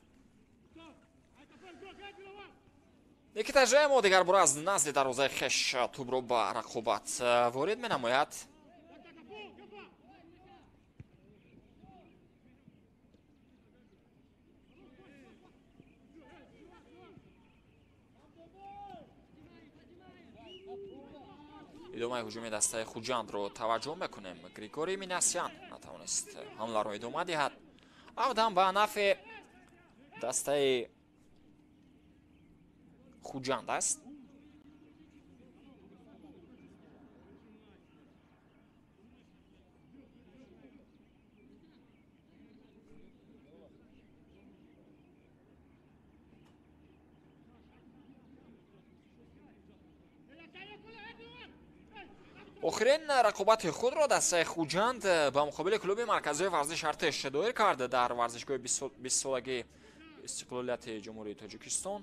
Никита Жемо дигар бора аз назди дарвозаи хеш тӯбро ба рақобат ворид менамояд. Идомаи ҳуҷуми дастаи Хуҷандро таваҷҷӯҳ мекунем. Григорий Минасян натавонист ҳамларо идома диҳад. Авдам ба нафъи дастаи Хуҷанд аст. Охирин рақобати худро дастаи Хуҷанд ба муқобили клуби марказии варзиш Артеш доир кард дар варзишгоҳи 20-солагии истиқлолияти Ҷумҳурии Тоҷикистон.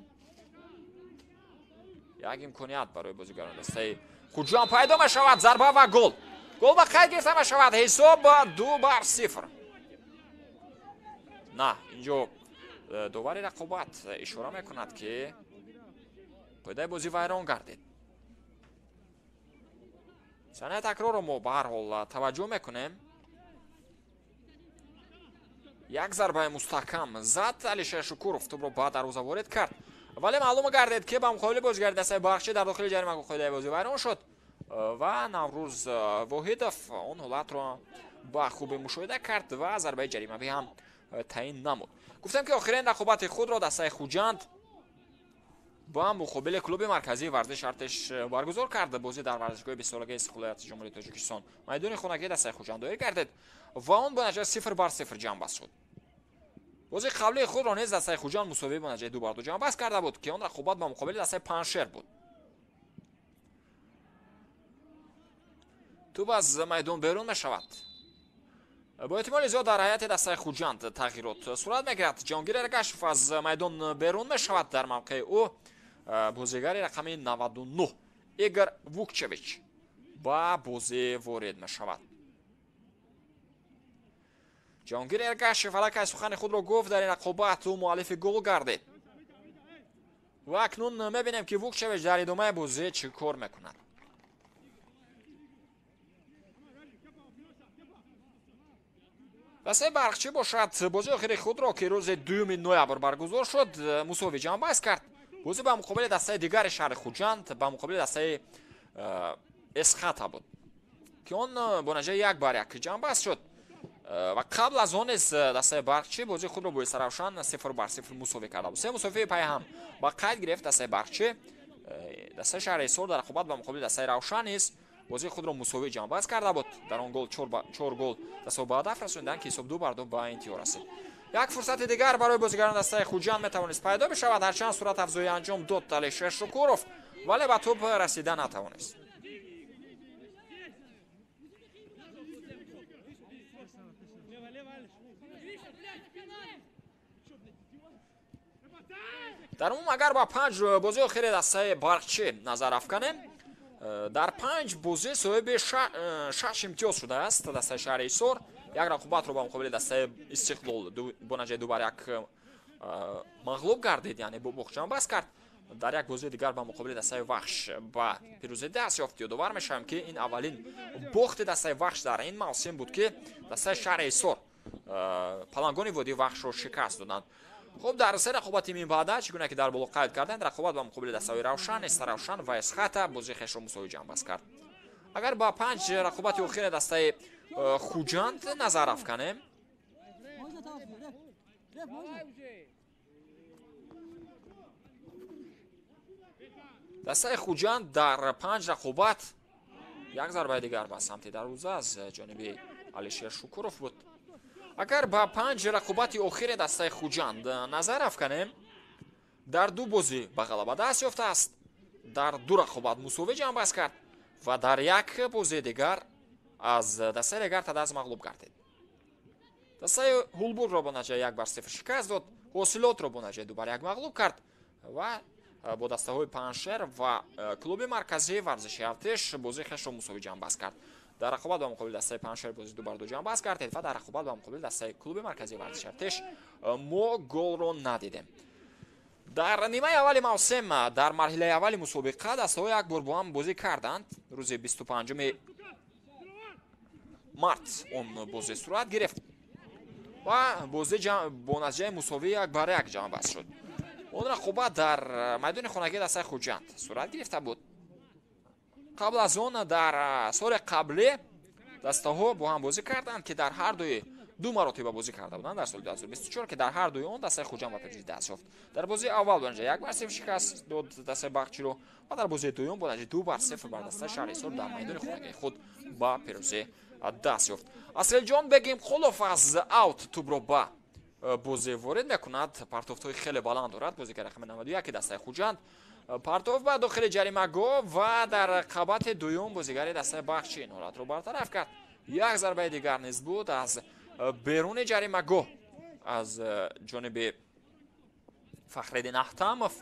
Як имконият барои бозигарони дастаи Хуҷанд пайдо мешавад. Зарба ва гол. Гол ба қайд гирифта мешавад. Ҳисоб 2-0. На, инҷо довари рақобат ишора мекунад ки қоидаи бозӣ вайрон гардид. Санаи такрорро мо ба ҳар ҳол таваҷҷӯҳ мекунем. Як зарбаи мустаҳкам зад Алишер Шукуров, тӯбро ба дарвоза ворид кард, вале маълум гардид ки ба муқобили бозигари дастаи Барқчӣ дар дохили ҷаримагоҳ қоидаи бозӣ вайрон шуд ва Наврӯз Воҳидов он ҳолатро ба хубӣ мушоҳида кард ва зарбаи ҷаримавӣ ҳам таъин намуд. Гуфтем ки охирин рақобати худро дастаи Хуҷанд ба муқобили клуби марказии варзиш Артеш баргузор кард. Бозӣ дар варзишгоҳи 20-солагии истиқлолияти Ҷумҳурии Тоҷикистон майдони хонагии дастаи Хуҷанд доир гардид ва он бо натиҷаи 0-0 ҷамъбаст шуд. Бозии қаблии худро низ дастаи Хуҷанд мусовӣ бо натиҷаи 2-2 ҷамъбаст карда буд, ки он рақобат ба муқобили дастаи Панҷшер буд. Тӯб аз майдон берун мешавад. Бо эҳтимоли зиёд дар ҳайати дастаи Хуҷанд тағйирот сурат мегирад. Ҷаҳонгир Эргашев аз майдон берун мешавад. Дар мавқеи ӯ бозигари рақами 99 Игор Вукчевич ба бозӣ ворид мешавад. Ҷаҳонгир Эргашев аллакай сухани худро гуфт дар ин рақобат, ӯ муаллифи гол гардид. Ва акнун мебинем, ки Вукчевич дар идомаи бозӣ чӣ кор мекунад. Дастаи Барқчӣ бошад, бозии охири худро, ки рӯзи 2 ноябр баргузор шуд, мусовӣ ҷамъбаст кард. Бозӣ ба муқобили дастаи дигари шаҳри Хуҷанд, ба муқобили дастаи Эсхата буд, ки он бо натиҷаи 1-1 ҷамъбаст шуд. Ва қабл аз он низ дастаи Барқчӣ бозии худро бо Истаравшан 0-0 мусовӣ карда буд. Се мусовии пайҳам ба қайд гирифт дастаи Барқчӣ. Дастаи шаҳри Ҳисор дар рақобат ба муқобили дастаи Равшан низ бозии худро мусовӣ ҷамъбаст карда буд. Дар он гол 4 гол дастаҳо ба ҳадаф расониданд, ки ҳисоб 2-2 ба интиҳо расид. Як фурсати дигар барои бозигарони дастаи Хуҷанд метавонист пайдо бишавад, ҳарчанд сурат афзоӣ анҷом дод Алишер Шукуров, вале ба тӯб расида натавонист. Дар умум агар ба 5 бозии охири дастаи Барқчӣ назар афканем, дар 5 бозӣ соҳиби 6 имтиёз шудааст дастаи шаҳри Ҳисор. Як рақобатро ба муқобили дастаи Истиқлол бо натиҷаи 2-1 мағлуб гардид, яъне бо бохт ҷамъбаст кард. Дар як бозии дигар ба муқобили дастаи Вахш ба пирӯзӣ даст ёфт. Ёдовар мешавем, ки ин аввалин бохти дастаи Вахш дар ин мавсим буд, ки дастаи шаҳри Ҳисор палангони водии Вахшро шикаст доданд. Хуб, дар се рақобати минбаъда, чӣ гуна ки дар боло қайд карданд, рақобат ба муқобили дастаҳои Равшан, Истаравшан ва Эсхата бозии хешро мусовӣ ҷамъбаст кард. Агар ба 5 рақобати охири дастаи Хуҷанд назар афканем, дастаи Хуҷанд дар 5 рақобат як зарбаи дигар ба самти дарвоза аз ҷониби Алишер Шукуров буд. Агар ба 5 рақобати охири дастаи Хуҷанд назар афканем, дар 2 бозӣ ба ғалаба даст ёфтааст, дар 2 рақобат мусовӣ ҷамъбаст кард ва дар як бозии дигар аз дастаи дигар тадаз мағлуб гардид. Дастаи Ҳулбургро бо натиҷаи 1-0 шикаст дод, Ҳосилотро бо натиҷаи 2-1 мағлуб кард ва бо дастаҳои Панҷшер ва клуби марказии варзиши Артиш бозии хешро мусовӣ ҷамъбаст кард. Дар рақобат ба муқобили дастаи Панҷшер бозии 2-2 ҷамъбаст кардед ва дар рақобат ба муқобили дастаи клуби марказии варзиши Артиш мо голро надидем. Дар нимаи аввали мавсим, дар марҳилаи аввали мусобиқа дастаҳо як бор бо ҳам бозӣ карданд. Рӯзи 25 март он бозӣ сурат гирифт ва бозӣ бо натиҷаи мусовӣ 1-1 ҷамъбаст шуд. Он рақобат дар майдони хонагии дастаи Хуҷанд сурат гирифта буд. Қабл аз он дар соли қаблӣ дастаҳо бо ҳам бозӣ карданд, ки дар ҳар дуи ду маротиба бозӣ карда буданд дар соли 2024, ки дар ҳар дуи он дастаи Хуҷанд ба пирӯзӣ даст ёфт. Дар бозии аввал бо натиҷаи 1-0 шикаст дод дастаи Барқчиро ва дар бозии дуюм бо натиҷаи 2-0 бар дастаи шаҳри Ҳисор дар майдони хонагии худ ба пирӯзӣ даст ёфт. Асилҷон Бегимқулов аз аут тӯбро ба бозӣ ворид мекунад. Партофтҳои хеле баланд дорад бозигари рақами 91 дастаи Хуҷанд. Партоф ба дохили ҷаримагоҳ ва дар қабати дуюм бозигари дастаи Барқчӣ ин ҳолатро бартараф кард. Як зарбаи дигар низ буд аз беруни ҷаримагоҳ аз ҷониби Фахриддин Аҳтамов.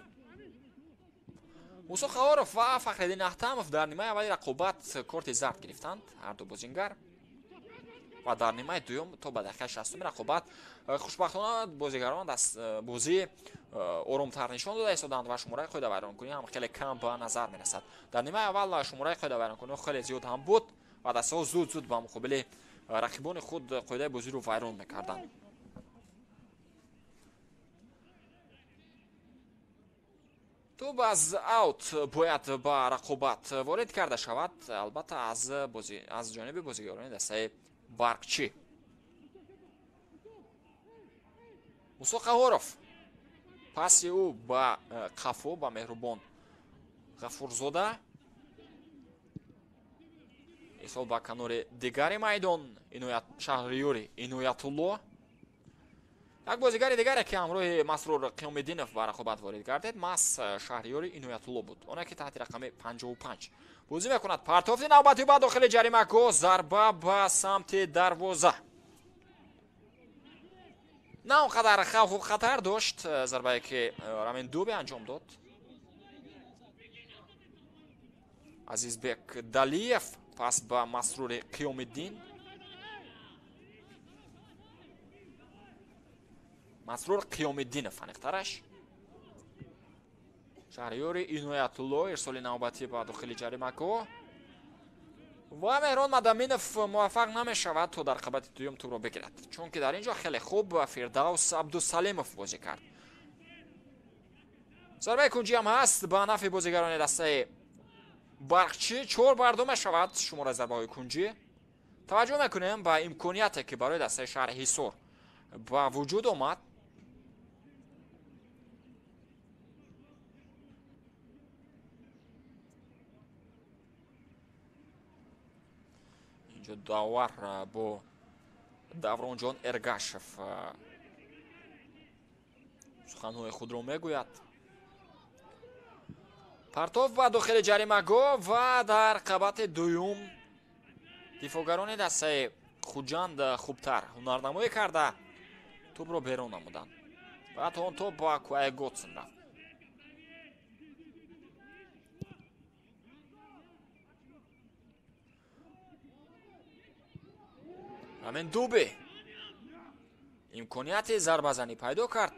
Мусо Қаҳоров ва Фахриддин Аҳтамов дар нимаи аввали рақобат корти зард гирифтанд ҳар ду бозингар ва дар нимаи дуюм то ба дақиқаи 60 рақобат хушбахтона бозигарон бозии оромтар нишон дода истоданд ва шумораи қоидавайронкунӣ ҳам хеле кам ба назар мерасад. Дар нимаи аввал шумораи қоидавайронкунӣ хеле зиёд ҳам буд ва дастаҳо зуд-зуд ба муқобили рақибони худ қоидаи бозиро вайрон мекарданд. Тӯб аз аут бояд ба рақобат ворид карда шавад, албатта аз ҷониби бозигарони дастаи Барқчӣ. Мусо Қаҳоров паси ӯ ба қафо ба Меҳрубон Ғафурзода, исол ба канори дигари майдон Шаҳриёри Иноятулло. Як бозигари дигаре ки ҳамроҳи Масрур Қиёмиддинов ба рақобат ворид гардид, маҳз Шаҳриёри Иноятулло буд, оне ки таҳти рақами 55 бозӣ мекунад. Партофти навбатӣ ба дохили ҷаримагоҳ, зарба ба самти дарвоза. На он қадар хавфу хатар дошт зарбае ки Рамин Дубе анҷом дод. Азизбек Далиев пас ба Масрури Қиёмиддин. Масрур Қиёмиддинов аниқтараш. Шаҳриёри Иноятулло ирсоли навбатӣ ба дохили ҷаримагоҳ ва Меҳрон Мадаминов муваффақ намешавад то дар қабати дуюм тӯбро бигирад, чунки дар ин ҷо хеле хуб Фирдавс Абдусалимов бозӣ кард. Зарбаи кунҷӣ ҳам ҳаст ба нафъи бозигарони дастаи Барқчӣ. 4-2 мешавад шумораи зарбаҳои кунҷӣ. Таваҷҷӯҳ мекунем ба имконияте ки барои дастаи шаҳри Ҳисор ба вуҷуд омад. Инҷо давар бо Давронҷон Эргашев суханҳои худро мегӯяд. Партов ба дохили ҷаримагоҳ ва дар қабати дуюм дифоъгарони дастаи Хуҷанд хубтар ҳунарнамоӣ карда тӯбро берун намуданд. Баъд он тӯб ба Куай Готсон рафт. Рамин Дубе имконияти зарбазанӣ пайдо кард,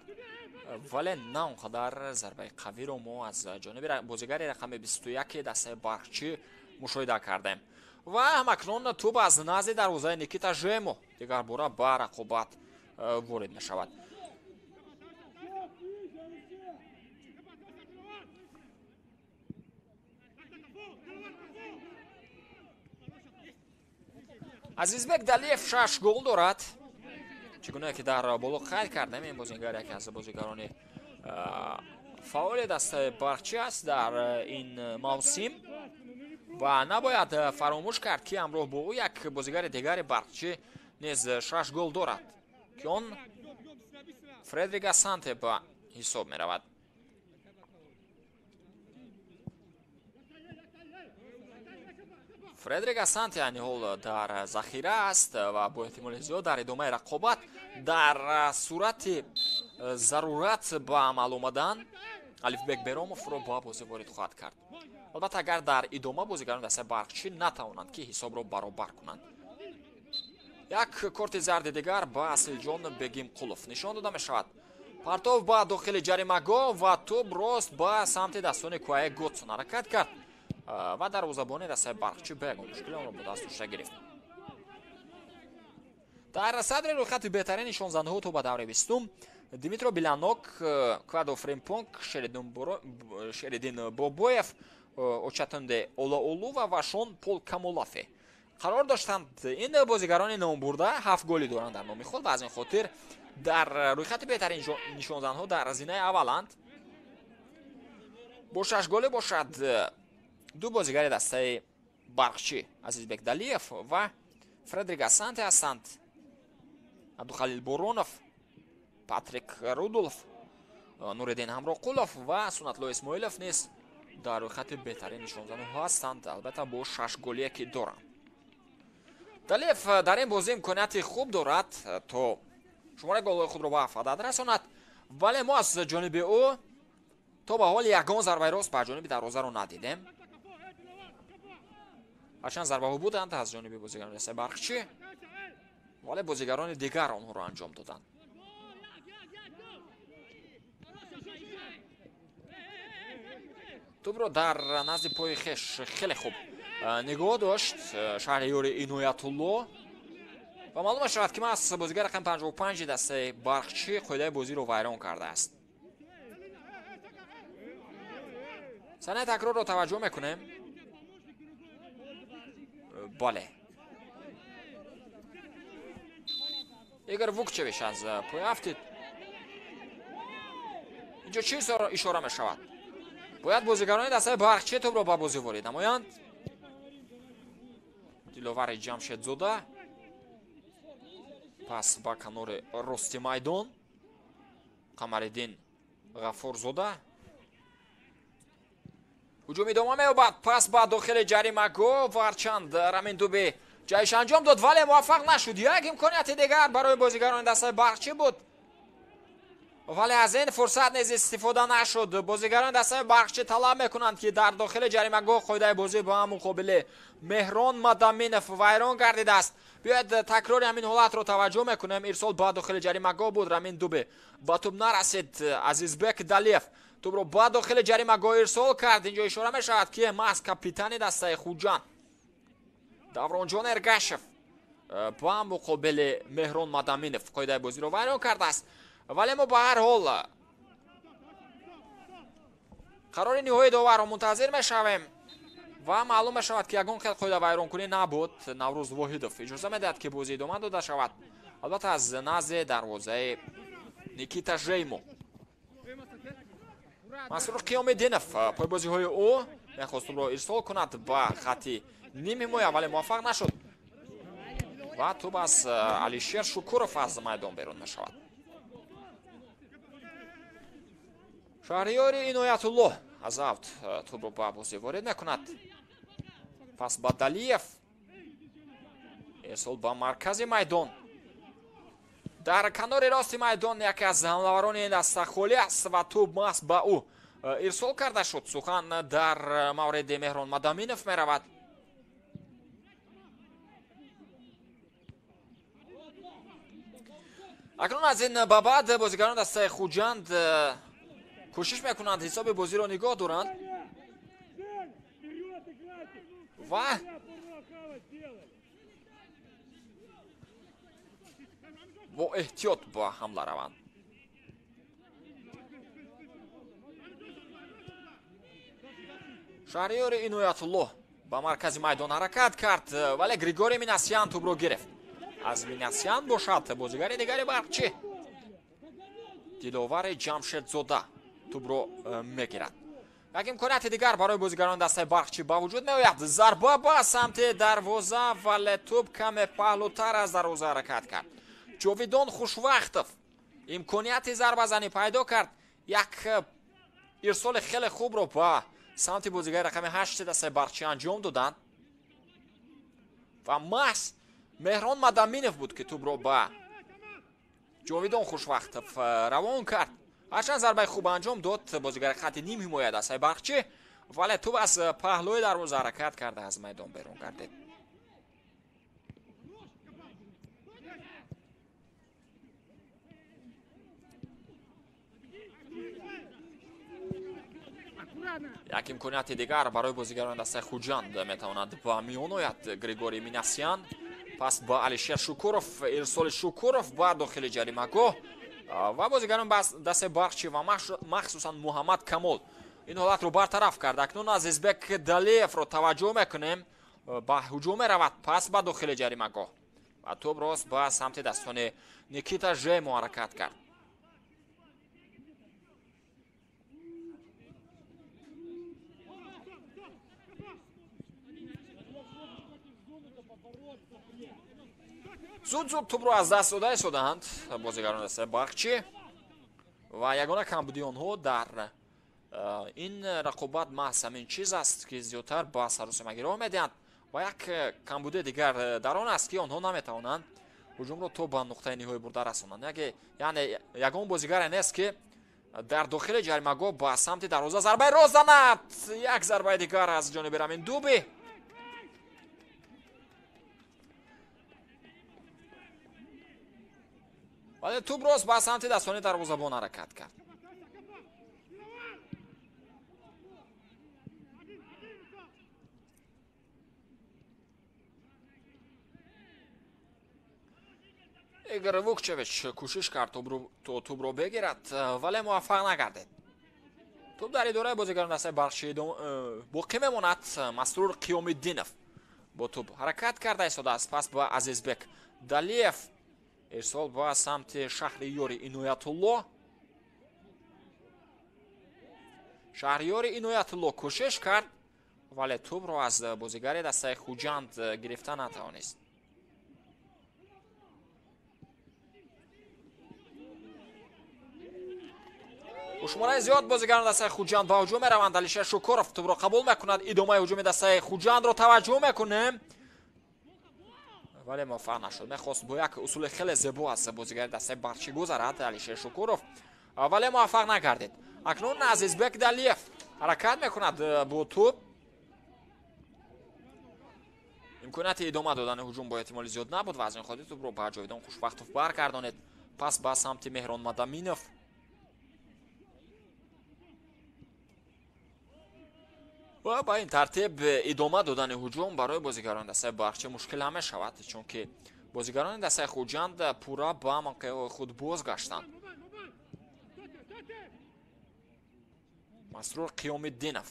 вале на он қадар зарбаи қавиро мо аз ҷониби бозигари рақами 21 дастаи Барқчӣ мушоҳида кардем. Ва ҳамакнун тӯб аз назди дарвозаи Никита Жемо дигарбора ба рақобат ворид мешавад. Азизбек Далиев 6 гол дорад. Чӣ гуна ки дар боло қайд кардем, ин бозингар яке аз бозигарони фаъоли дастаи Барқчӣ аст дар ин мавсим ва набояд фаромӯш кард ки ҳамроҳ бо ӯ як бозигари дигари Барқчӣ низ 6 гол дорад, ки он Фредрик Асанте ба ҳисоб меравад. Фредрик Асанте айни ҳол дар захира аст ва бо эҳтимоли зиёд дар идомаи рақобат дар сурати зарурат ба амал омадан Алифбек Беромовро ба бозӣ ворид хоҳад кард. Албатта агар дар идома бозигарони дастаи Барқчӣ натавонанд ки ҳисобро баробар кунанд. Як корти зарди дигар ба Асилҷон Бегимқулов нишон дода мешавад. Партов ба дохили ҷаримагоҳ ва тӯб рост ба самти дастони Куае Готсон ҳаракат кард ва дарвозабони дастаи Барқчӣ ба ягон мушкилӣ онро бо даст дошта гирифт. Дар садри рӯйхати беҳтарин нишонзанҳо то ба давраи 20 Димитро Биланок, Квадо Фримпонг, Шеридин Бобоев, Очатунде Олаолува ва Шон Пол Камолафе қарор доштанд. Ин бозигарони номбурда 7 голӣ доранд дар номи худ ва аз ин хотир дар рӯйхати беҳтарин нишонзанҳо дар зинаи авваланд. Бо 6 голӣ бошад ду бозигари дастаи Барқчӣ Азизбек Далиев ва Фредрик Асанте ҳастанд. Абдухалил Боронов, Патрик Рудолф, Нуриддин Ҳамроқулов ва Суннатло Исмоилов низ дар рӯйхати беҳтарин нишонзанҳо ҳастанд, албатта бо 6 голие ки доранд. Далиев дар ин бозӣ имконияти хуб дорад то шумораи голҳои худро ба 7 адад расонад, вале мо аз ҷониби ӯ то ба ҳол ягон зарбаи рост ба ҷониби дарвозаро надидем. Ҳарчанд зарбаҳо буданд аз ҷониби бозигарони дастаи Барқчӣ, вале бозигарони дигар онҳоро анҷом доданд. Тӯбро дар назди пои хеш хеле хуб нигоҳ дошт Шаҳриёри Иноятулло ва маълум мешавад ки маҳз бозигар рақами 55 дастаи Барқчӣ қоидаи бозиро вайрон кардааст. Санаи такрорро таваҷҷӯҳ мекунем. Бале, Игор Вукчевич аз пой афтид. Инҷо чӣ ишора мешавад? Бояд бозигарони дастаи Барқчӣ тӯбро ба бозӣ ворид намоянд. Диловари Ҷамшедзода пас ба канори рости майдон. Қамариддин Ғафурзода. Ҳуҷум идома меёбад. Пас ба дохили ҷаримагоҳ варчанд Рамин Дуби ҷайш анҷом дод, вале муваффақ нашуд. Як имконияти дигар барои бозигарони дастаи Барқчӣ буд, вале аз ин фурсат низ истифода нашуд. Бозигарони дастаи Барқчӣ талаб мекунанд, ки дар дохили ҷаримагоҳ қоидаи бозӣ ба муқобили Меҳрон Мадаминов вайрон гардидааст. Биёед такрори ҳамин ҳолатро таваҷҷӯҳ мекунем. Ирсол ба дохили ҷаримагоҳ буд. Рамин Дуби ба тӯб нарасид. Азизбек Далиев тӯбро ба дохили ҷаримагоҳ ирсол кард. Инҷо ишора мешавад, ки маҳз капитани дастаи Хуҷанд Давронҷон Эргашев ба муқобили Меҳрон Мадаминов қоидаи бозиро вайрон кардааст. Вале мо ба ҳар ҳол қарори ниҳоии доварро мунтазир мешавем ва маълум мешавад, ки ягон хел қоида вайронкунӣ набуд. Наврӯз Воҳидов иҷоза медиҳад, ки бозӣ идома дода шавад, албатта аз назди дарвозаи Никита Жеймо. Масрур Қиёмиддинов пойбозиҳои ӯ мехост тӯбро ирсол кунад ба хатти нимҳимоя, вале муваффақ нашуд ва тӯб аз Алишер Шукуров аз майдон берун мешавад. Шаҳриёри Иноятуллоҳ аз авт тӯбро ба бозӣ ворид мекунад. Пас ба Далиев ирсол ба маркази майдон. Дар канори рости майдон яке аз ҳамлаварони даста холӣ аст ва тӯб маҳз ба ӯ ирсол карда шуд. Сухан дар мавриди Меҳрон Мадаминов меравад. Акнун аз ин ба баъд бозигарони дастаи Хуҷанд кӯшиш мекунанд ҳисоби бозиро нигоҳ доранд ва бо эҳтиёт ба ҳамла раванд. Шаҳриёри Иноятуллоҳ ба маркази майдон ҳаракат кард, вале Григорий Минасян тӯбро гирифт. Аз Минасян бошад бозигари дигари Барқчӣ Диловари Ҷамшедзода тӯбро мегирад. Як имконияти дигар барои бозигарони дастаи Барқчӣ ба вуҷуд меояд. Зарба ба самти дарвоза, вале тӯб каме паҳлӯтар аз дарвоза ҳаракат кард. Ҷовидон Хушвақтов имконияти зарбазанӣ пайдо кард. Як ирсоли хеле хубро ба самти бозигари рақами 8 дастаи Барқчӣ анҷом доданд ва маҳз Меҳрон Мадаминов буд, ки тӯбро ба Ҷовидон Хушвақтов равон кард. Ҳарчанд зарбаи хуб анҷом дод бозигари хатти нимҳимоя дастаи Барқчӣ, вале тӯб аз паҳлӯи дарвоза ҳаракат карда аз майдон берун гардид. Як имконияти дигар барои бозигарони дастаи Хуҷанд метавонад ба миён ояд. Григорий Минасян пас ба Алишер Шукуров, ирсоли Шукуров ба дохили ҷаримагоҳ ва бозигарон дастаи Барқчӣ ва махсусан Муҳаммад Камол ин ҳолатро бартараф кард. Акнун Азизбек Далиевро таваҷҷӯҳ мекунем, ба ҳуҷум меравад, пас ба дохили ҷаримагоҳ ва тӯб рост ба самти дастони Никита Жемо ҳаракат кард. Зуд-зуд тӯбро аз даст дода истодаанд бозигарони дастаи Барқчӣ ва ягона камбудии онҳо дар ин рақобат маҳз ҳамин чиз аст, ки зиёдтар ба саросемагӣ роҳ медиҳанд ва як камбудии дигар дар он аст, ки онҳо наметавонанд ҳуҷумро то ба нуқтаи ниҳоӣ бурда расонанд. Яъне ягон бозигаре нест, ки дар дохили ҷаримагоҳ ба самти дарвоза зарбаи рост занад. Як зарбаи дигар аз ҷониби Рамин Дуби. Вале тӯб рост ба самти дастони дарвозабон ҳаракат кард. Игор Вукчевич кӯшиш кард тӯбро бигирад, вале муваффақ нагардид. Тӯб дар идораи бозигарони дастаи Барқчӣ боқӣ мемонад. Масрур Қиёмиддинов бо тӯб ҳаракат карда истодааст. Пас ба Азизбек Далиев ирсол ба самти Шаҳриёри Иноятуллоҳ. Шаҳриёри Иноятуллоҳ кӯшиш кард, вале тӯбро аз бозигари дастаи Хуҷанд гирифта натавонист. Шумораи зиёд бозигарони дастаи Хуҷанд ба ҳуҷум мераванд. Алишер Шукуров тӯбро қабул мекунад. Идомаи ҳуҷуми дастаи Хуҷандро таваҷҷӯҳ мекунем, вале муваффақ нашуд. Мехост бо як усули хеле зебо аз бозигари дастаи Барқчӣ гузарад Алишер Шукуров, вале муваффақ нагардид. Акнун Азизбек Далиев ҳаракат мекунад бо тӯб. Имконияти идома додани ҳуҷум бо эҳтимоли зиёд набуд ва аз ин хотир тӯбро ба Ҷовидон Хушбахтов баргардонид. Пас ба самти Меҳрон Мадаминов. Ва ба ин тартиб идома додани ҳуҷум барои бозигарони дастаи Барқчӣ мушкил ҳам мешавад, чунки бозигарони дастаи Хуҷанд пурра ба мавқеъҳои худ бозгаштанд. Масрур Қиёмиддинов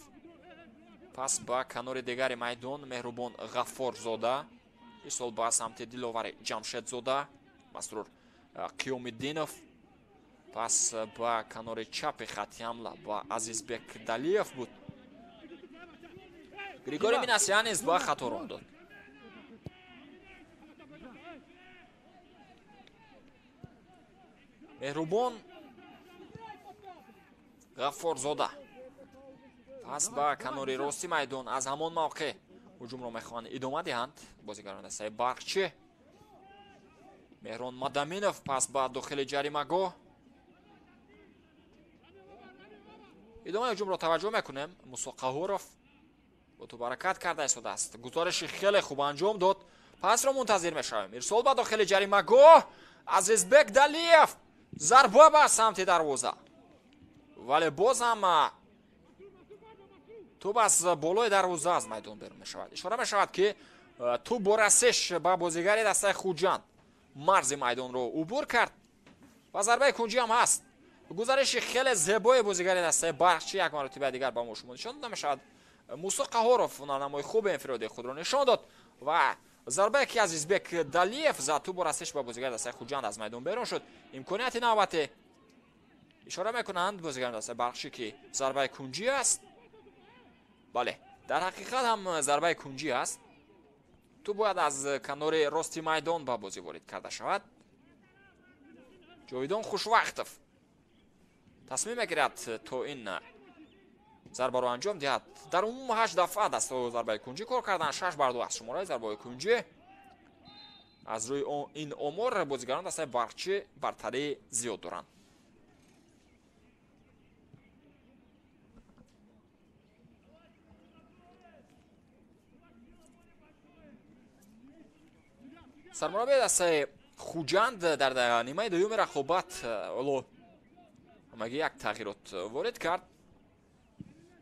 пас ба канори дигари майдон Меҳрубон Ғаффорзода, ирсол ба самти Диловари Ҷамшедзода. Масрур Қиёмиддинов пас ба канори чапи хатти ҳамла ба Азизбек Далиев буд. Григорий Минасян низ ба хато роҳ дод. Меҳрубон Ғаффорзода пас ба канори рости майдон аз ҳамон мавқеъ ҳуҷумро мехоҳанд идома диҳанд бозигарони дастаи Барқчӣ. Меҳрон Мадаминов пас ба дохили ҷаримагоҳ. Идомаи ҳуҷумро таваҷҷӯҳ мекунем. Мусо Қаҳуров бо тӯб ҳаракат карда истодааст. Гузориши хеле хуб анҷом дод. Пасро мунтазир мешавем. Ирсол ба дохили ҷаримагоҳ. Азизбек Далиев зарба ба самти дарвоза, вале боз ҳам тӯб аз болои дарвоза аз майдон берун мешавад. Ишора мешавад, ки тӯб бо расиш ба бозигари дастаи Хуҷанд марзи майдонро убур кард ва зарбаи кунҷӣ ҳам ҳаст. Гузариши хеле зебои бозигари дастаи Барқчӣ як маротиба дигар ба мо шумо нишон дода мешавад. Мусо Қаҳоров ҳунарнамои хуби инфиродии худро нишон дод ва зарбае ки Азизбек Далиев зад, тӯб бо расиш ба бозигари дастаи Хуҷанд аз майдон берун шуд. Имконияти навбате ишора мекунанд бозигарони дастаи Барқчӣ, ки зарбаи кунҷӣ аст. Бале, дар ҳақиқат ҳам зарбаи кунҷӣ аст. Тӯб бояд аз канори рости майдон ба бозӣ ворид карда шавад. Ҷовидон Хушвақтов тасмим мегирад то ин зарбаро анҷом диҳад. Дар умум 8 дафъа дастаҳои зарбаи кунҷӣ кор карданд, 6-2 аст шумораи зарбаҳои кунҷӣ. Аз рӯи ин омор бозигарон дастаи Барқчӣ бартарии зиёд доранд. Сармураббии дастаи Хуҷанд дар нимаи дуюми рақобат ҳоло ҳамагӣ як тағйирот ворид кард.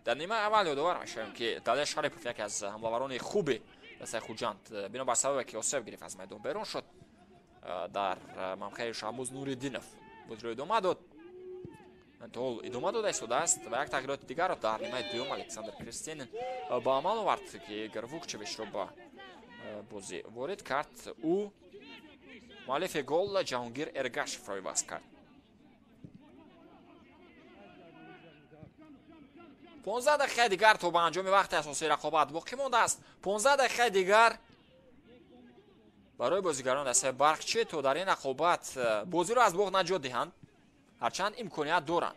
Дар нимаи аввал ёдовар мешавем, ки Далер Шарипов, яке аз ҳамлаварони хуби дастаи Хуҷанд, бинобар сабабе ки осеб гирифт аз майдон берун шуд. Дар мавқеи Шаҳбоз Нуриддинов бозиро идома дод. То ҳол идома дода истодааст ва як тағйироти дигарро дар нимаи дуюм Александр Кристинин ба амал овард, ки Игор Вукчевичро ба бозӣ ворид кард. Ӯ муаллифи гол Ҷаҳонгир Эргашевро иваз кард. 15 дақиқаи дигар то ба анҷоми вақти асосии рақобат боқӣ мондааст. 15 дақиқаи дигар барои бозигарон дастаи Барқчӣ то дар ин рақобат бозиро аз боғ наҷот диҳанд, ҳарчанд имконият доранд.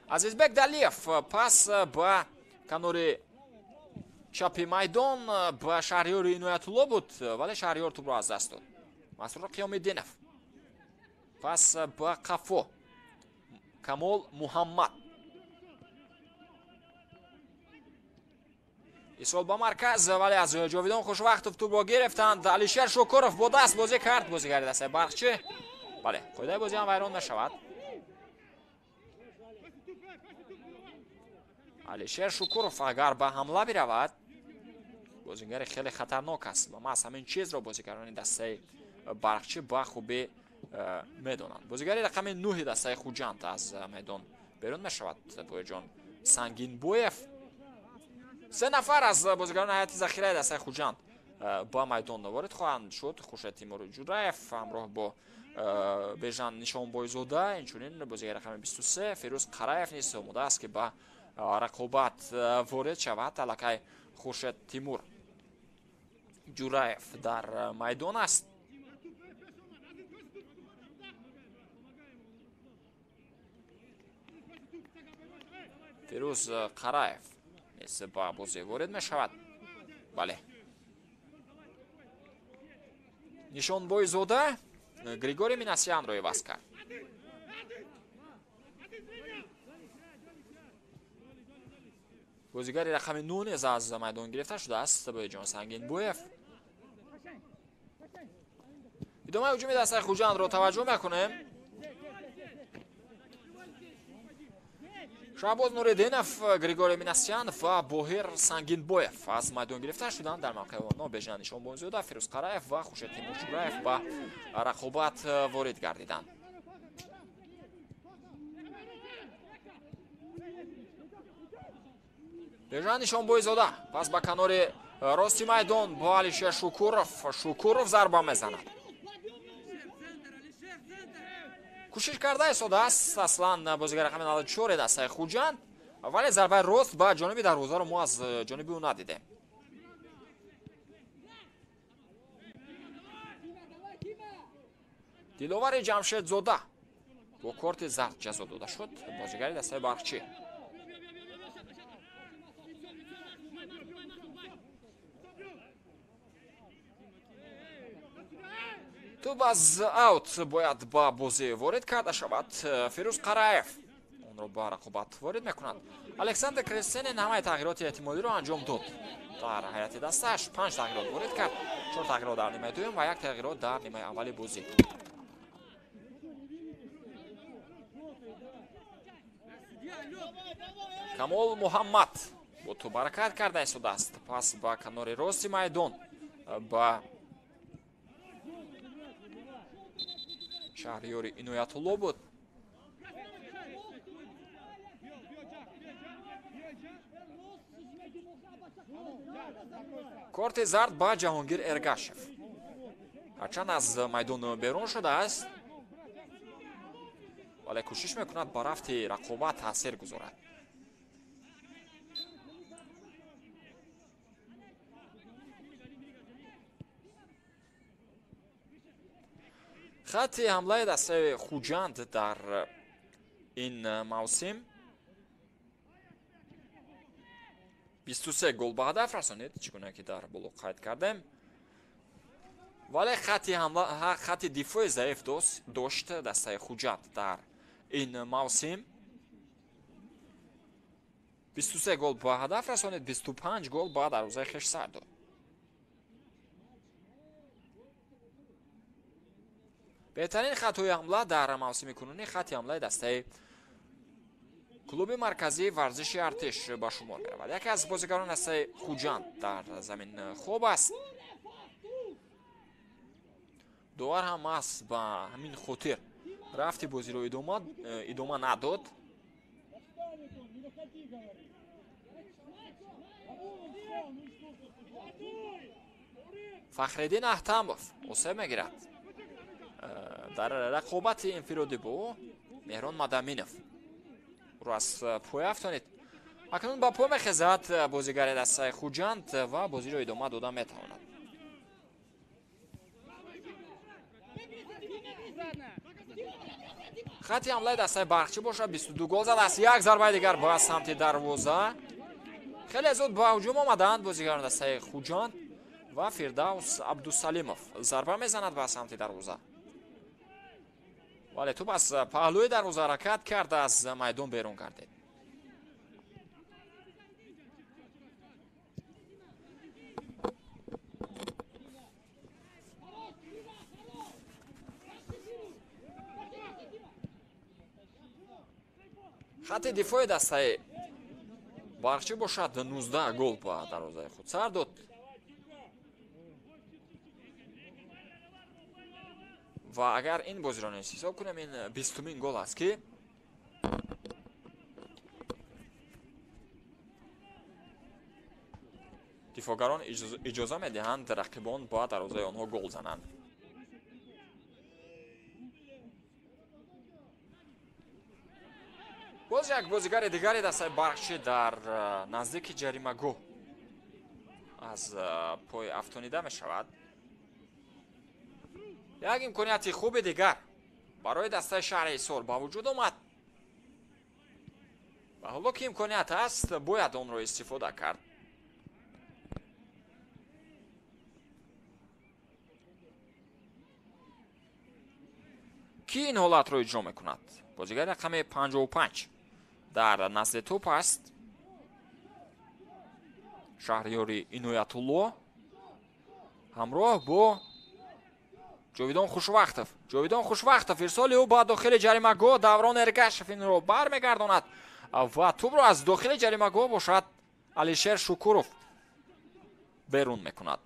Азизбек Далиев пас ба канори чапи майдон ба Шаҳриёри Иноятулло буд, вале Шаҳриёр тӯбро аз даст дод. Масрур Қиёмиддинов пас ба қафо Камол Муҳаммад. Исол ба марказ, вале аз Ҷовидон Хушвақтов тӯбро гирифтанд. Алишер Шукуров бо даст бозӣ кард бозигари дастаи Барқчӣ. Бале, қоидаи бозӣ ҳам вайрон мешавад. Алишер Шукуров агар ба ҳамла биравад, бозигари хеле хатарнок аст ва маҳз ҳамин чизро бозигарони дастаи Барқчӣ ба хубӣ медонанд. Бозигари рақами 9 дастаи Хуҷанд аз майдон берун мешавад, Бояҷон Сангинбоев. 3 нафар аз бозигарони ҳайати захираи дастаи Хуҷанд ба майдон ворид хоҳанд шуд. Хуршед Тимур Ҷураев ҳамроҳ бо Бежан Нишонбойзода, инчунин бозигари рақами 23 Фирӯз Қараев низ омода аст, ки ба рақобат ворид шавад. Аллакай Хуршед Тимур Ҷураев дар майдон аст. Фирӯз Қараев низ ба бозӣ ворид мешавад. Бале. Нишонбойзода Григорий Минасянро иваз кард. Бозигари рақами 9 низ аз майдон гирифта шудааст Боиҷон Сангинбоев. Идомаи ҳуҷуми дастаи Хуҷандро таваҷҷӯҳ мекунем. Шаҳбоз Нуриддинов, Григорий Минасян ва Боҳир Сангинбоев аз майдон гирифта шуданд. Дар мавқеи онҳо Бежан Нишонбойзода, Фирӯз Қараев ва Хуршед Тимурчураев ба рақобат ворид гардиданд. Бежан Нишонбойзода пас ба канори рости майдон бо Алишер Шукуров. Шукуров зарба мезанад. Кӯшиш карда истодааст аслан бозигари рақами 94 дастаи Хуҷанд, вале зарбаи рост ба ҷониби дарвозаро мо аз ҷониби ӯ надидем. Диловари Ҷамшедзода бо корти зард ҷазо дода шуд, бозигари дастаи Барқчӣ. Тӯб аз аут бояд ба бозӣ ворид карда шавад. Фирӯз Қараев онро ба рақобат ворид мекунад. Александр Крестенин ҳамаи тағйироти эҳтимолиро анҷом дод. Дар ҳайати дастааш 5 тағйирот ворид кард, 4 тағйирот дар нимаи дуюм ва 1 тағйирот дар нимаи аввали бозӣ. Камол Муҳаммад бо тӯб ҳаракат карда истодааст. Пас ба канори рости майдон ба Шаҳриёри Иноятулло буд. Корти зард ба Ҷаҳонгир Эргашев. Ҳарчанд аз майдон берун шудааст, вале кӯшиш мекунад ба рафти рақобат таъсир гузорад. Хатти ҳамлаи дастаи Хуҷанд дар ин мавсим 23 гол ба ҳадаф расонид, чӣ гуна ки дар боло қайд кардем. Вале хатти дифои заиф дошт дастаи Хуҷанд дар ин мавсим. 23 гол ба ҳадаф расонид, 25 гол ба дарвозаи хеш сар дод. Беҳтарин хатҳои ҳамла дар мавсими кунунӣ хатти ҳамлаи дастаи клуби марказии варзиши Артиш ба шумор меравад. Яке аз бозигарон дастаи Хуҷанд дар замин хоб аст. Довар ҳам аст ба ҳамин хотир рафти бозиро идома надод. Фахриддин Аҳтамов осеб мегирад. Дар рақобати инфиродӣ бо Меҳрон Мадаминов ӯро аз пой афтонид. Акнун ба по мехезад бозигари дастаи Хуҷанд ва бозиро идома дода метавонад. Хатти ҳамлаи дастаи Барқчӣ бошад 22 гол задааст. Як зарбаи дигар ба самти дарвоза. Хеле зуд ба ҳуҷум омаданд бозигарони дастаи Хуҷанд ва Фирдавс Абдусалимов зарба мезанад ба самти дарвоза. Вале тӯб аз паҳлӯи дарвоза ҳаракат кард, аз майдон берун гардид. Хатти дифои дастаи Барқчӣ бошад 19 гол ба дарвозаи худ сар дод. Ва агар ин бозиро низ ҳисоб кунем, ин 20-умин гол аст ки дифоъгарон иҷоза медиҳанд рақибон ба дарвозаи онҳо гол зананд. Боз як бозигари дигари дастаи Барқчӣ дар наздики ҷаримагоҳ аз пой афтонида мешавад. Як имконияти хуби дигар барои дастаи шаҳри Ҳисор ба вуҷуд омад. Ва ҳоло ки имконият ҳаст, бояд онро истифода кард. Кӣ ин ҳолатро иҷро мекунад? Бозигари рақами 55 дар назди тӯп аст. Шаҳриёри Иноятулло ҳамроҳ бо Ҷовидон Хушвақтов. Ҷовидон Хушвақтов ирсоли ӯ ба дохили ҷаримагоҳ. Даврон Эргашев инро бармегардонад ва тӯбро аз дохили ҷаримагоҳ бошад Алишер Шукуров берун мекунад.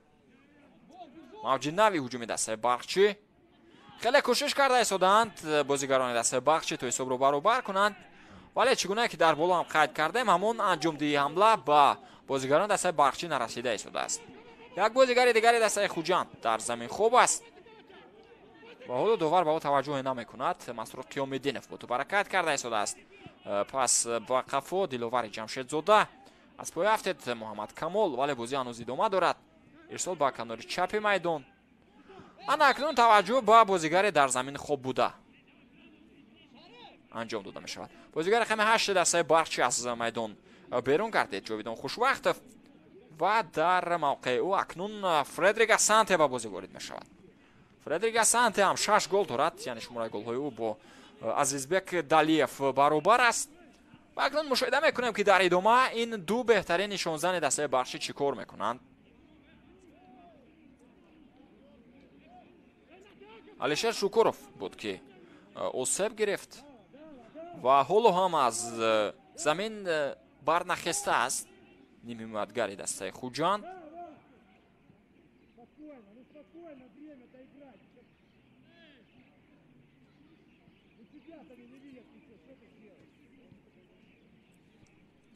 Мавҷи нави ҳуҷуми дастаи Барқчӣ. Хеле кӯшиш карда истодаанд бозигарони дастаи Барқчӣ то ҳисобро баробар кунанд, вале чӣ гуна ки дар боло ҳам қайд кардем, ҳамон анҷомдиҳии ҳамла ба бозигарони дастаи Барқчӣ нарасида истодааст. Як бозигари дигари дастаи Хуҷанд дар замин хоб аст ва ҳоло довар ба ӯ таваҷҷӯҳе намекунад. Масрур Қиёмиддинов бо тӯп ҳаракат карда истодааст. Пас ба қафо Диловари Ҷамшедзода, аз пои афтед Муҳаммад Камол, вале бозӣ ҳанӯз идома дорад. Ирсол ба канори чапи майдон. Ана акнун таваҷҷӯҳ ба бозигаре дар замин хоб буда анҷом дода мешавад. Бозигари рақами 8 дастаи Барқчӣ аз майдон берун гардид, Ҷовидон Хушвақтов, ва дар мавқеи ӯ акнун Фредрик Асанте ба бозӣ ворид мешавад. Фредрик Асанте ҳам 6 гол дорад, яъне шумораи голҳои ӯ бо Азизбек Далиев баробар аст. Ва акнун мушоҳида мекунем, ки дар идома ин ду беҳтарин нишонзани дастаи Барқчӣ чӣ кор мекунанд. Алишер Шукуров буд, ки осеб гирифт ва ҳоло ҳам аз замин барнахеста аст. Нимҳимоятгари дастаи Хуҷанд.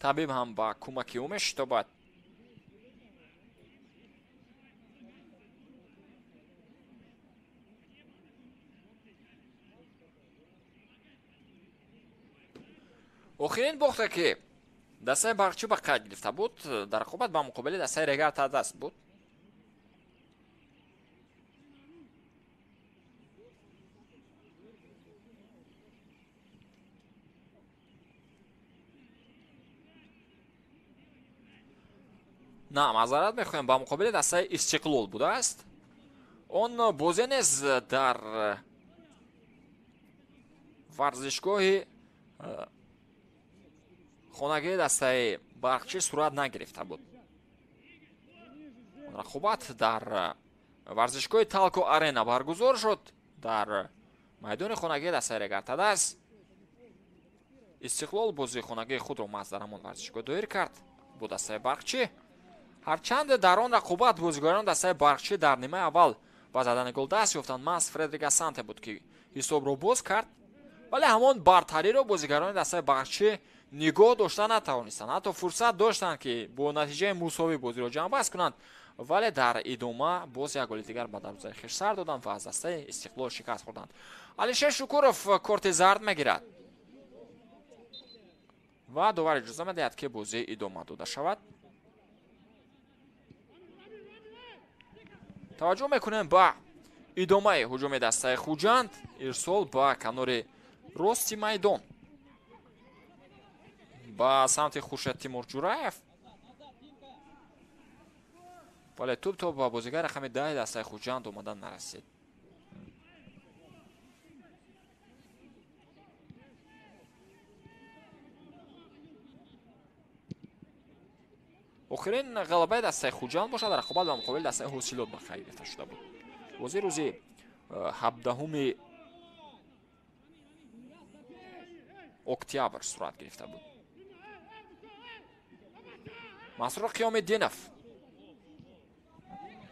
Табиб ҳам ба кӯмаки ӯ мешитобад. Охирин бохте, ки дастаи Барқчӣ ба қайд гирифта буд, дар рақобат ба муқобили дастаи Регар Тадаст буд. На, маъзарат мехоҳем, ба муқобили дастаи Истиқлол будааст. Он бозӣ низ дар варзишгоҳи хонагии дастаи Барқчӣ сурат нагирифта буд. Он рақобат дар варзишгоҳи Талко Арена баргузор шуд дар майдони хонагии дастаи Регар Тадас. Истиқлол бозии хонагии худро маҳз дар ҳамон варзишгоҳ доир кард бо дастаи Барқчӣ. Ҳарчанд дар он рақобат бозигарони дастаи Барқчӣ дар нимаи аввал ба задани гол даст ёфтанд, маҳз Фредрик Асанте буд, ки ҳисобро боз кард, вале ҳамон бартариро бозигарони дастаи Барқчӣ нигоҳ дошта натавонистанд. Ҳатто фурсат доштанд, ки бо натиҷаи мусовӣ бозиро ҷамъбаст кунанд, вале дар идома боз як голи дигар ба дарвозаи хеш сар доданд ва аз дастаи Истиқлол шикаст хӯрданд. Алишер Шукуров корти зард мегирад ва довар иҷоза медиҳад, ки бозӣ идома дода шавад. Таваҷҷӯҳ мекунем ба идомаи ҳуҷуми дастаи Хуҷанд. Ирсол ба канори рости майдон ба самти Хуршед Тимур Ҷураев, вале тӯб то ба бозигари рақами 10 дастаи Хуҷанд омадан нарасид. Охирин ғалабаи дастаи Хуҷанд бошад дар рақобат ба муқобили дастаи Ҳосилот ба қайд гирифта шуда буд. Бозӣ рӯзи 17 октябр сурат гирифта буд. Масрур Қиёмиддинов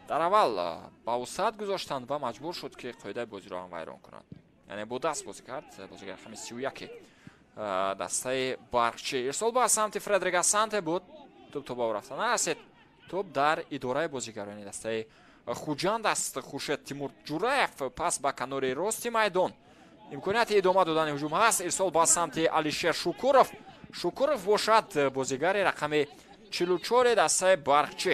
дар аввал ба вусъат гузоштанд ва маҷбур шуд, ки қоидаи бозиро ҳам вайрон кунад. Яъне бо даст бозӣ кард бозигари рақами 31 дастаи Барқчӣ. Ирсол ба самти Фредрик Асанте буд. Тӯб то ба ӯ рафта нарасид. Тӯб дар идораи бозигарони дастаи Хуҷанд аст. Хуршед Тимур Ҷураев пас ба канори рости майдон. Имконияти идома додани ҳуҷум ҳаст. Ирсол ба самти Алишер Шукуров. Шукуров бошад бозигари рақами 44 дастаи Барқчӣ.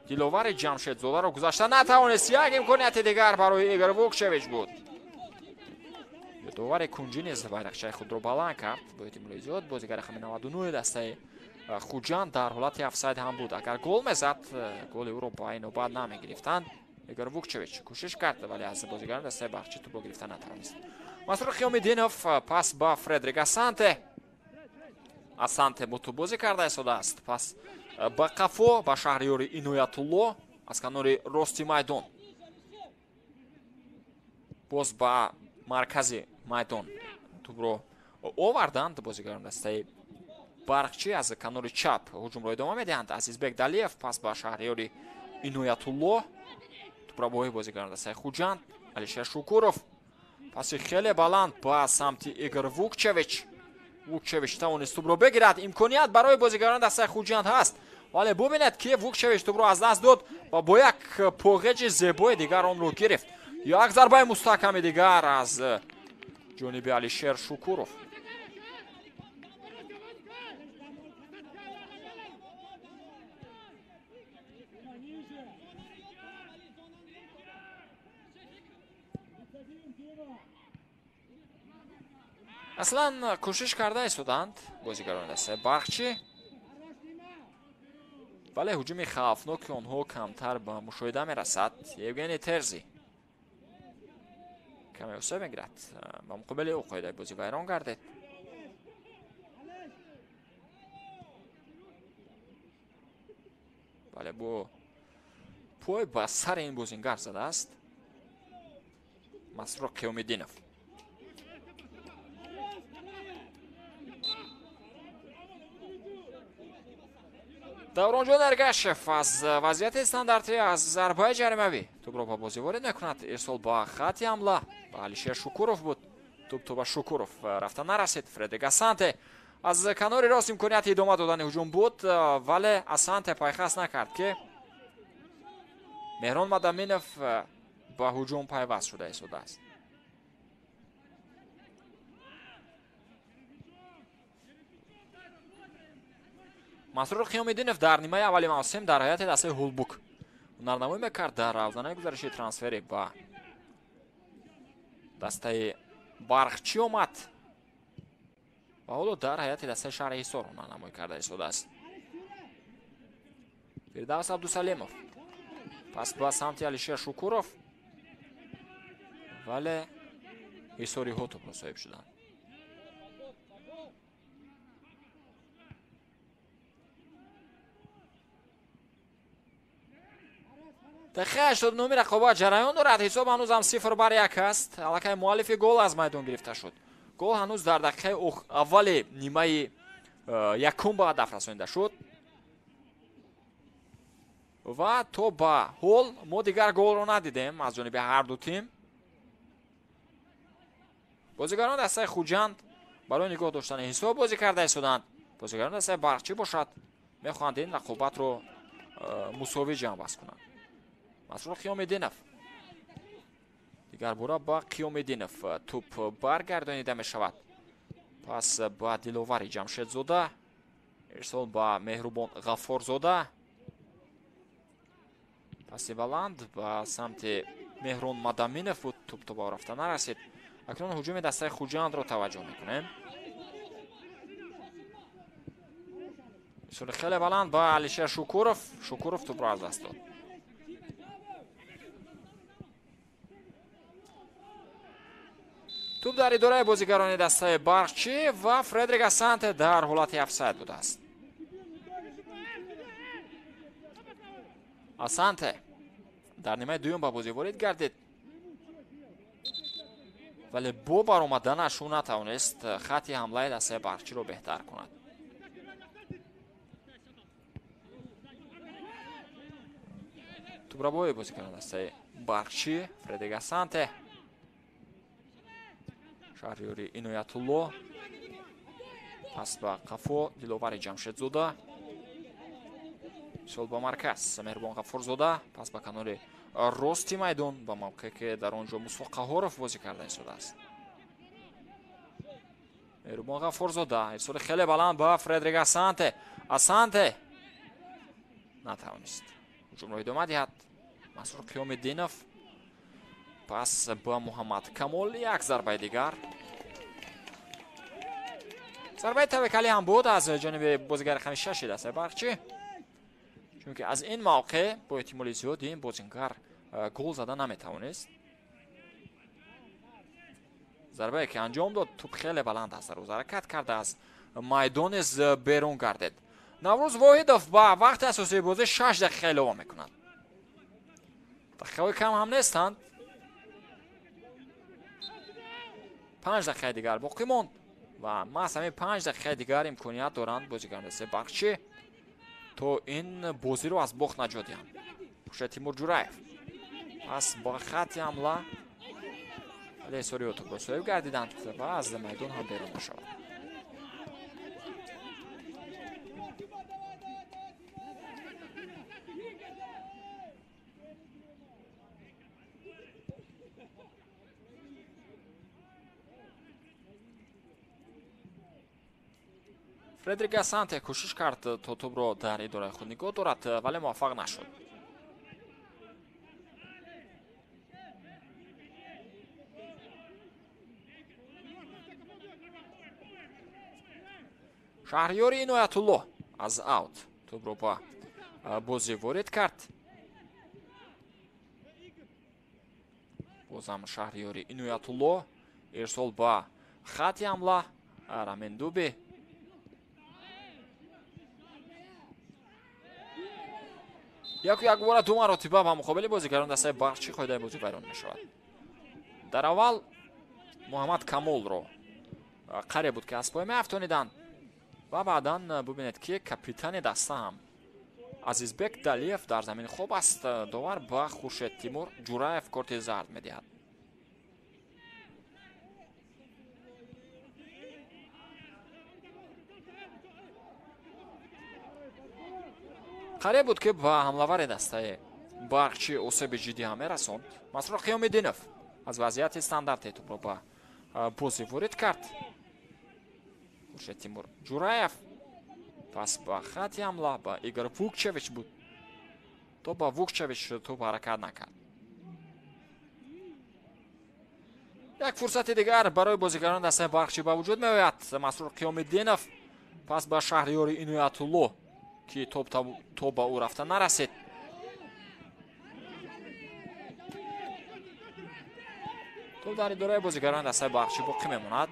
Диловари Ҷамшедзодаро гузашта натавонист. Як имконияти дигар барои Игор Вукчевич буд. Довари кунҷӣ низ байрақчаи худро баланд кард. Бо эҳтимоли зиёд бозигари рақами 99 дастаи Хуҷанд дар ҳолати офсайд ҳам буд. Агар гол мезад, голи ӯро ба инобат намегирифтанд. Игор Вукчевич кӯшиш кард, вале аз бозигарони дастаи Барқчӣ тӯбро гирифта натавонист. Масрур Қиёмиддинов пас ба Фредрик Асанте. Асанте бо тӯб бозӣ карда истодааст. Пас ба қафо ба Шаҳриёри Иноятулло аз канори рости майдон. Боз ба маркази майдон тӯбро оварданд. Бозигарони дастаи Барқчӣ аз канори чап ҳуҷумро идома медиҳанд. Азизбек Далиев пас ба Шаҳриёри Иноятулло. Тӯбрабои бозигарони дастаи Хуҷанд. Алишер Шукуров паси хеле баланд ба самти Игор Вукчевич. Вукчевич тавонист тӯбро бигирад. Имконият барои бозигарони дастаи Хуҷанд ҳаст, вале бубинед, ки Вукчевич тӯбро аз даст дод ва бо як поғеҷи зебои дигар онро гирифт. Як зарбаи мустаҳками дигар аз ҷониби Алишер Шукуров. Аслан кӯшиш карда истоданд бозигарони дастаи Барқчӣ, вале ҳуҷуми хавфноки онҳо камтар ба мушоҳида мерасад. Евгений Терзи каме осеб мегирад. Ба муқобили ӯ қоидаи бозӣ вайрон гардид. Вале бо пой ба сари ин бозингар задааст Масрур Қиёмиддинов. Давронҷон Эргашев аз вазъияти стандартӣ аз зарбаи ҷаримавӣ тӯбро ба бозӣ ворид мекунад. Ирсол ба хати ҳамла ба Алишер Шукуров буд. Тӯб то ба Шукуров рафта нарасид. Фредрик Асанте аз канори рост имконияти идома додани ҳуҷум буд, вале Асанте пайхаст накард, ки Меҳрон Мадаминов ба ҳуҷум пайваст шуда истодааст. Масрур Қиёмиддинов дар нимаи аввали мавсим дар ҳайати дастаи Ҳулбук ҳунарнамоӣ мекард. Дар равзанаи гузариши трансферӣ ба дастаи Барқчӣ омад ва ҳоло дар ҳайати дастаи шаҳри Ҳисор ҳунарнамоӣ карда истодааст. Фирдавс Абдусалимов пас ба самти Алишер Шукуров, вале ҳисориҳо тӯбро соҳиб шуданд. Дақиқаи 89 рақобат ҷараён дорад. Ҳисоб ҳанӯзам 0-1 аст. Аллакай муаллифи гол аз майдон гирифта шуд. Гол ҳанӯз дар дақиқаи аввали нимаи якум ба ҳадаф расонида шуд ва то ба ҳол мо дигар голро надидем аз ҷониби ҳар ду тим. Бозигарони дастаи Хуҷанд барои нигоҳ доштани ҳисоб бозӣ карда истоданд. Бозигарони дастаи Барқчӣ бошад мехоҳанд ин рақобатро мусовӣ ҷамъбаст кунанд. Масрур Қиёмиддинов дигар бора ба Қиёмиддинов тӯп баргардонида мешавад. Пас ба Диловари Ҷамшедзода, ирсол ба Меҳрубон Ғаффорзода, паси баланд ба самти Меҳрон Мадаминов буд, тӯп то ба рафта нарасид. Акнун ҳуҷуми дастаи Хуҷандро таваҷҷӯҳ мекунем. Ирсоли хеле баланд ба Алишер Шукуров. Шукуров тӯпро аз даст дод. Тӯп дар идораи бозигарони дастаи Барқчӣ ва Фредрик Асанте дар ҳолати офсайд будааст. Асанте дар нимаи дуюм ба бозӣ ворид гардид, вале бо баромаданаш ӯ натавонист хати ҳамлаи дастаи Барқчиро беҳтар кунад. Тӯбрабои бозигарони дастаи Барқчӣ Фредрик Асанте, Шаҳриёри Иноятулло, пас ба қафо Диловари Ҷамшедзода, сол ба марказ Меҳрубон Ғаффорзода, пас ба канори рости майдон ба мавқее ки дар он ҷо Мусо Қаҳоров бозӣ карда истодааст. Меҳрубон Ғаффорзода ирсоли хеле баланд ба Фредрик Асанте. Асанте натавонист ҳуҷумро идома диҳад. Масрур Қиёмиддинов Пас ба Муҳаммад Камол як зарбаи дигар. Зарбаи таваккалӣ ҳам буд аз ҷониби бозигари рақами 6 дастаи Барқчӣ, чунки аз ин мавқеъ бо эҳтимоли зиёд ин бозингар гол зада наметавонист. Зарбае ки анҷом дод, тӯп хеле баланд аз дарвоза ҳаракат карда, аз майдон низ берун гардид. Наврӯз Воҳидов ба вақти асосии бозӣ 6 дақиқа илова мекунад. Дақиқаҳои кам ҳам нестанд. 5 дақиқаи дигар боқӣ монд ва маҳз ҳамин 5 дақиқаи дигар имконият доранд бозигарони дастаи Барқчӣ то ин бозиро аз бохт наҷот диҳанд. Хуршед Тимур Ҷураев пас ба хатти ҳамла, вале ҳисори тӯбро соҳиб гардиданд ва аз майдон ҳам берун мешавад. Фредерик Асанте кӯшиш кард то тӯбро дар идораи худ нигоҳ дорад, вале муваффақ нашуд. Шаҳриёри Иноятулло аз аут тӯбро ба бозӣ ворид кард. Бозам Шаҳриёри Иноятулло ирсол ба хати ҳамла. Рамендуби яку якбора ду маротиба ба муқобили бозигарон дастаи Барқчӣ қоидаи бозӣ вайрон мешавад. Дар аввал Муҳаммад Камолро қаре буд ки аз пой меафтониданд ва баъдан бубинед ки капитани даста ҳам Азизбек Далиев дар замин хоб аст. Довар ба Хуршед Тимур Ҷураев корти зард медиҳад. Қаре буд ки ба ҳамлавари дастаи Барқчӣ осеби ҷиддӣ ҳам мерасонд. Масрур Қиёмиддинов аз вазъияти стандарте тӯбро ба бозӣ ворид кард. Хуршед Тимур Ҷураев пас ба хати ҳамла ба Игор Вукчевич буд. То ба Вукчевич тӯб ҳаракат накард. Як фурсати дигар барои бозигарони дастаи Барқчӣ ба вуҷуд меояд. Масрур Қиёмиддинов пас ба Шаҳриёри Иноятулло ки тӯб ба ӯ рафта нарасид. Тӯб дар идораи бозигарони дастаи Барқчӣ боқӣ мемонад.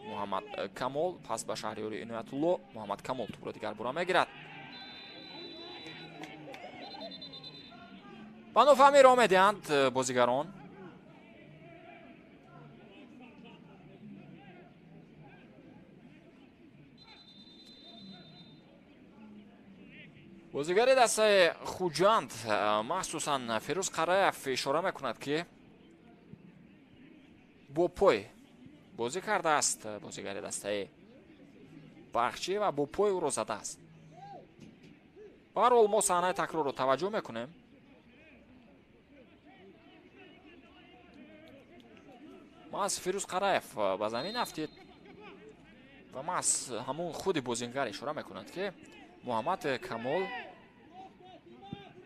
Муҳаммад Камол пас ба Шаҳриёри Иноятулло. Муҳаммад Камол тӯбро дигар бура мегирад. Ба нофаҳмӣ роҳ медиҳанд бозигарон. Бозигари дастаи Хуҷанд, махсусан Фирӯз Қараев, ишора мекунад ки бо пой бозӣ кардааст бозигари дастаи Барқчӣ ва бо пой ӯро задааст. Баҳрҳол мо саҳнаи такрорро таваҷҷӯҳ мекунем. Маҳз Фирӯз Қараев ба замин афтид ва маҳз ҳамон худи бозингар ишора мекунад ки Муҳаммад Камол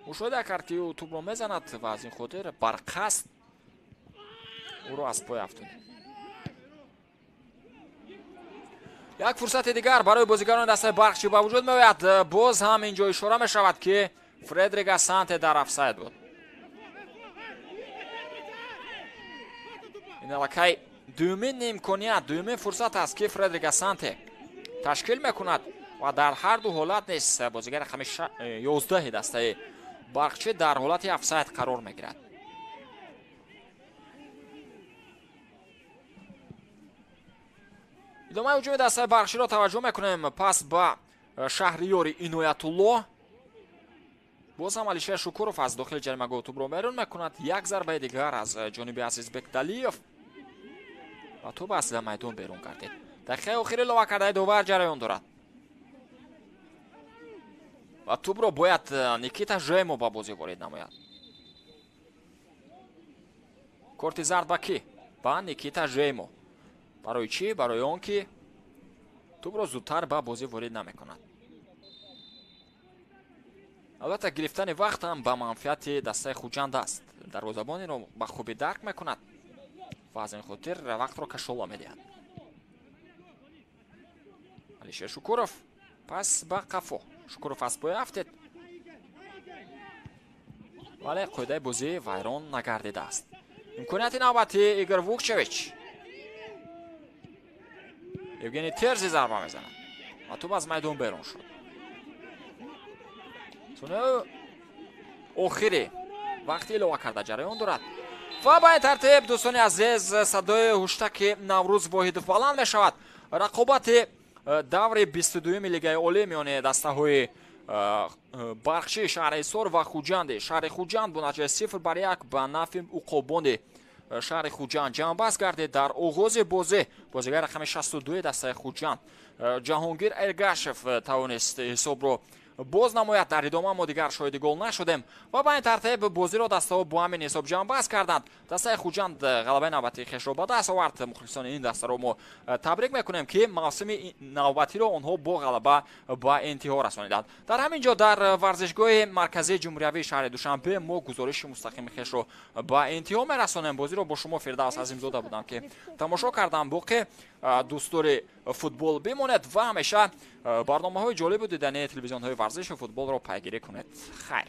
мушоҳида кард ки ӯ тӯбро мезанад ва аз ин хотир барқасд ӯро аз пой афтонид. Як фурсати дигар барои бозигарони дастаи Барқчӣ ба вуҷуд меояд. Боз ҳам инҷо ишора мешавад ки Фредерик Асанте дар офсайд буд. Ин аллакай дуюмин имконият, дуюмин фурсат аст ки Фредерик Асанте ташкил мекунад ва дар ҳар ду ҳолат низ бозигари рақами 11 дастаи Барқчӣ дар ҳолати офсайд қарор мегирад. Идомаи ҳуҷуми дастаи Барқчиро таваҷҷӯҳ мекунем. Пас ба Шаҳриёри Иноятулло. Боз ҳам Алишер Шукуров аз дохили ҷаримагоҳ тӯбро берун мекунад. Як зарбаи дигар аз ҷониби Азизбек Далиев ва тӯб аз майдон берун гардид. Дақиқаи охири илова кардаи довар ҷараён дорад ва тӯбро бояд Никита Жемо ба бозӣ ворид намояд. Корти зард ба кӣ? Ба Никита Жемо. Барои чӣ? Барои он ки тӯбро зудтар ба бозӣ ворид намекунад. Албатта гирифтани вақт ҳам ба манфиати дастаи Хуҷанд аст. Дарвозабонро ба хубӣ дарк мекунад ва аз ин хотир вақтро кашола медиҳад. Алишер Шукуров, пас ба қафо. Шукуров аз пой афтед, вале қоидаи бозӣ вайрон нагардидааст. Имконияти навбатӣ, Игор Вукчевич. Евгений Терзи зарба мезанад ва тӯб аз майдон берун шуд. Сония охири вақти илова карда ҷараён дорад ва ба ин тартиб, дӯстони азиз, садои ҳуштаки Наврӯз Воҳидов баланд мешавад. Рақобати даври 22-юми Лигаи олӣ миёни дастаҳои Барқчии шаҳри Ҳисор ва Хуҷанди шаҳри Хуҷанд бо натиҷаи 0-1 ба нафъи уқобони шаҳри Хуҷанд ҷамъбаст гардид. Дар оғози бозӣ бозигари рақами 62 дастаи Хуҷанд Ҷаҳонгир Эргашев тавонист ҳисобро боз намояд. Дар идома мо дигар шоҳиди гол нашудем ва ба ин тартиб бозиро дастаҳо бо ҳамин ҳисоб ҷамъбаст карданд. Дастаи Хуҷанд ғалабаи навбатии хешро ба даст овард. Мухлисони ин дастаро мо табрик мекунем, ки мавсими навбатиро онҳо бо ғалаба ба интиҳо расониданд. Дар ҳамин ҷо, дар варзишгоҳи марказии ҷумҳуриявии шаҳри Душанбе, мо гузориши мустақими хешро ба интиҳо мерасонем. Бозиро бо шумо Фирдавс Азимзода будам, ки тамошо кардам. Боқӣ дӯстдори футбол бимонед ва ҳамеша барномаҳои ҷолибу дидании телевизионҳои варзишу футболро пайгирӣ кунед. Хайр.